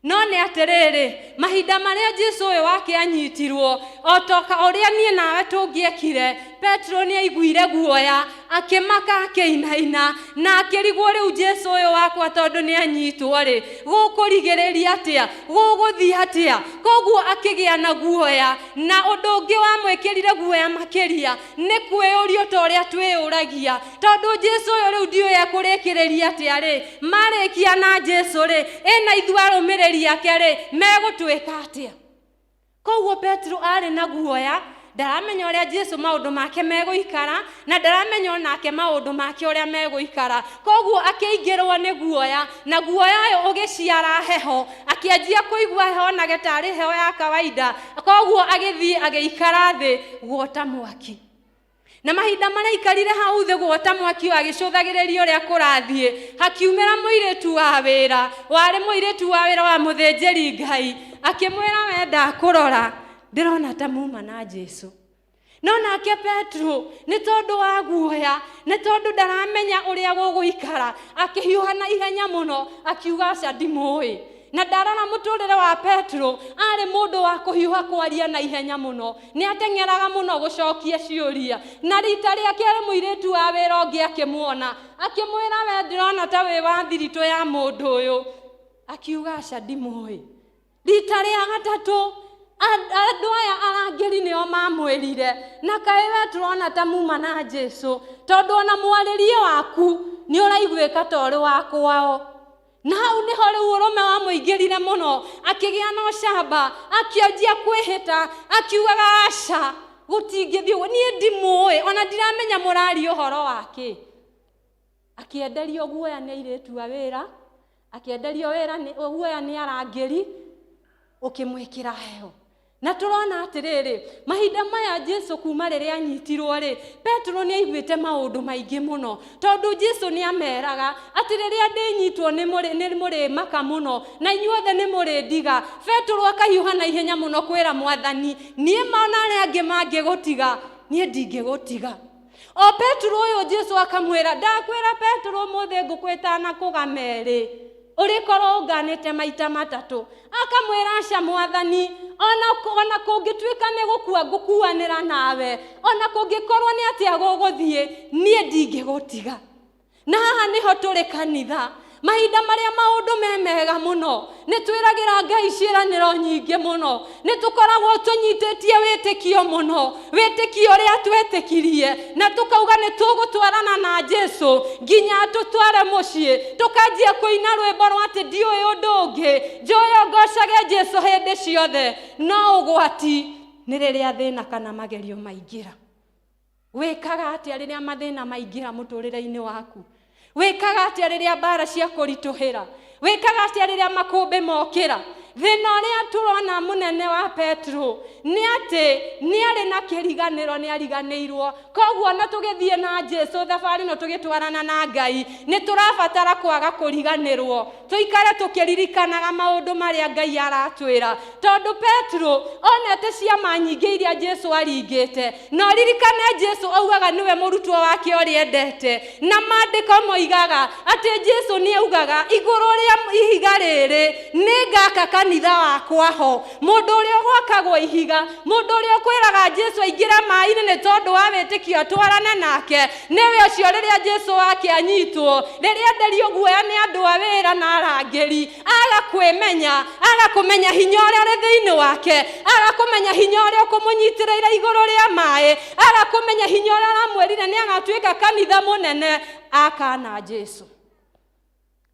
No nĩ atĩrĩrĩ, mahinda marĩa Jesu ũyũ wake anyitirwo, o ta ũrĩa niĩ nawe tũngĩekire, Petro nĩ aiguire guoya, akĩmaka akĩinaina, na akĩrigwo rĩu Jesu ũyũ wakwa tondũ nĩ anyitwo rĩ, gũkũrigĩrĩria atĩa, gũgũthiĩ atĩa? Koguo akĩgĩa na guoya, na ũndũ ũngĩ wamwĩkĩrire guoya makĩria nĩ kwĩyũria ta ũrĩa twĩyũragia, tondũ Jesu ũyũ rĩu ndiũĩ ekũrĩkĩrĩria atĩa rĩ, marĩkia na Jesu rĩ, ĩna ithuĩ arũmĩrĩri ake rĩ, megũtwĩka atĩa? Koguo Petro arĩ na guoya, ndaramenya ũrĩa Jesu maũndũ make megũikara, na ndaramenya onake maũndũ make ũrĩa megũikara. Koguo akĩingĩrwo nĩ guoya, na guoya ũyũ ũgĩciara heho, akĩanjia kũigua heho onake tarĩ heho ya kawaida. Koguo agĩthiĩ agĩikara thĩ gwota mwaki. Na mahinda marĩa aikarire hau thĩ gwota mwaki agĩcũthagĩrĩria ũrĩa kũrathiĩ, hakiumĩra mũirĩtu wa wĩra, warĩ mũirĩtu wa wĩra wa mũthĩnjĩri Ngai, akĩmwĩra we ndakũrora, ndĩrona ta muma na Jesu. No nake Petro nĩ tondũ wa guoya, nĩ tondũ ndaramenya ũrĩa gũgũikara, akĩhiũha na ihenya mũno, akiuga aca ndimũĩ. Na ndarora mũtũrĩre wa Petro, arĩ mũndũ wa kũhiũha kwaria na ihenya mũno, nĩ ateng'eraga mũno gũcokia ciũria. Na rita rĩa kerĩ mũirĩtu wa wĩra ũngĩ akĩmuona, akĩmwĩra we ndĩrona ta wĩ wa thiritũ ya mũndũ ũyũ, akiuga aca ndimũĩ. Rita rĩa gatatũ Andũ aya arangĩri nĩo mamwĩrire, na kaĩ we tũrona ta muma na Jesu, tondũ ona mwarĩrie waku nĩ ũraiguĩka ta ũrĩ wa kwao. Na hau nĩho rĩu ũrũme wamũingĩrire mũno, akĩgĩa na ũcamba, akĩanjia kwĩhĩta, akiugaga aca, gũtingĩthiĩ ũguo, niĩ ndimũĩ, ona ndiramenya mũraria ũhoro wake. Akĩenderio guoya nĩ airĩtu a wĩra, akĩenderio wĩra nĩ guoya nĩ arangĩri, ũkĩmwĩkĩra heho. Na tũrona atĩrĩrĩ, mahinda maya Jesu kuma rĩrĩa anyitirwo rĩ, Petero nĩ aiguĩte maũndũ maingĩ mũno, tondũ Jesu nĩ ameraga atĩ rĩrĩa ndĩnyitwo nĩ mũrĩmaka mũno, na inyuothe nĩ mũrĩndiga. Petero akahiũha na ihenya mũno kwĩra Mwathani, niĩ ona arĩa angĩ mangĩgũtiga, niĩ ndingĩgũtiga. O Petero ũyũ Jesu akamwĩra, ndakwĩra Petero ũmũthĩ ngũkũ ĩtanakũga merĩ, ũrĩkorwo ũnganĩte maita matatũ. Akamwĩra aca Mwathani, ona kũngĩtuĩka nĩ gũkua ngũkuanĩra nawe, ona kũngĩkorwo nĩ atĩa gũgũthiĩ, niĩ ndingĩgũtiga. Na haha nĩho tũrĩ kanitha, mahinda marĩa maũndũ me mega mũno, nĩ twĩragĩra Ngai ciĩranĩro nyingĩ mũno, nĩ tũkoragwo tũnyitĩtie wĩtĩkio mũno, wĩtĩkio ũrĩa twetĩkirie, na tũkauga nĩ tũgũtwarana na Jesu nginya tũtware mũciĩ, tũkanjia kũina rwĩmbo rwa atĩ ndiũĩ ũndũ ũngĩ, njũĩ ngocage Jesu hĩndĩ ciothe. No ũgwati nĩ rĩrĩa thĩna kana magerio maingĩra. Wĩkaga atĩa rĩrĩa mathĩna maingĩra mũtũrĩre-inĩ waku? Wĩkaga atĩa rĩrĩa mbara cia kũritũhĩra? Wĩkaga atĩa rĩrĩa makũmbĩ mokĩra? Thĩna ũrĩa tũrona mũnene wa Petero nĩ atĩ nĩ arĩ na kĩriganĩro, nĩ ariganĩirwo. Koguo ona tũgĩthiĩ na Jesu thabarĩ ĩno tũgĩtwarana na Ngai, nĩ tũrabatara kwaga kũriganĩrwo, tũikare tũkĩririkanaga maũndũ marĩa Ngai aratwĩra. Tondũ Petero onete ciama nyingĩ iria Jesu aringĩte, na ũririkane Jesu augaga nĩwe mũrutwo wake ũrĩa endete, na maandĩko moigaga atĩ Jesu nĩ augaga igũrũ rĩa ihiga rĩrĩ nĩ ngaka kanitha wakwa ho. Mũndũ ũrĩa ũgwakagwo ihiga, mũndũ ũrĩa ũkwĩraga Jesu aingĩre maĩ-inĩ nĩ tondũ wa wĩtĩkio atwarane nake, nĩwe ũcio rĩrĩa Jesu wake anyitwo, rĩrĩa enderio guoya nĩ andũ a wĩra na arangĩri, aga kwĩmenya, aga kũmenya hinya ũrĩa ũrĩ thĩinĩ wake, aga kũmenya hinya ũrĩa ũkũmũnyitĩrĩire igũrũ rĩa maĩ, aga kũmenya hinya ũrĩa ũramwĩrire nĩ agatuĩka kanitha mũnene, akana Jesu.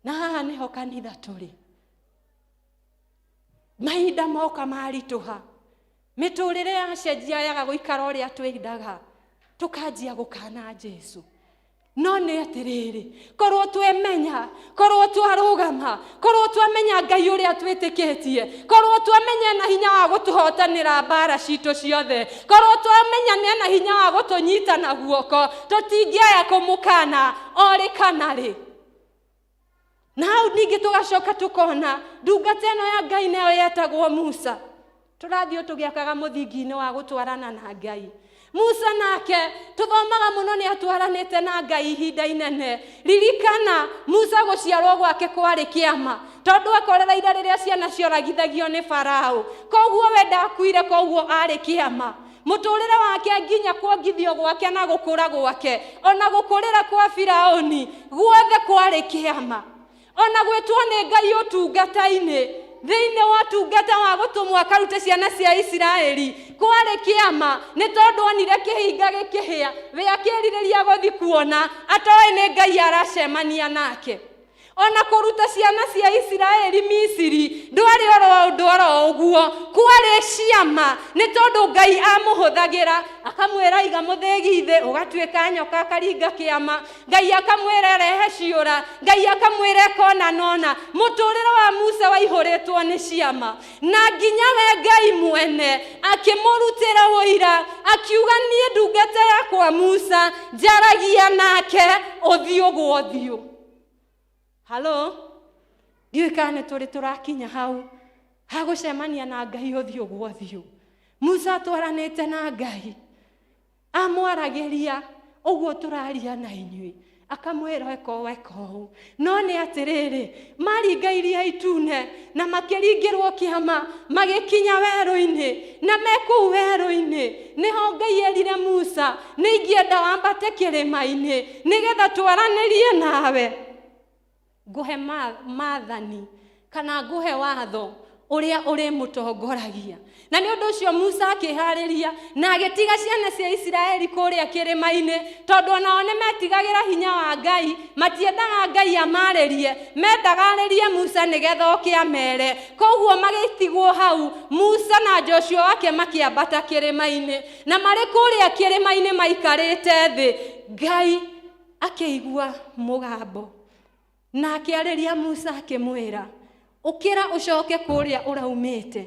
Na haha nĩho kanitha tũrĩ. Mahinda moka maritũha, mĩtũrĩre yacenjia yaga gũikara ũrĩa twendaga, tũkanjia gũkana Jesu. No nĩ atĩrĩrĩ, korwo twemenya, korwo twarũgama, korwo twamenya Ngai ũrĩa twĩtĩkĩtie, korwo twamenya ena hinya wa gũtũhotanĩra mbara citũ ciothe, korwo twamenya nĩ ena hinya wa gũtũnyita na guoko, tũtingĩaya kũmũkana orĩ kana rĩ. Na hau ningĩ tũgacoka tũkona ndungata ĩno ya Ngai nayo yetagwo Musa. Tũrathiĩ tũgĩakaga mũthingi-inĩ wa gũtwarana na Ngai. Musa nake tũthomaga mũno nĩ atwaranĩte na Ngai ihinda inene. Ririkana Musa gũciarwo gwake kwarĩ kĩama, tondũ akorereire rĩrĩa ciana cioragithagio nĩ Farao. Koguo we ndakuire, koguo arĩ kĩama. Mũtũrĩre wake nginya kuongithio gwake na gũkũra gwake, ona gũkũrĩra kwa Firaũni, guothe kwarĩ kĩama. Ona gwĩtwo nĩ Ngai ũtungata-inĩ, thĩinĩ wa ũtungata wa gũtũmwo akarute ciana cia Isiraeli, kwarĩ kĩama, nĩ tondũ onire kĩhinga gĩkĩhĩa, we akĩrirĩria gũthiĩ kuona, atoĩ nĩ Ngai aracemania nake. Ona kũruta ciana cia Isiraeli Misiri ndwarĩ oro ũndũ oro ũguo, kwarĩ ciama, nĩ tondũ Ngai amũhũthagĩra, akamwĩra iga mũthĩgi thĩ, ũgatuĩka nyoka akaringa kĩama, Ngai akamwĩra rehe ciũra, Ngai akamwĩra ĩkona nona. Mũtũrĩre wa Musa waihũrĩtwo nĩ ciama, na nginya we Ngai mwene akĩmũrutĩra ũira, akiuga niĩ ndungata yakwa Musa njaragia nake ũthiũ gwa ũthiũ. Halo, ndiũĩ kana nĩ tũrĩ tũrakinya hau hagũcemania na Ngai ũthiũ gwa ũthiũ. Musa atwaranĩte na Ngai, amwaragĩria ũguo tũraria na inyuĩ, akamwĩra eka ũũ, eka ũũ. No nĩ atĩrĩrĩ, maringa iria itune na makĩringĩrwo kĩama, magĩkinya werũ-inĩ, na me kũu werũ-inĩ nĩho Ngai erire Musa, nĩ ingĩenda wambate kĩrĩma-inĩ nĩgetha twaranĩrie nawe, ngũhe maathani kana ngũhe watho Ũrĩa ũrĩmũtongoragia. Na nĩ ũndũ ũcio Musa akĩharĩria na agĩtiga ciana cia Isiraeli kũrĩa kĩrĩma-inĩ, tondũ onao nĩ metigagĩra hinya wa Ngai, matiendaga Ngai amarĩrie, mendaga arĩrie Musa nĩgetha oke amere. Koguo magĩtigwo hau, Musa na Joshua wake makĩambata kĩrĩma-inĩ. Na marĩ kũrĩa kĩrĩma-inĩ maikarĩte thĩ, Ngai akĩigua mũgambo na akĩarĩria Musa akĩmwĩra, ũkĩra ũcoke kũrĩa ũraumĩte,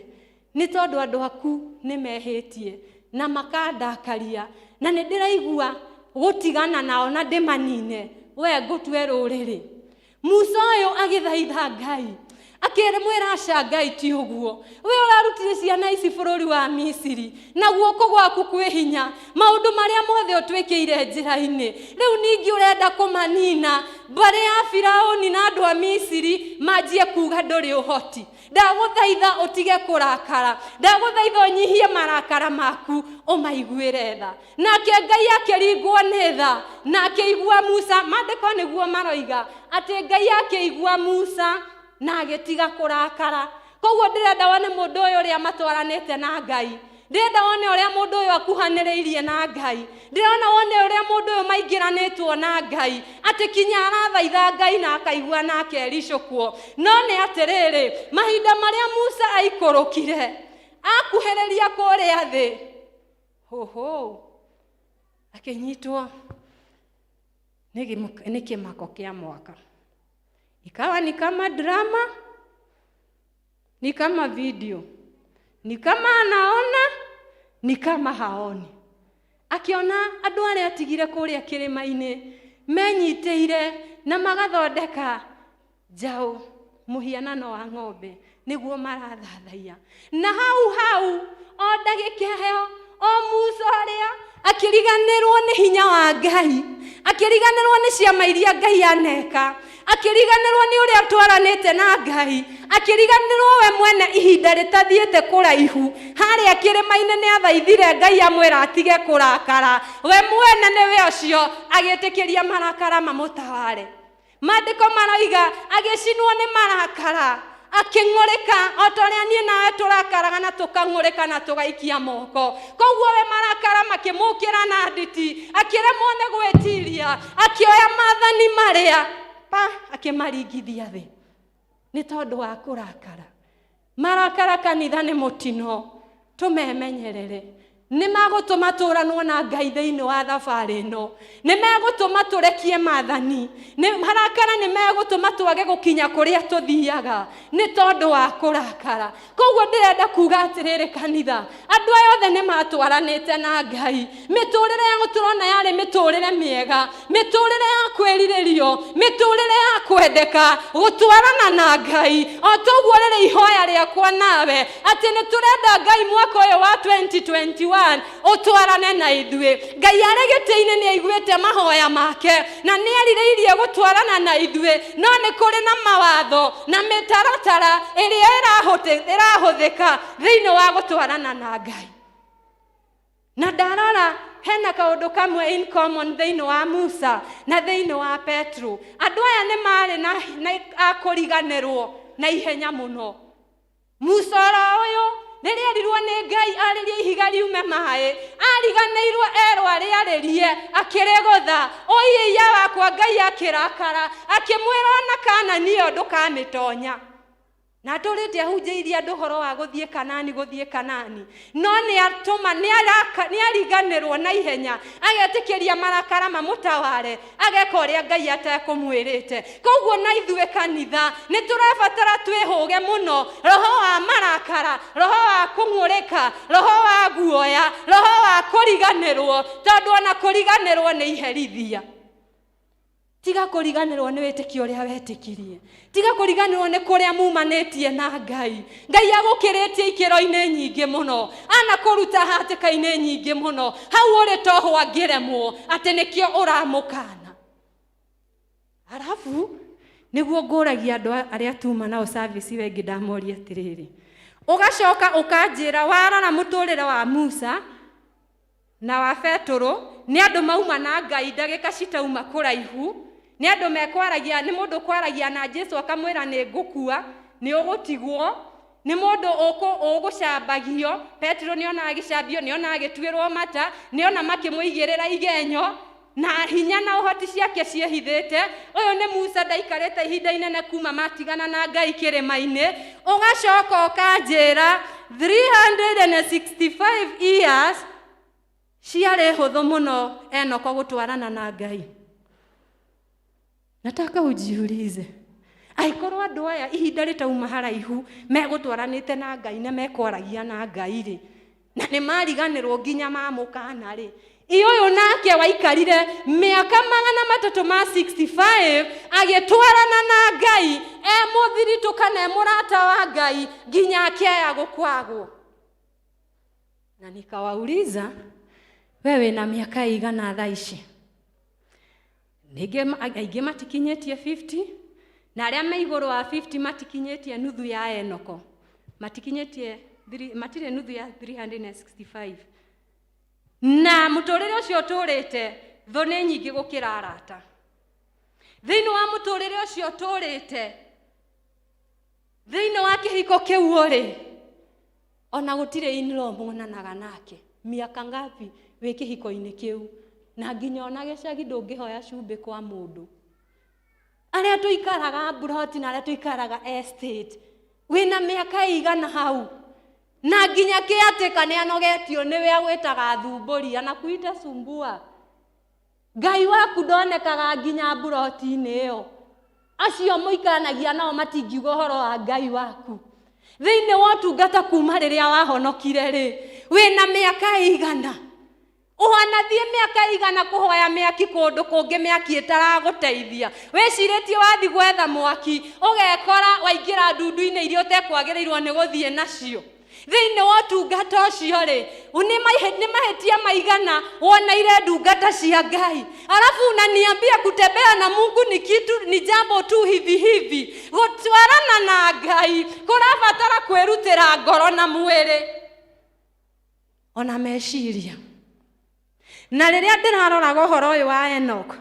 nĩ tondũ andũ aku nĩ mehĩtie na makandakaria, na nĩ ndĩraigua gũtigana nao na ndĩmanine, we ngũtue rũrĩrĩ. Musa ũyũ agĩthaitha Ngai, akĩmwĩra aca Ngai ti ũguo, we ũrarutire ciana ici bũrũri wa Misiri na guoko gwaku kwĩ hinya, maũndũ marĩa mothe ũtwĩkĩire njĩra-inĩ, rĩu ningĩ ũrenda kũmanina, mbarĩ ya Firaũni na andũ a Misiri manjie kuga ndũrĩ ũhoti. Ndagũthaitha ũtige kũrakara, ndagũthaitha ũnyihie marakara maku, ũmaiguĩre tha. Nake Ngai akĩringwo nĩ tha na akĩigua Musa. Maandĩko nĩguo maroiga atĩ Ngai akĩigua Musa na agĩtiga kũrakara. Koguo ndĩrenda wone mũndũ ũyũ ũrĩa matwaranĩte na Ngai, ndĩrenda wone ũrĩa mũndũ ũyũ akuhanĩrĩirie na Ngai, ndĩrona wone ũrĩa mũndũ ũyũ maingĩranĩtwo na Ngai, atĩ kinya arathaitha Ngai na akaigua na akericũkwo. No nĩ atĩrĩrĩ, mahinda marĩa Musa aikũrũkire akuhĩrĩria kũrĩa thĩ, hoho akĩnyitwo nĩ kĩmako kĩa mwaka. Ikawa ni kama drama, ni kama video, ni kama anaona, ni kama haoni. Akiona andũ arĩa atigire kũrĩa kĩrĩma-inĩ menyitĩire na magathondeka njaũ, mũhianano wa ng'ombe, nĩguo marathathaiya. Na hau hau o ndagĩka ĩyo o Musa ũrĩa akĩriganĩrwo nĩ hinya wa Ngai, akĩriganĩrwo nĩ ciama iria Ngai aneka, akĩriganĩrwo nĩ ũrĩa twaranĩte na Ngai, akĩriganĩrwo we mwene ihinda rĩtathiĩte kũraihu harĩa kĩrĩma-inĩ nĩ athaithire Ngai amwĩra atige kũrakara. We mwene nĩwe ũcio agĩtĩkĩria marakara mamũtaware. Maandĩko maroiga agĩcinwo nĩ marakara, akĩng'ũrĩka o ta ũrĩa niĩ nawe tũrakaraga na tũkang'ũrĩka na tũgaikia moko. Koguo we marakara makĩmũkĩra na nditi, akĩremwo nĩ gwĩtiria, akĩoya maathani marĩa pa akĩmaringithia thĩ nĩ tondũ wa kũrakara. Marakara kanitha nĩ mũtino, tũmemenyerere. Nĩ magũtũma tũranwo na Ngai thĩinĩ wa thabarĩ ĩno, nĩ megũtũma tũrekie maathani, nĩ marakara nĩ megũtũma twage gũkinya kũrĩa tũthiaga nĩ tondũ wa kũrakara. Koguo ndĩrenda kuga atĩrĩrĩ kanitha, andũ aya othe nĩ matwaranĩte na Ngai. Mĩtũrĩre yao tũrona yarĩ mĩtũrĩre mĩega, mĩtũrĩre ya kwĩrirĩrio, mĩtũrĩre ya kwendeka, gũtwarana na Ngai. O toguo rĩrĩ ihoya rĩakwa nawe atĩ nĩ tũrenda Ngai mwaka ũyũ wa 2021 ũtwarane na ithuĩ. Ngai arĩ gĩtĩ-inĩ nĩ aiguĩte mahoya make na nĩ erirĩirie gũtwarana na ithuĩ, no nĩ kũrĩ na mawatho na mĩtaratara ĩrĩa ĩrahũthĩka thĩinĩ wa gũtwarana na Ngai. Na ndarora hena kaũndũ kamwe in common thĩinĩ wa Musa na thĩinĩ wa Petro. Andũ aya nĩ marĩ na a kũriganĩrwo na ihenya mũno. Musa oro ũyũ rĩrĩa erirwo nĩ Ngai arĩrie ihiga riume maĩ, ariganĩirwo erwo arĩarĩrie, akĩrĩgũtha. Ũiya wakwa Ngai akĩrakara, akĩmwĩra ona Kanani ĩyo ndũkamĩtonya. Na atũrĩte ahunjĩirie andũ ũhoro wa gũthiĩ Kanani, gũthiĩ Kanani, no nĩ atũma, nĩ ariganĩrwo na ihenya, agetĩkĩria marakara mamũtaware, ageka ũrĩa Ngai atekũmwĩrĩte. Koguo na ithuĩ kanitha nĩ tũrabatara twĩhũge mũno roho wa marakara, roho wa kũng'ũrĩka, roho wa guoya, roho wa kũriganĩrwo, tondũ ona kũriganĩrwo nĩ iherithia. Tiga kũriganĩrwo nĩ wĩtĩkio ũrĩa wetĩkirie, tiga kũriganĩrwo nĩ kũrĩa mumanĩtie na Ngai. Ngai agũkĩrĩtie ikĩro-inĩ nyingĩ mũno, anakũruta hatĩka-inĩ nyingĩ mũno, hau ũrĩ tohwo angĩremwo atĩ nĩkĩo ũramũkana. Arabu nĩguo ngũragia andũ arĩa tuma nao service wengi, ndamoria atĩrĩrĩ, ũgacoka ũkanjĩra warora mũtũrĩre wa Musa na wa Petero, nĩ andũ mauma na Ngai ndagĩka citauma kũraihu, nĩ andũ mekwaragia, nĩ mũndũ kwaragia na Jesu akamwĩra nĩ ngũkua, nĩ ũgũtigwo, Nĩ mũndũ ũgũcambagio. Petero nĩona agĩcambio, nĩona agĩtuĩrwo mata, nĩona makĩmũigĩrĩra igenyo na hinya na ũhoti ciake ciĩhithĩte. Ũyũ nĩ Musa, ndaikarĩte ihinda inene kuma matigana na Ngai kĩrĩma-inĩ. Ũgacoka ũkanjĩra 365 years ciarĩ hũthũ mũno Enoko gũtwarana na Ngai. Nataka ujiulize, angĩkorwo andũ aya ihinda rĩtauma haraihu megũtwaranĩte na Ngai na mekwaragia na Ngai rĩ, na nĩ mariganĩrwo nginya mamũkana rĩ, ĩ ũyũ nake waikarire mĩaka 365 agĩtwarana na Ngai, e mũthiritũ kana e mũrata wa Ngai nginya akĩaya gũkwagwo. Na nikawauliza, we wĩna mĩaka ĩigana thaa ici? Ningĩ aingĩ matikinyĩtie 50, na arĩa me igũrũ wa 50 matikinyĩtie nuthu ya Enoko, matikinyĩtie matirĩ nuthu ya 365. Na mũtũrĩre ũcio ũtũrĩte, thũ nĩ nyingĩ gũkĩra arata. Thĩinĩ wa mũtũrĩre ũcio ũtũrĩte, thĩinĩ wa kĩhiko kĩu ũrĩ, ona gũtirĩ in-law muonanaga nake. Miaka ngapi wĩ kĩhiko-inĩ kĩu? Na nginya ona gĩcagi ndũngĩhoya cumbĩ kwa mũndũ. Arĩa tũikaraga mburoti na arĩa tũikaraga estate, wĩna mĩaka ĩigana hau? Na nginya kĩatĩka nĩ anogetio nĩwe agwĩtaga thumbũri, anakuita sumbua. Ngai waku ndonekaga nginya mburoti-inĩ ĩyo. Acio mũikaranagia nao matingiuga ũhoro wa Ngai waku. Thĩinĩ wa ũtungata kuma rĩrĩa wahonokire rĩ, wĩna mĩaka ĩigana? Ũhanathiĩ mĩaka ĩigana kũhoya mĩaki kũndũ kũngĩ, mĩaki ĩtaragũteithia? Wĩcirĩtie wathi gwetha mwaki, ũgekora waingĩra ndundu-inĩ iria ũtekwagĩrĩirwo nĩ gũthiĩ nacio. Thĩinĩ wa ũtungata ũcio rĩ, nĩ mahĩtia maigana woneire ndungata cia Ngai? Alafu unaniambia kutembea na Mungu ni kitu, ni jambo tu hivi hivi. Gũtwarana na Ngai kũrabatara kwĩrutĩra ngoro na mwĩrĩ ona meciria. Na rĩrĩa ndĩraroraga ũhoro ũyũ wa Enoch,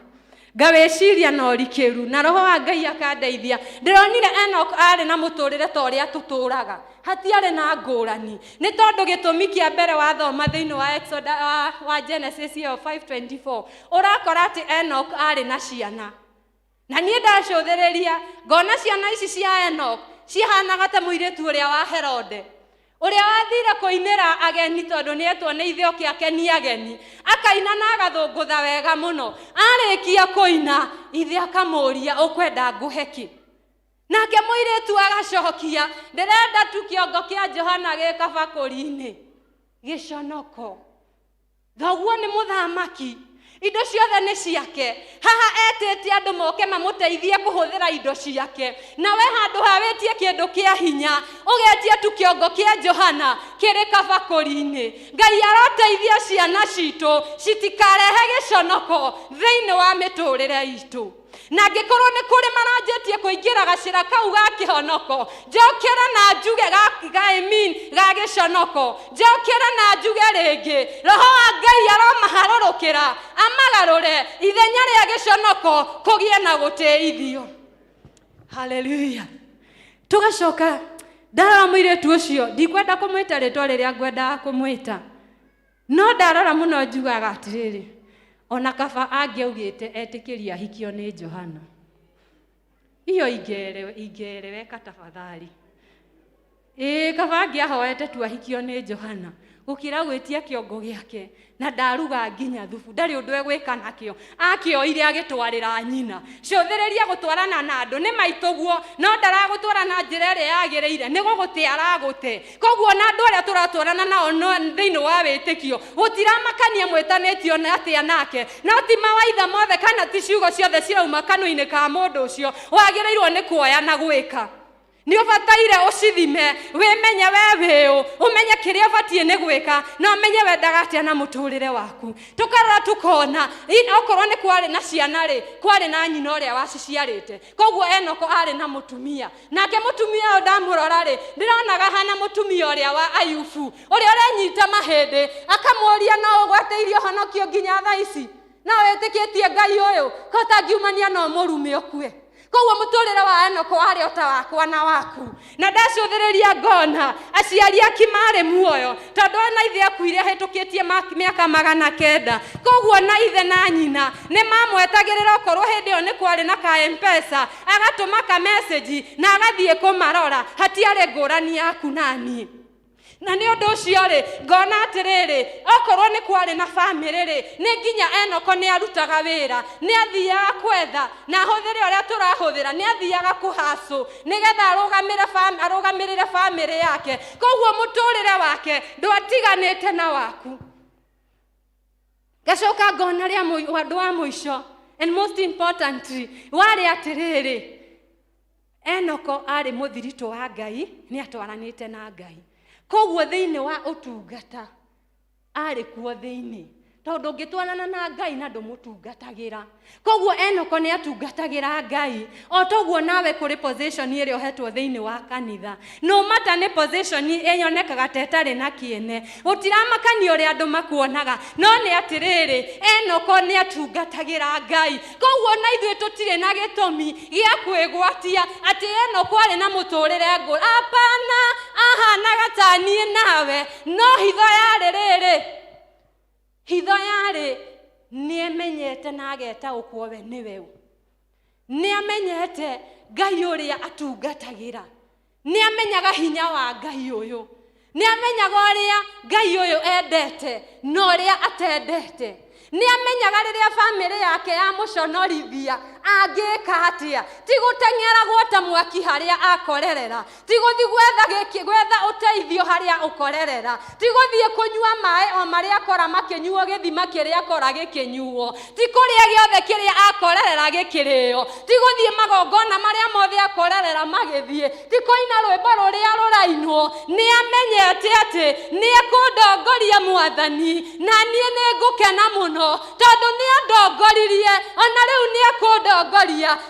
ngawĩciria na ũrikĩru, na roho wa Ngai akandeithia, ndĩronire Enoch arĩ na mũtũrĩre ta ũrĩa tũtũraga, hatiarĩ na ngũrani. Nĩ tondũ gĩtũmi kĩa mbere, wathoma thĩinĩ wa Exodus, wa Genesis ĩyo 5:24, ũrakora atĩ Enoch arĩ na ciana. Na niĩ ndacũthĩrĩria ngona ciana ici cia Enoch cihanaga ta mũirĩtu ũrĩa wa Herode, ũrĩa wathire kũinĩra ageni, tondũ nĩ etwo nĩ ithe oke akenie ageni, akaina na agathũngũtha wega mũno. Arĩkia kũina, ithe akamũria, "Ũkwenda ngũhe kĩ?" Nake mũirĩtu agacokia, "Ndĩrenda tu kĩongo kĩa Johana gĩ kabakũri-inĩ." Gĩconoko. Thoguo nĩ mũthamaki, indo ciothe nĩ ciake. Haha etĩte andũ moke mamũteithie kũhũthĩra indo ciake, na we handũ ha wĩtie kĩndũ kĩa hinya, ũgetie tu kĩongo kĩa Johana kĩrĩ kabakũri-inĩ. Ngai aroteithia ciana citũ citikarehe gĩconoko thĩinĩ wa mĩtũrĩre itũ. Na angĩkorwo nĩ kũrĩ maranjĩtie kũingĩra gacĩra kau ga kĩhonoko, njokere na njuge ga, I mean, ga gĩconoko, njokere na njuge rĩngĩ, roho wa Ngai aromaharũrũkĩra amagarũre ithenya rĩa gĩconoko kũgĩe na gũtĩithio. Haleluya. Tũgacoka ndarora mũirĩtu ũcio, ndikwenda kũmwĩta rĩtwa rĩrĩa ngwendaga kũmwĩta, no ndarora mũno njugaga atĩrĩrĩ, ona kaba angĩaugĩte etĩkĩrie ahikio nĩ Johana, iyo ingeeleweka tafadhali. Ĩĩ, kaba angĩahoete tu ahikio nĩ Johana gũkĩra gwĩtia kĩongo gĩake, na ndaruga nginya thubu, ndarĩ ũndũ egwĩka nakĩo, akĩoire agĩtwarĩra nyina. Cũthĩrĩria gũtwarana na andũ nĩ maitũguo, no ndaragũtwara na njĩra ĩrĩa yagĩrĩire, nĩ gũgũte aragũte. Koguo na andũ arĩa tũratwarana nao no thĩinĩ wa wĩtĩkio, gũtiramakania mwĩtanĩtio na atĩa nake, no ti mawaitha mothe kana ti ciugo ciothe cirauma kanua-inĩ ka mũndũ ũcio wagĩrĩirwo nĩ kuoya na gwĩka. Nĩ ũbataire ũcithime, wĩmenye we wĩũ, ũmenye kĩrĩa ũbatiĩ nĩ gwĩka, na ũmenye wendaga atĩa na mũtũrĩre waku. Tũkarora tũkona okorwo nĩ kwarĩ na ciana rĩ, kwarĩ na nyina ũrĩa waciciarĩte. Koguo Enoko arĩ na mũtumia, nake mũtumia ũyũ ndamũrora rĩ, ndĩronaga hana mũtumia ũrĩa wa Ayubu, ũrĩa ũrenyita mahĩndĩ akamũria, "No ũgwatĩirie ũhonokio nginya thaa ici? No wĩtĩkĩtie Ngai ũyũ? Ko ũtangiumania no mũrume ũkue?" Koguo mũtũrĩre wa Enoko warĩ o ta wakwa na waku. Na ndacũthĩrĩria ngona aciari aki marĩ muoyo, tondũ ona ithe akuire ahĩtũkĩtie mĩaka 900. Koguo na ithe na nyina nĩ mamwetagĩrĩra okorwo hĩndĩ ĩyo nĩ kwarĩ na ka M-Pesa, agatũma ka message na agathiĩ kũmarora. Hatiarĩ ngũrani yaku na niĩ. Na nĩ ũndũ ũcio rĩ, ngona atĩrĩrĩ, okorwo nĩ kwarĩ na bamĩrĩ rĩ, nĩ nginya Enoko nĩ arutaga wĩra, nĩ athiaga kwetha, na ahũthĩre ũrĩa tũrahũthĩra, nĩ athiaga kũhacũ nĩgetha arũgamĩrĩre bamĩrĩ yake. Koguo mũtũrĩre wake ndwatiganĩte na waku. Ngacoka ngona rĩa ũndũ wa mũico, and most importantly, warĩ atĩrĩrĩ, Enoko arĩ mũthiritũ wa Ngai, nĩ atwaranĩte na Ngai. Koguo thĩinĩ wa ũtungata arĩ kuo thĩinĩ, tondũ ũngĩtwarana na Ngai na ndũmũtungatagĩra. Koguo Enoko nĩ atungatagĩra Ngai, o toguo nawe kũrĩ position ĩrĩa ũhetwo thĩinĩ wa kanitha. No mata nĩ position ĩyonekaga ta ĩtarĩ na kĩene, gũtiramakania ũrĩa andũ makuonaga, no nĩ atĩrĩrĩ, Enoko nĩ atungatagĩra Ngai. Koguo na ithuĩ tũtirĩ na gĩtũmi gĩa kwĩgwatia atĩ Enoko arĩ na mũtũrĩre ngũrani. Hapana, ahanaga ta niĩ nawe, no hitho yarĩ rĩrĩ, hitho yarĩ nĩemenyete na agetaũkwo we nĩwe ũ. Nĩamenyete Ngai ũrĩa atungatagĩra, nĩamenyaga hinya wa Ngai ũyũ, nĩamenyaga ũrĩa Ngai ũyũ endete na ũrĩa atendete, nĩamenyaga rĩrĩa bamĩrĩ yake yamũconorithia angĩka atĩa, ti gũteng'era gwota mwaki harĩa akorerera, ti gũthiĩ gwetha ũteithio harĩa ũkorerera, ti gũthiĩ kũnyua maĩ o marĩa akora makĩnyuo gĩthima kĩrĩa akora gĩkĩnyuo, ti kũrĩa gĩothe kĩrĩa akorerera gĩkĩrĩo, ti gũthiĩ magongona marĩa mothe akorerera magĩthiĩ, ti kũina rwĩmbo rũrĩa rũrainwo. Nĩamenyete atĩ nĩekũndongoria Mwathani, na niĩ nĩngũkena mũno tondũ nĩandongoririe, ona rĩu nĩekũndongoria,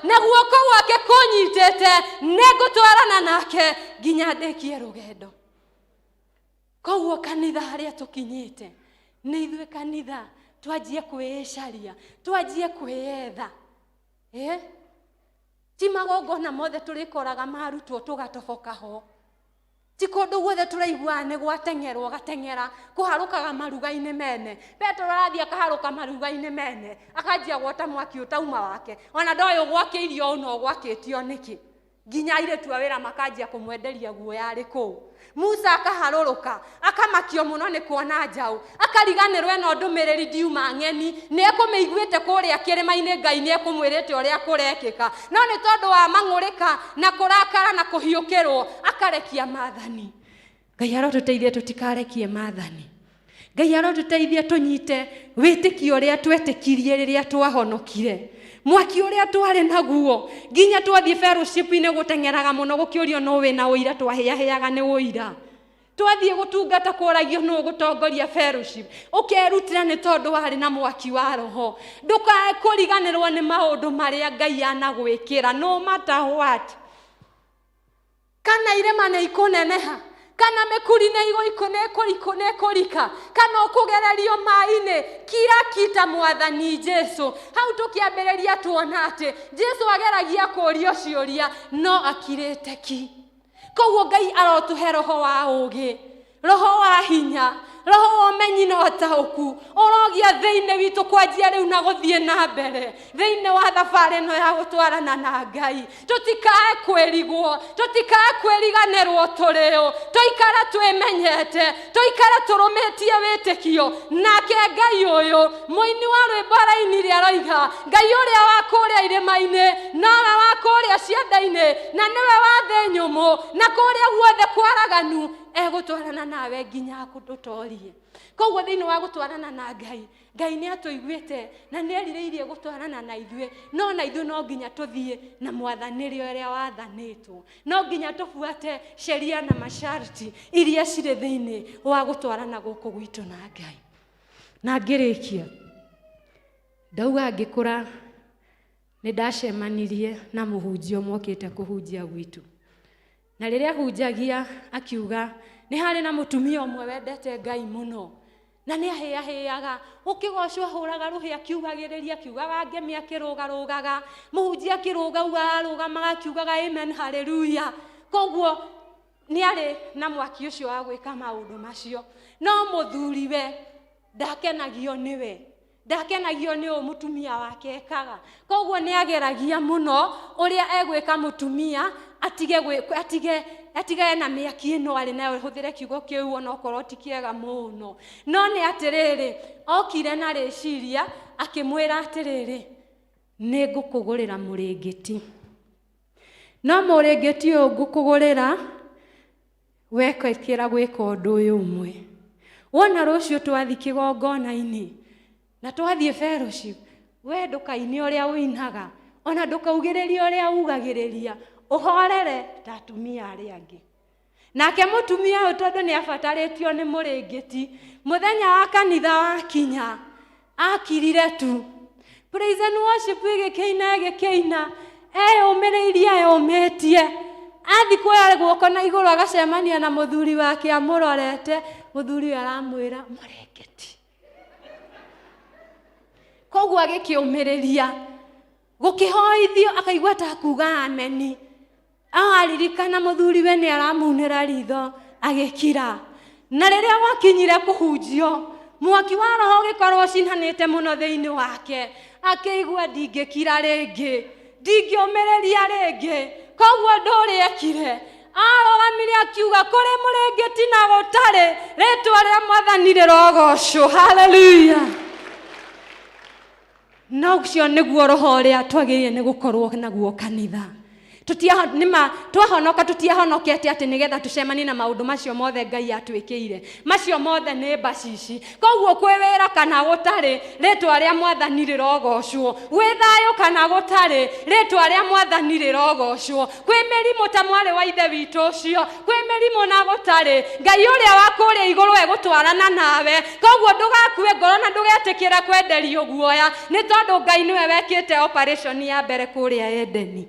na guoko gwake kũnyitĩte, nĩngũtwarana nake nginya ndĩkie rũgendo. Koguo kanitha harĩa tũkinyĩte, nĩ ithuĩ kanitha twanjie kwĩĩcaria, twanjie kwĩyetha. Ti magongona mothe tũrĩkoraga marutwo tũgatoboka ho. Ti kũndũ guothe tũraiguaga nĩ gwateng'erwo gateng'era, kũharũkaga maruga-inĩ mene. Petero arathiĩ akaharũka maruga-inĩ mene, akanjia gwota mwaki ũtauma wake, ona ndoĩ ũgwakĩirio ũũ na ũgwakĩtio nĩkĩ. Nginya airĩtu a wĩra makanjia kũmwenderia guoya arĩ kũu. Musa akaharũrũka, akamakio mũno nĩ kuona njaũ, akariganĩrwo ĩno ndũmĩrĩri ndiuma ng'eni, nĩekũmĩiguĩte kũrĩa kĩrĩma-inĩ, Ngai nĩekũmwĩrĩte ũrĩa kũrekĩka, no nĩ tondũ wa mang'ũrĩka na kũrakara na kũhiũkĩrwo, akarekia maathani. Ngai arotũteithie tũtikarekie maathani. Ngai arotũteithie tũnyite wĩtĩkio ũrĩa twetĩkirie rĩrĩa twahonokire, mwaki ũrĩa twarĩ naguo nginya twathiĩ fellowship-inĩ gũteng'eraga mũno gũkĩũrio nũ wĩna ũira, twahĩahĩaga nĩ ũira. Twathiĩ gũtungata kũragio nũ ũgũtongoria fellowship, ũkerutĩra nĩ tondũ warĩ na mwaki wa roho. Ndũkae kũriganĩrwo nĩ maũndũ marĩa Ngai anagwĩkĩra, no matter what. Kana irĩma nĩ ikũneneha, kana mĩkuri nĩ ĩkũrika, kana ũkũgererio maĩ-inĩ, kira kita Mwathani Jesu. Hau tũkĩambĩrĩria tuona atĩ Jesu ageragia kũũrio ciũria no akirĩte ki. Koguo Ngai arotũhe roho wa ũũgĩ, roho wa hinya, roho wa ũmenyi na ũtaũku, ũrogia thĩinĩ witũ kwanjia rĩu na gũthiĩ na mbere thĩinĩ wa thabarĩ ĩno ya gũtwarana na Ngai. Tũtikae kwĩrigwo, tũtikae kwĩriganĩrwo tũrĩ ũ, tũikare twĩmenyete, tũikare tũrũmĩtie wĩtĩkio. Nake Ngai ũyũ mũini wa rwĩmbo arainire aroiga, Ngai ũrĩa wa kũrĩa irĩma-inĩ, nowe wa kũrĩa cianda-inĩ, na nĩwe wa thĩ nyũmũ, na kũrĩa guothe kwaraganu, egũtwarana nawe nginya akũtũtorie. Koguo thĩinĩ wa gũtwarana na Ngai, Ngai nĩ atũiguĩte na nĩ erirĩirie gũtwarana na ithuĩ, no na ithuĩ no nginya tũthiĩ na mwathanĩre ũrĩa wathanĩtwo, no nginya tũbuate sheria na masharti iria cirĩ thĩinĩ wa gũtwarana gũkũ gwitũ na Ngai. Na ngĩrĩkia, ndauga ngĩkũra nĩ ndacemanirie na mũhunjia ũmwe okĩte kũhunjia gwitũ. Na rĩrĩa ahunjagia akiuga nĩ harĩ na mũtumia ũmwe wendete Ngai mũno, Na nĩ ahĩahĩaga ũkĩgocwo ahũraga rũhĩ akiugagĩrĩria akiugaga ngemi akĩrũgarũgaga mũhunjia akĩrũga ugaga arũgamaga akiugaga amen haleluya. Koguo nĩ arĩ na mwaki ũcio wa gwĩka maũndũ macio, no mũthuriwe ndakenagio nĩwe, ndakenagio nĩ ũũ mũtumia wake ekaga. Koguo nĩ ageragia mũno ũrĩa egwĩka mũtumia atige atige atigane na mĩaki ĩno arĩ nayo, hũthĩre kiugo kĩu onokorwo ti kĩega mũno. No nĩ atĩrĩrĩ, okire na rĩciria akĩmwĩra atĩrĩrĩ, nĩ ngũkũgũrĩra mũrĩngĩti, no mũrĩngĩti ũyũ ngũkũgũrĩra wekĩra gwĩka ũndũ ũyũ ũmwe. Wona rũciũ twathiĩ kĩgongona-inĩ na twathiĩ fellowship, we ndũkaine ũrĩa ũinaga, ona ndũkaugĩrĩrie ũrĩa ugagĩrĩria, ũhorere ta atumia arĩa angĩ. Nake mũtumia ũyũ tondũ nĩ abatarĩtio nĩ mũrĩngĩti, mũthenya wa kanitha wakinya akirire tu, praise and worship ĩgĩkĩina ĩgĩkĩina, eyũmĩrĩirie eyũmĩtie, athi kuoya guoko na igũrũ agacemania na mũthuri wake amũrorete, mũthuri ũyũ aramwĩra mũrĩngĩti. Koguo agĩkĩũmĩrĩria gũkĩhoithio akaigua ta kuga ameni, aririkana mũthuriwe nĩ aramunĩra ritho agĩkira. Na rĩrĩa gwakinyire kũhunjio, mwaki wa roho ũgĩkorwo ũcinanĩte mũno thĩinĩ wake, akĩigua ndingĩkira rĩngĩ, ndingĩũmĩrĩria rĩngĩ. Koguo ũndũ ũrĩa ekire, arũgamire akiuga kũrĩ mũrĩngĩti na gũtarĩ, rĩtwa rĩa mwathani rĩrogocwo. Haleluya. Na ũcio nĩguo roho ũrĩa twagĩrĩire nĩ gũkorwo naguo kanitha. Nĩma twahonoka, tũtiahonokete atĩ nĩgetha tũcemanie na maũndũ macio mothe Ngai atwĩkĩire. Macio mothe nĩ mbacici. Koguo kwĩ wĩra kana gũtarĩ, rĩtwa rĩa mwathani rĩrogocwo. Gwĩ thayũ kana gũtarĩ, rĩtwa rĩa mwathani rĩrogocwo. Kwĩ mĩrimũ ta mwarĩ wa ithe witũ ũcio, kwĩ mĩrimũ na gũtarĩ, Ngai ũrĩa wa kũrĩa igũrũ egũtwarana nawe. Koguo ndũgakue ngoro na ndũgetĩkĩre kwenderio guoya, nĩ tondũ Ngai nĩwe wekĩte operation ya mbere kũrĩa Edeni.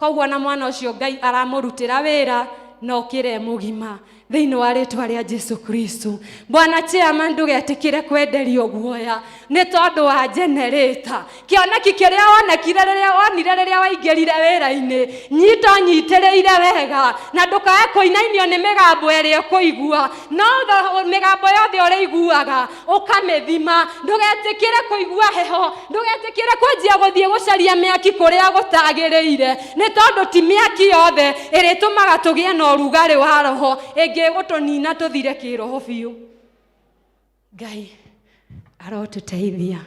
Koguo na mwana ũcio Ngai aramũrutĩra wĩra na ũkĩre mũgima thĩinĩ wa rĩtwa rĩa Jesu Kristo. Bwana chairman, ndũgetĩkĩre kwenderio guoya nĩ tondũ wa generator. Kĩoneki kĩrĩa wonekire rĩrĩa wonire rĩrĩa waingĩrire wĩra-inĩ, nyita ũnyitĩrĩire wega na ndũkae kũinainio nĩ mĩgambo ĩrĩa ũkũigua, no mĩgambo yothe ũrĩiguaga ũkamĩthima. Ndũgetĩkĩre kũigua heho, ndũgetĩkĩre kwanjia gũthiĩ gũcaria mĩaki kũrĩa gũtagĩrĩire, nĩ tondũ ti mĩaki yothe ĩrĩtũmaga tũgĩe na ũrugarĩ wa roho ĩngĩgũtũnina tũthire kĩroho biũ. Ngai arotũteithia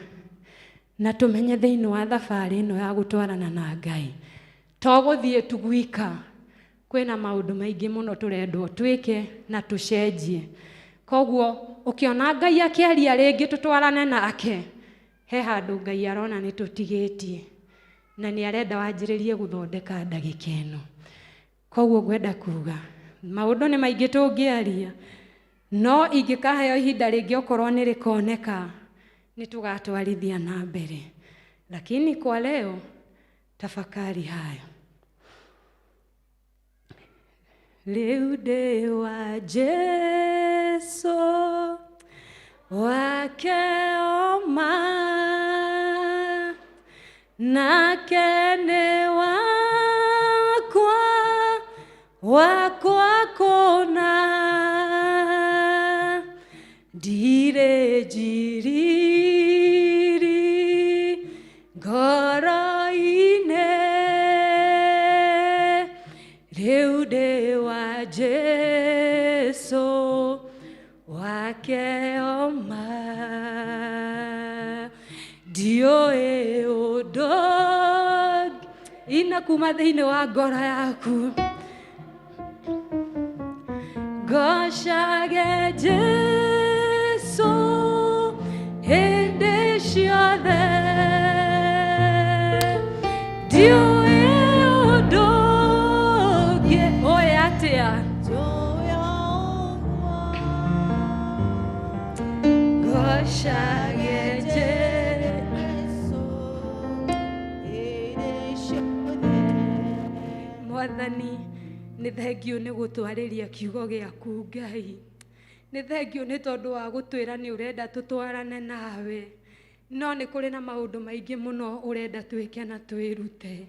na tũmenye thĩinĩ wa thabarĩ ĩno ya gũtwarana na Ngai, to gũthiĩ tu gwika, kwĩna maũndũ maingĩ mũno tũrendwo twĩke na tũcenjie. Koguo ũkĩona Ngai akĩaria rĩngĩ tũtwarane nake, he handũ Ngai arona nĩ tũtigĩtie na nĩ arenda wanjĩrĩrie gũthondeka ndagĩka ĩno. Koguo ngwenda kuga maũndũ nĩ maingĩ tũngĩaria, no ingĩkaheo ihinda rĩngĩ okorwo nĩ rĩkoneka nĩ tũgatwarithia na mbere, lakini kwa leo tafakari hayo. Rĩu ndĩ wa Jesu wake oma, nake nĩ wakwa, wakwa kũna, ndirĩ njiriri ngoro-inĩ, rĩu ndĩ wa Jesu wake oma, ndiũĩ ũndũ ina kuma thĩinĩ wa ngoro yaku. Ngocage Jesu hĩndĩ ciothe, ndiũĩ ũndũ ũngĩ. Ũĩ atĩa? Ngocage Jesu. Mwathani, nĩ thengio nĩ gũtwarĩria kiugo gĩaku Ngai. Nĩ thengiũ nĩ tondũ wa gũtwĩra nĩ ũrenda tũtwarane nawe, no nĩ kũrĩ na maũndũ maingĩ mũno ũrenda twĩke na twĩrute.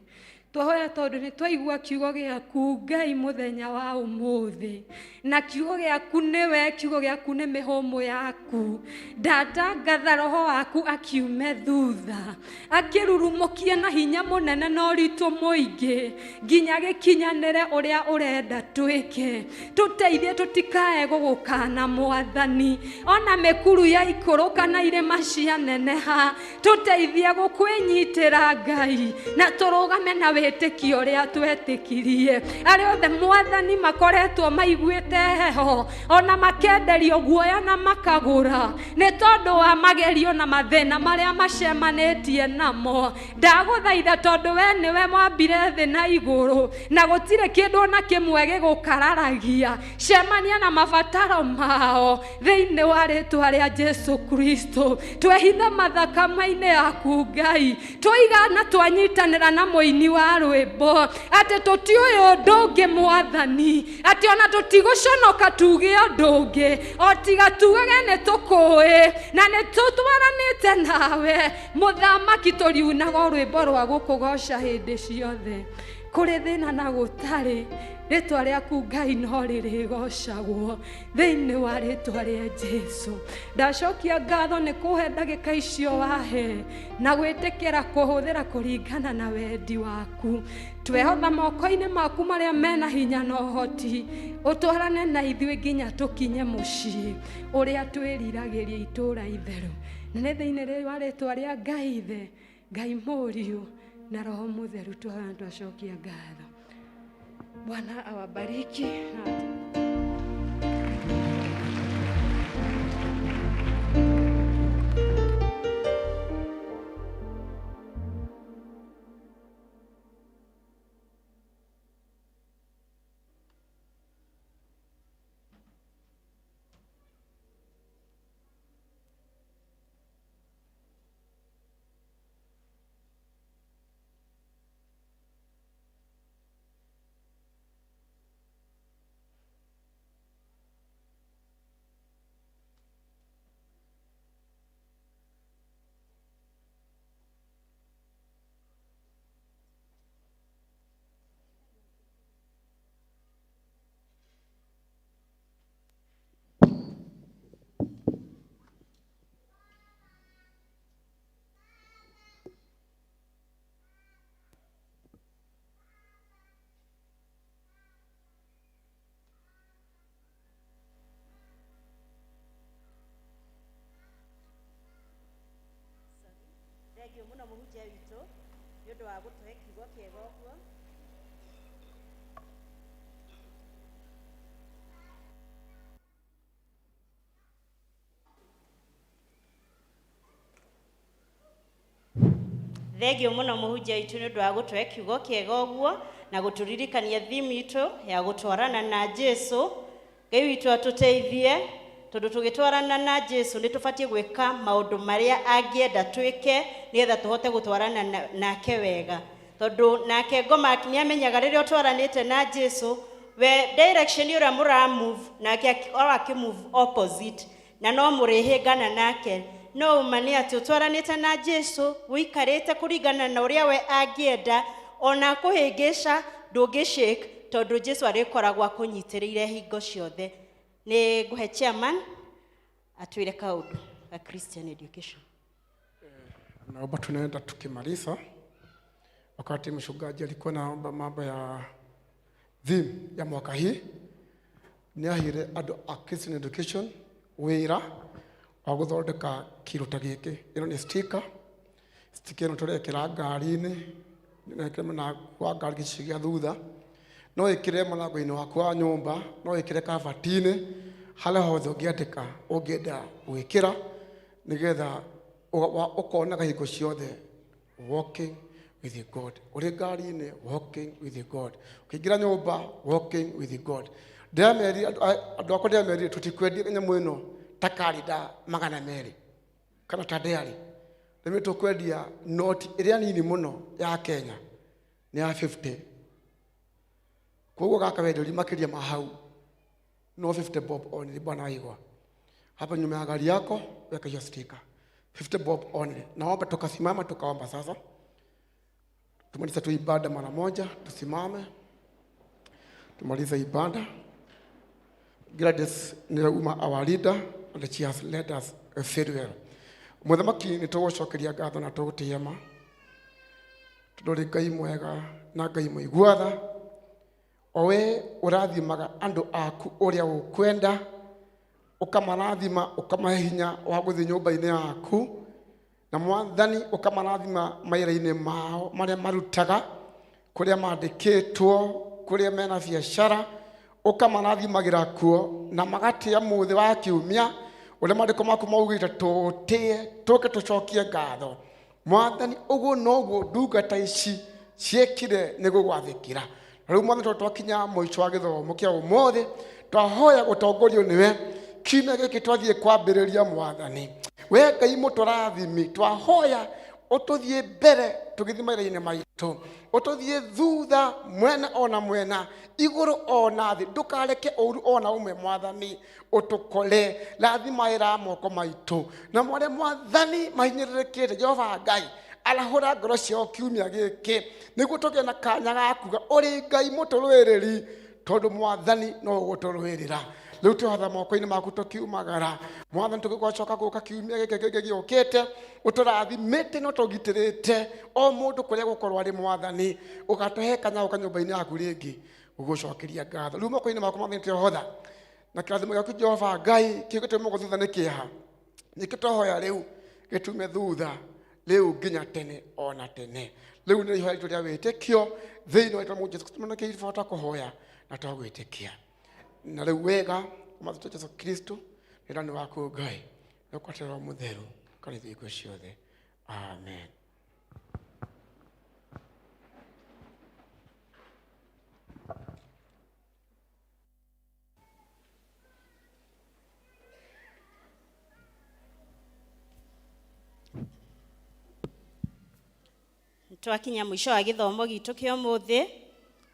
Twahoya tondũ nĩ twaigua kiugo gĩaku Ngai mũthenya wa ũmũthĩ, na kiugo gĩaku nĩwe, kiugo gĩaku nĩ mĩhũmũ yaku. Ndatangatha roho waku akiume thutha, akĩrurumũkie na hinya mũnene na ũritũ mũingĩ, nginya gĩkinyanĩre ũrĩa ũrenda twĩke. Tũteithie tũtikae gũgũkana Mwathani, ona mĩkuru ya ikũrũka na irĩma cianeneha, tũteithie gũkwĩnyitĩra Ngai, na tũrũgame na wĩtĩkio ũrĩa twetĩkirie. Arĩa othe Mwathani makoretwo maiguĩte heho, ona makenderio guoya na makagũra, nĩ tondũ wa magerio na mathĩna marĩa macemanĩtie namo, ndagũthaitha tondũ we nĩwe mwambire thĩ na igũrũ, na gũtirĩ kĩndũ ona kĩmwe gĩgũkararagia. Cemania na mabataro mao thĩinĩ wa rĩtwa rĩa Jesu Kristo. Twehithe mathakame-inĩ yaku Ngai, twoiga na twanyitanĩra na mũini wa rwĩmbo atĩ tũtiũĩ ũndũ ũngĩ Mwathani, atĩ ona tũtigũconoka tuge ũndũ ũngĩ, o tiga tugage nĩ tũkũĩ na nĩ tũtwaranĩte nawe Mũthamaki. Tũriunaga rwĩmbo rwa gũkũgoca hĩndĩ ciothe, kũrĩ thĩna na gũtarĩ, rĩtwa rĩaku Ngai no rĩrĩgocagwo thĩinĩ wa rĩtwa rĩa Jesu. Ndacokia ngatho nĩ kũhe ndagĩka icio wahe na gwĩtĩkĩra kũhũthĩra kũringana na wendi waku. Twehotha moko-inĩ maku marĩa mena hinya na ũhoti, ũtwarane na ithuĩ nginya tũkinye mũciĩ ũrĩa twĩriragĩria itũũra itheru. Na nĩ thĩinĩ wa rĩtwa rĩa Ngai Ithe, Ngai Mũriũ na Roho Mũtheru twahoya twacokia ngatho. Bwana awabariki na Thengiũ mũno mũhunjia witũ nĩ ũndũ wa gũtũhe kiugo kĩega ũguo. Thengiũ mũno mũhunjia witũ nĩ ũndũ wa gũtũhe kiugo kĩega ũguo na gũtũririkania theme itũ ya gũtwarana na Jesu. Ngai witũ atũteithie tondũ tũgĩtwarana na Jesu nĩ tũbatiĩ gwĩka maũndũ marĩa angĩenda twĩke nĩgetha tũhote gũtwarana nake wega, tondũ nake ngoma nĩ amenyaga rĩrĩa ũtwaranĩte na Jesu we direction ũrĩa mũra move nake oro akĩ move opposite, na no mũrĩhĩngana nake. No ũma nĩ atĩ ũtwaranĩte na Jesu ũikarĩte kũringana na ũrĩa we angĩenda, ona kũhĩngĩca ndũngĩ shake tondũ Jesu arĩkoragwo akũnyitĩrĩire hingo ciothe. Nĩ ngũhe chairman atwĩre kaũndũ ga Christian education. Naomba tunaenda tukimaliza. Wakati mchungaji alikuwa naomba mambo ya theme ya mwaka hii, nĩ ahire andũ a Christian education wĩra wa gũthondeka kĩndũ ta gĩkĩ. Ĩno nĩ sticker. Sticker ĩno tũrekĩra ngari-inĩ, na ĩkĩre mũrango wa ngari gĩcicio gĩa thutha, no ĩkĩre mũrango-inĩ waku wa nyũmba, no ĩkĩre kabati-inĩ, harĩa hothe ũngĩandĩka ũngĩenda gwĩkĩra, nĩgetha ũkonaga hingo ciothe walking with God. Ũrĩ ngari-inĩ, walking with God. Ũkĩingĩra nyũmba, walking with God. Ndĩramerire andũ akwa, ndĩramerire tũtikwendia nyamũ ĩno ta karida 200 kana ta ndĩarĩ. Rĩmwe tũkwendia noti ĩrĩa nini mũno ya Kenya nĩ ya 50. Koguo gaka wenderio makĩria ma hau no 50 bob only, bwana waigua. Hapa nyuma ya gari yako weka hiyo stika 50 bob only. Naomba tukasimama tukaomba sasa. Tumalize tu ibada mara moja, tusimame tumalize ibada. Gladys nĩ uma our leader and she has led us very well. Mũthamaki nĩ tũgũcokeria ngatho na tũgũtĩĩa ma tondũ ũrĩ Ngai mwega na Ngai mũigua tha, o we ũrathimaga andũ aku ũrĩa ũkwenda, ũkamarathima ũkamahe hinya wa gũthiĩ nyũmba-inĩ yaku, na Mwathani ũkamarathima mawĩra-inĩ mao marĩa marutaga, kũrĩa mandĩkĩtwo, kũrĩa mena biacara, ũkamarathimagĩra kuo na magatĩa mũthĩ wa kiumia ũrĩa maandĩko maku maugĩte tũtĩe tũke tũcokie ngatho. Mwathani ũguo noguo ndungata ici ciĩkire nĩ gũgwathĩkĩra. Na rĩu Mwathani tondũ twakinya mũico wa gĩthomo kĩa ũmũthĩ, twahoya gũtongorio nĩwe kiumia gĩkĩ twathiĩ kwambĩrĩria. Mwathani we Ngai mũtũrathimi, twahoya ũtũthiĩ mbere tũgĩthiĩ mawĩra-inĩ maitũ, ũtũthiĩ thutha mwena ona mwena, igũrũ ona thĩ, ndũkareke ũru ona ũmwe Mwathani ũtũkore. Rathima wĩra moko maitũ na marĩa Mwathani mahinyĩrĩrĩkĩte. Jehova Ngai, arahũra ngoro ciao kiumia gĩkĩ nĩguo tũgĩe na kanya ga kuga ũrĩ Ngai mũtũrũĩrĩri, tondũ Mwathani no ũgũtũrũĩrĩra. Rĩu twĩhotha moko-inĩ maku tũkiumagara Mwathani, tũgĩgũcoka gũka kiumia gĩkĩ kĩngĩ gĩũkĩte, ũtũrathimĩte na ũtũgitĩrĩte o mũndũ kũrĩa gũkorwo arĩ. Mwathani ũgatũhe kanya gũka nyũmba-inĩ yaku rĩngĩ gũgũcokeria ngatho. Rĩu moko-inĩ maku Mwathani twĩhotha na kĩrathimo gĩaku Jehova Ngai kĩu gĩtũme thutha nĩ kĩeha, nĩkĩo twahoya rĩu gĩtume thutha rĩu nginya tene ona tene. Rĩu nĩ ihoya ritũ rĩa wĩtĩkio thĩinĩ wa rĩtwa Jesũ Kristo, nĩkĩo bata kũhoya na twagwĩtĩkia. Na rĩu wega Mwathani Jesũ Kristo nĩ waku Ngai na ũkwatĩra mũtheru kanitha hingo ciothe. Amen. Twakinya mũico wa gĩthomo gitũ kĩa ũmũthĩ.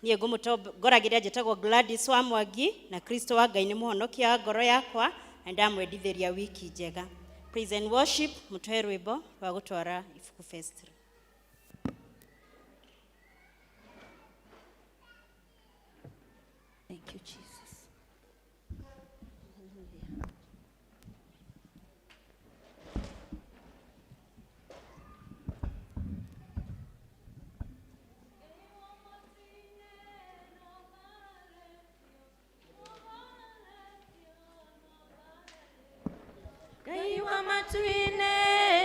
Niĩ ngũmũtongoragĩria njĩtagwo Gladys wa Mwangi, na Kristo wa Ngai nĩ mũhonokia wa ngoro yakwa, na ndamwendithĩria wiki njega. Praise and worship, mũtũhe rwĩmbo rwa gũtwara ibuku fest. Thank you, Jesus. Ngai wa matu-inĩ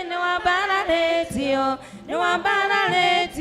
nĩ wambararĩtio, nĩ wambararĩtio.